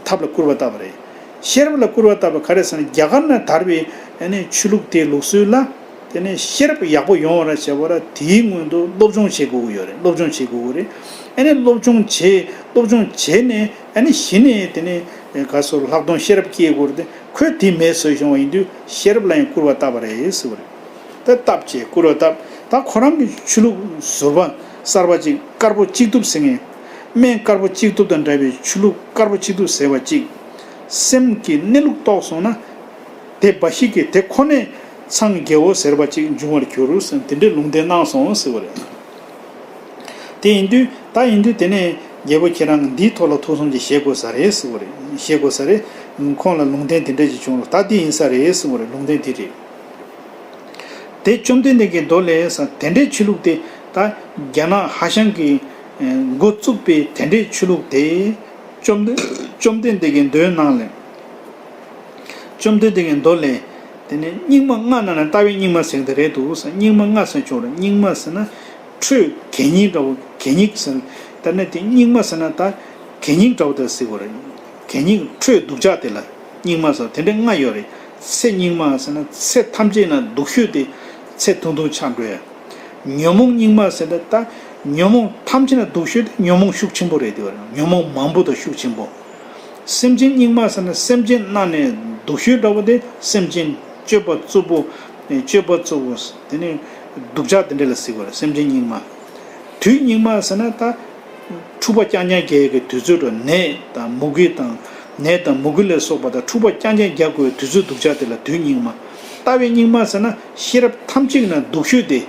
ཐབས་ལ་སྐུར་བ་བཏབ་པ་རེད། ཤེས་རབ་ལ་སྐུར་བ་བཏབ་པ་ག་རེ་ཟེར་ན། རྒྱ་གར་ནས་དར་བའི་ཨ་ནི་ཆོས་ལུགས་དེའི་ལུགས་སྲོལ་ལ་དེ་ནས་ཤེས་རབ་ཡག་པོ་ཡོང་བ་ར་བྱེད་པ་ར། དེའི་སྔོན་དུ་སློབ་སྦྱོང་བྱེད་དགོས་ཀྱི་ཡོད་རེད། སློབ་སྦྱོང་བྱེད་དགོས་ཀྱི་རེད། ཨ་ནི་སློབ་སྦྱོང་བྱེད། སློབ་སྦྱོང་བྱས་ནས་ཨ་ནི་གཞི་ནས་དེ་ནས་ག་སོ་ལྷག་མཐོང་ཤེས་རབ་སྐྱེ་དགོས་རེད། དེ་ཁོས་དེ་མེད་བཟོས་བྱུང་བ་ཡིན་དུས་ཤེས་རབ་ལ་ཡང་སྐུར་བ་བཏབ་པ་རེད་ཟེར་བ་རེད། ད་བཏབ་བྱས་སྐུར་བ་བཏབ། ད་ཁོ་རང་གི་ཆོས་ལུགས་ཟུར་པ་གསར་པ་ཅིག་དཀར་པོ་གཅིག་གཏུབ་ཟེར་མཁན། སྨན་དཀར་པོ་གཅིག་གཏུབ་དང་འདྲ་བའི་ཆོས་ལུགས་དཀར་པོ་གཅིག་གཏུབ་ཟེར་བ་ཅིག་སེམས་ཀྱི་གནས་ལུགས་རྟོགས་སོང་ན། དེ་འབའ་ཞིག་གིས་དེ་ཁོ་ནས་འཚང་རྒྱ་བོ་ཟེར་བ་ཅིག་འབྱུང་བར་འགྱུར་ཟེར། དེ་འདྲའི་ལུང་བསྟན་གནང་སོང་ཟེར་བ་རེད། དེ་ཡིན་དུས་ད་ཡིན་དུས་དེ་ནས་རྒྱལ་པོ་ཁྱེད་རང་འདིའི་ཐོག་ལ་ཐུགས་བསམ་ཅིག་བཞེས་དགོས་ས་རེད་ཟེར་བ་རེད། བཞེས་དགོས་ས་རེད། ཁོང་ལ་ལུང་བསྟན་དེ་འདྲ་ཅིག་བྱུང་རོགས། ད་འདི་ཡིན་ས་རེད་ཟེར་བ་རེད། ལུང་བསྟན་དེ་རེད། དེ་བཅོམ་ལྡན་འདས་ཀྱི་མདོ་ལས་ཟེར། དེ་འདྲའི་ཆོས་ལུགས་དེ་ད་རྒྱ་ནག་ཧྭ་ཤང་གིས་འགོ་བཙུགས་པའི་དེ་འདྲའི་ཆོས་ལུགས་དེ་བཅོམ་ལྡན་བཅོམ་ལྡན་འདས་ཀྱི་མདོའི་ནང་ལས། བཅོམ་ལྡན་འདས་ཀྱི་མདོ་ལས། དེ་ནས་རྙིང་མ་ལྔ་ནང་ནས་ལྟ་བའི་རྙིང་མ་ཟེར་གྱི་རེད་འདུག་ཟེར། རྙིང་མ་ལྔ་ཟེར་ཆོག་རེད། རྙིང་མ་ཟེར་ན་ཁྲོད་གད་སྙིགས་འདྲ་བོ། གད་སྙིགས་ཟེར། ད་ནི་དེ་རྙིང་མ་ཟེར་ན་ད་གད་སྙིགས་འདྲ་བོ་དེ་ཟེར་དགོས་རེད། གད་སྙིགས་ཁྲོད་སྡུག་ཅག་དེ་ལ་རྙིང་མ་ཟེར། དེ་འདྲ་ལྔ་ཡོད་རེད། ཚེ་རྙིང་མ་ཟེར་ན་ཚེ་ཐམས་ཅད་ན་སྡུག་ཤོས་དེ་ཚེ་ཐུང་ཐུང་ཆགས་འགྲོ་ཡ། ཉོན་མོངས་རྙིང་མ་ཟེར་ན་ད་ཉོན་མོངས་ཐམས་ཅད་ན་སྡུག་ཤོས་དེ་ཉོན་མོངས་ཤུགས་ཆེན་པོ་རེད། དེ་བར་ཉོན་མོངས་མང་པོ་དང་ཤུགས་ཆེན་པོ། སེམས་ཅན་རྙིང་མ་ཟེར་ན་སེམས་ཅན་རྣམས་ནས་སྡུག་ཤོས་འདྲ་བོ་དེ་སེམས་ཅན་སྤྱོད་པ་རྩུབ་པོ། སྤྱོད་པ་རྩུབ་པོ། དེ་ནས་སྡུག་ཅག་དེ་འདྲ་ལ་ཟེར་བ་རེད། སེམས་ཅན་རྙིང་མ། དུས་རྙིང་མ་ཟེར་ན་ད་འཁྲུག་པ་རྐྱང་རྐྱང་རྒྱག་ཡས་ཀྱི་དུས་ཚོད་འགྲོ། ནད་དང་མུ་གེ་དང་། ནད་དང་མུ་གེ་ལ་སོགས་པ་དང་འཁྲུག་པ་རྐྱང་རྐྱང་རྒྱག་དགོས་པའི་དུས་ཚོད་སྡུག་ཅག་དེ་ལ་དུས་རྙིང་མ། ལྟ་བའི་རྙིང་མ་ཟེར་ན་ཤེས་རབ་ཐམས་ཅད་ན་སྡུག་ཤོས་དེ།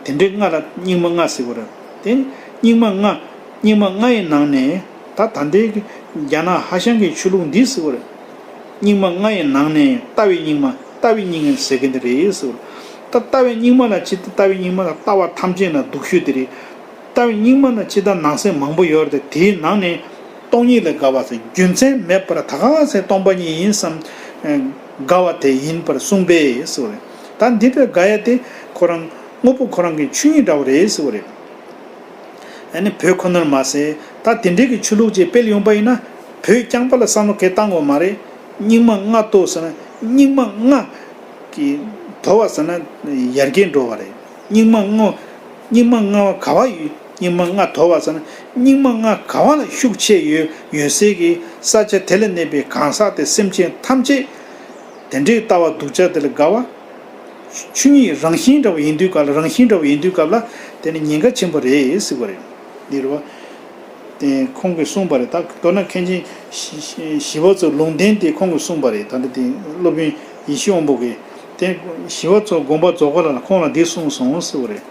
དེ་འདྲའི་ལྔ་ལ་རྙིང་མ་ལྔ་ཟེར་བ་རེད། དེ་རྙིང་མ་ལྔ། རྙིང་མ་ལྔ་ཡི་ནང་ནས་ད་ད་ལྟའི་རྒྱ་ནག་ཧྭ་ཤང་གི་ཆོས་ལུགས་འདི་ཟེར་བ་རེད། རྙིང་མ་ལྔ་ཡི་ནང་ནས་ལྟ་བའི་རྙིང་མ། ལྟ་བའི་རྙིང་མ་ཟེར་གྱི་འདི་རེད་ཟེར་བ་རེད། ད་ལྟ་བའི་རྙིང་མ་ལ་ཅི། ལྟ་བའི་རྙིང་མ་ལ་ལྟ་བ་ཐམས་ཅད་ན་སྡུག་ཤོས་དེ་རེད། ལྟ་བའི་རྙིང་མ་ན་ཅི་ལྟར་ནང་གསེས་མང་པོ་ཡོད་རེད། དེའི་ནང་ནས་སྟོང་ཉིད་ལ་དགའ་བ་ཟེར། རྒྱུ་མཚན་མེད་པར་ད་ག་ཟེ་སྟོང་པ་ཉིད་ཡིན་བསམ་དགའ་བ་དེ་ཡིན་པར་གསུངས་པས་ཟེར་བ་རེད། ད་འདི་ལྟར་དགའ་ཡ་དེ་ཁོ་རང་དངོས་པོ་ཁོ་རང་གི་ཆོས་ཉིད་འདྲ་བོ་རེད་ཟེར་བ་རེད། ཨ་ནི་བོད་ཁོ་ནར་མ་ཟད་ད་དེ་འདྲའི་གི་ཆོས་ལུགས་ཅིག་སྤེལ་ཡོང་པ་ཡིན་ན་བོད་རྐྱང་པ་ལ་བསམ་བློ་གང་བཏང་དགོས་མ་རེད། རྙིང་མ་ལྔ་ལྟོས་ཟེར་ན་རྙིང་མ་ལྔ་གི་དོར་བ་ཟེར་ན་ཡར་རྒྱས་འགྲོ་བ་རེད། རྙིང་མ་ལྔ། རྙིང་མ་ལྔ་ག་བ་ཡོད། རྙིང་མ་ལྔ་དོར་བ་ཟེར་ན་རྙིང་མ་ལྔ་ག་བ་ལ་ཤུགས་ཆེ་ཡོད། ཡོད་སའི་གི་ས་ཆ་དེ་ལ་གནས་པའི་གང་ཟག་དེ་སེམས་ཅན་ཐམས་ཅད་དེ་འདྲའི་ལྟ་བ་སྡུག་ཅག་དེ་ལ་དགའ་བ། ཆོས་ཉིད་རང་བཞིན་འདྲ་བ་ཡིན་དུས་སྐབས་ལ། རང་བཞིན་འདྲ་བ་ཡིན་དུས་སྐབས་ལ་དེ་ནི་ཉེན་ཁ་ཆེན་པོ་རེད་ཟེར་བ་རེད། འདི་རེད་བ། དེ་ཁོང་གིས་གསུངས་པ་རེད། ད་མདོར་ན་མཁན་ཆེན་ཞི་ཞི་བ་འཚོའི་ལུང་བསྟན་དེ་ཁོང་གིས་གསུངས་པ་རེད། ད་ལྟ་དེ་སློབ་དཔོན་ཡེ་ཤེས་དབང་པོ་གིས་དེ་ཞི་བ་འཚོ་དགོངས་པ་རྫོགས་པ་ལ་ཁོང་ལ་འདི་གསུངས་སོང་ཟེར་བ་རེད།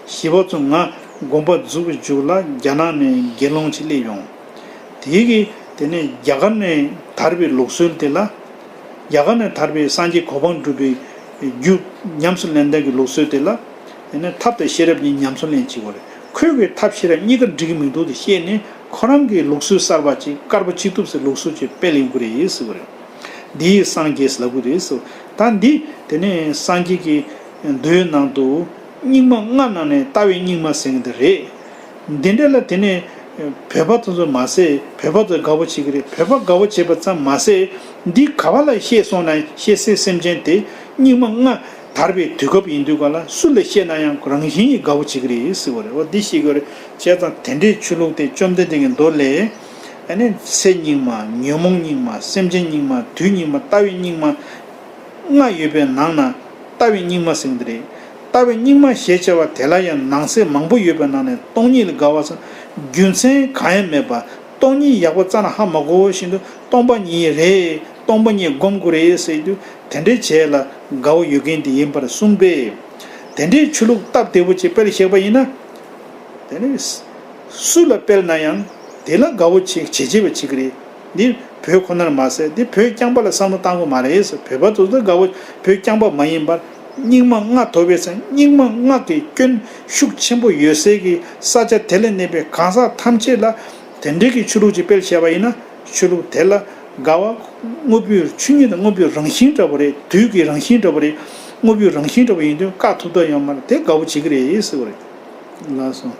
ཞི་བ་འཚོ་ང་དགོངས་པ་རྫོགས་པའི་མཇུག་ལ་རྒྱ་ནག་ནས་དགེ་སློང་ཅིག་སླེབས་ཡོང་། དེ་གིས་དེ་ནས་རྒྱ་གར་ནས་དར་བའི་ལུགས་སྲོལ་དེ་ལ། རྒྱ་གར་ནས་དར་བའི་སངས་རྒྱས་གོ་འཕང་སྒྲུབ་པའི་རྒྱུ་ཉམས་སུ་ལེན་སྟངས་ཀྱི་ལུགས་སྲོལ་དེ་ལ། དེ་ནས་ཐབས་དང་ཤེས་རབ་གཉིས་ཉམས་སུ་ལེན་བྱེད་དགོས་རེད། ཁོས་གི་ཐབས་ཤེས་རབ་གཉིས་ཀ་འགྲིག་གི་མི་འདུག་དེ་ཤེས་ནས་ཁོ་རང་གི་ལུགས་སྲོལ་གསར་པ་ཅིག་དཀར་པོ་གཅིག་གཏུབ་ཟེར་ལུགས་སྲོལ་ཅིག་སྤེལ་ཡོང་གི་རེད་ཟེར་བ་རེད། འདི་ཡིས་སངས་རྒྱས་ཟེར་ལབ་གི་རེད་ཟེར། ད་འདི་དེ་ནས་སངས་རྒྱས་ཀྱི་མདོའི་ནང་དུ་རྙིང་མ་ལྔ་ནང་ནས་ལྟ་བའི་རྙིང་མ་ཟེར་གི་འདི་རེད། འདི་འདྲ་ལ་དེ་ནས་ བོད་པ་དེ་ཚོ་མ་ཟད་བོད་པ་ཚོ་དགའ་བོ་བྱེད་ཀྱི་རེད། བོད་པ་དགའ་བོ་བྱེད་པ་ཙམ་མ་ཟད་འདི་ག་བ་ལ་བཤད་སོང་ན་བཤད་སའི་སེམས་ཅན་དེ་སྙིགས་མ་ལྔ་དར་བའི་དུས་སྐབས་ཡིན་དུས་ག་ལ་སུ་ལ་བཤད་ན་ཡང་རང་བཞིན་གྱིས་དགའ་བོ་བྱེད་ཀྱི་རེད་ཟེར་བ་རེད། འོ་འདི་ཤེས་དགོས་རེད། བྱས་ཙང་དེ་འདྲའི་ཆོས་ལུགས་དེ་བཅོམ་ལྡན་འདས་ཀྱི་མདོ་ལས་ཨ་ནི་ཚེ་སྙིགས་མ། ཉོན་མོངས་སྙིགས་མ། སེམས་ཅན་སྙིགས་མ། དུས་སྙིགས་མ། ལྟ་བའི་སྙིགས་མ། ལྔ་ཡོད་པའི་ནང་ན་ལྟ་བའི་སྙིགས་མ་ཟེར་གྱི་འདུག་རེད། ལྟ་བའི་སྙིགས་མ་ཞེས་བྱ་བ་དེ་ལ་ཡང་ནང་གསེས་མང་པོ་ཡོད་པའི་ནང་ནས་སྟོང་ཉིད་ལ་དགའ་བ་ཟེར། རྒྱུ་མཚན་གང་ཡང་མེད་པ་སྟོང་ཉིད་ཡག་པོ་རྩ་ནས་ཧ་མ་གོ་བཞིན་དུ་སྟོང་པ་ཉིད་རེད། སྟོང་པ་ཉིད་སྒོམ་དགོས་རེད་ཟེར་དུས་དེ་འདྲའི་བྱས་ལ་དགའ་བོ་ཡོད་མཁན་དེ་ཡིན་པར་གསུངས་པས། དེ་འདྲའི་ཆོས་ལུགས་སྟབས་བདེ་པོ་ཅིག་སྤེལ་ཤེས་པ་ཡིན་ན། དེ་ནི་སུ་ལ་སྤེལ་ན་ཡང་དེ་ལ་དགའ་བོ་བྱེད་བྱེད་བྱེད་པ་བྱེད་ཀྱི་རེད། འདི་བོད་ཁོ་ནར་མ་ཟད་འདི་བོད་རྐྱང་པ་ལ་བསམ་བློ་བཏང་དགོས་མ་རེད་ཟེར། བོད་པ་ཚོ་ཚོ་དགའ་བོ་བོད་རྐྱང་པ་མ་ཡིན་པར་སྙིགས་མ་ལྔ་དོར་བའི་ཚེ་སྙིགས་མ་ལྔ་གི་སྐྱོན་ཤུགས་ཆེན་པོ་ཡོད་སའི་གི་ས་ཆ་དེ་ལ་གནས་པའི་གང་ཟག་ཐམས་ཅད་ལ་དེ་འདྲའི་གི་ཆོས་ལུགས་ཅིག་སྤེལ་བྱས་པ་ཡིན་ན་ཆོས་ལུགས་དེ་ལ་དགའ་བ་དངོས་པོའི་ཆོས་ཉིད་དང་དངོས་པོའི་རང་བཞིན་འདྲ་པོ་རེད། དུས་ཀྱི་རང་བཞིན་འདྲ་པོ་རེད། དངོས་པོའི་རང་བཞིན་འདྲ་པོ་ཡིན་དུས་བཀག་ཐུབ་ཐབས་ཡོད་མ་རེད། དེ་དགའ་བོ་བྱེད་ཀྱི་རེད་ཟེར་བ་རེད། ལགས་སོ།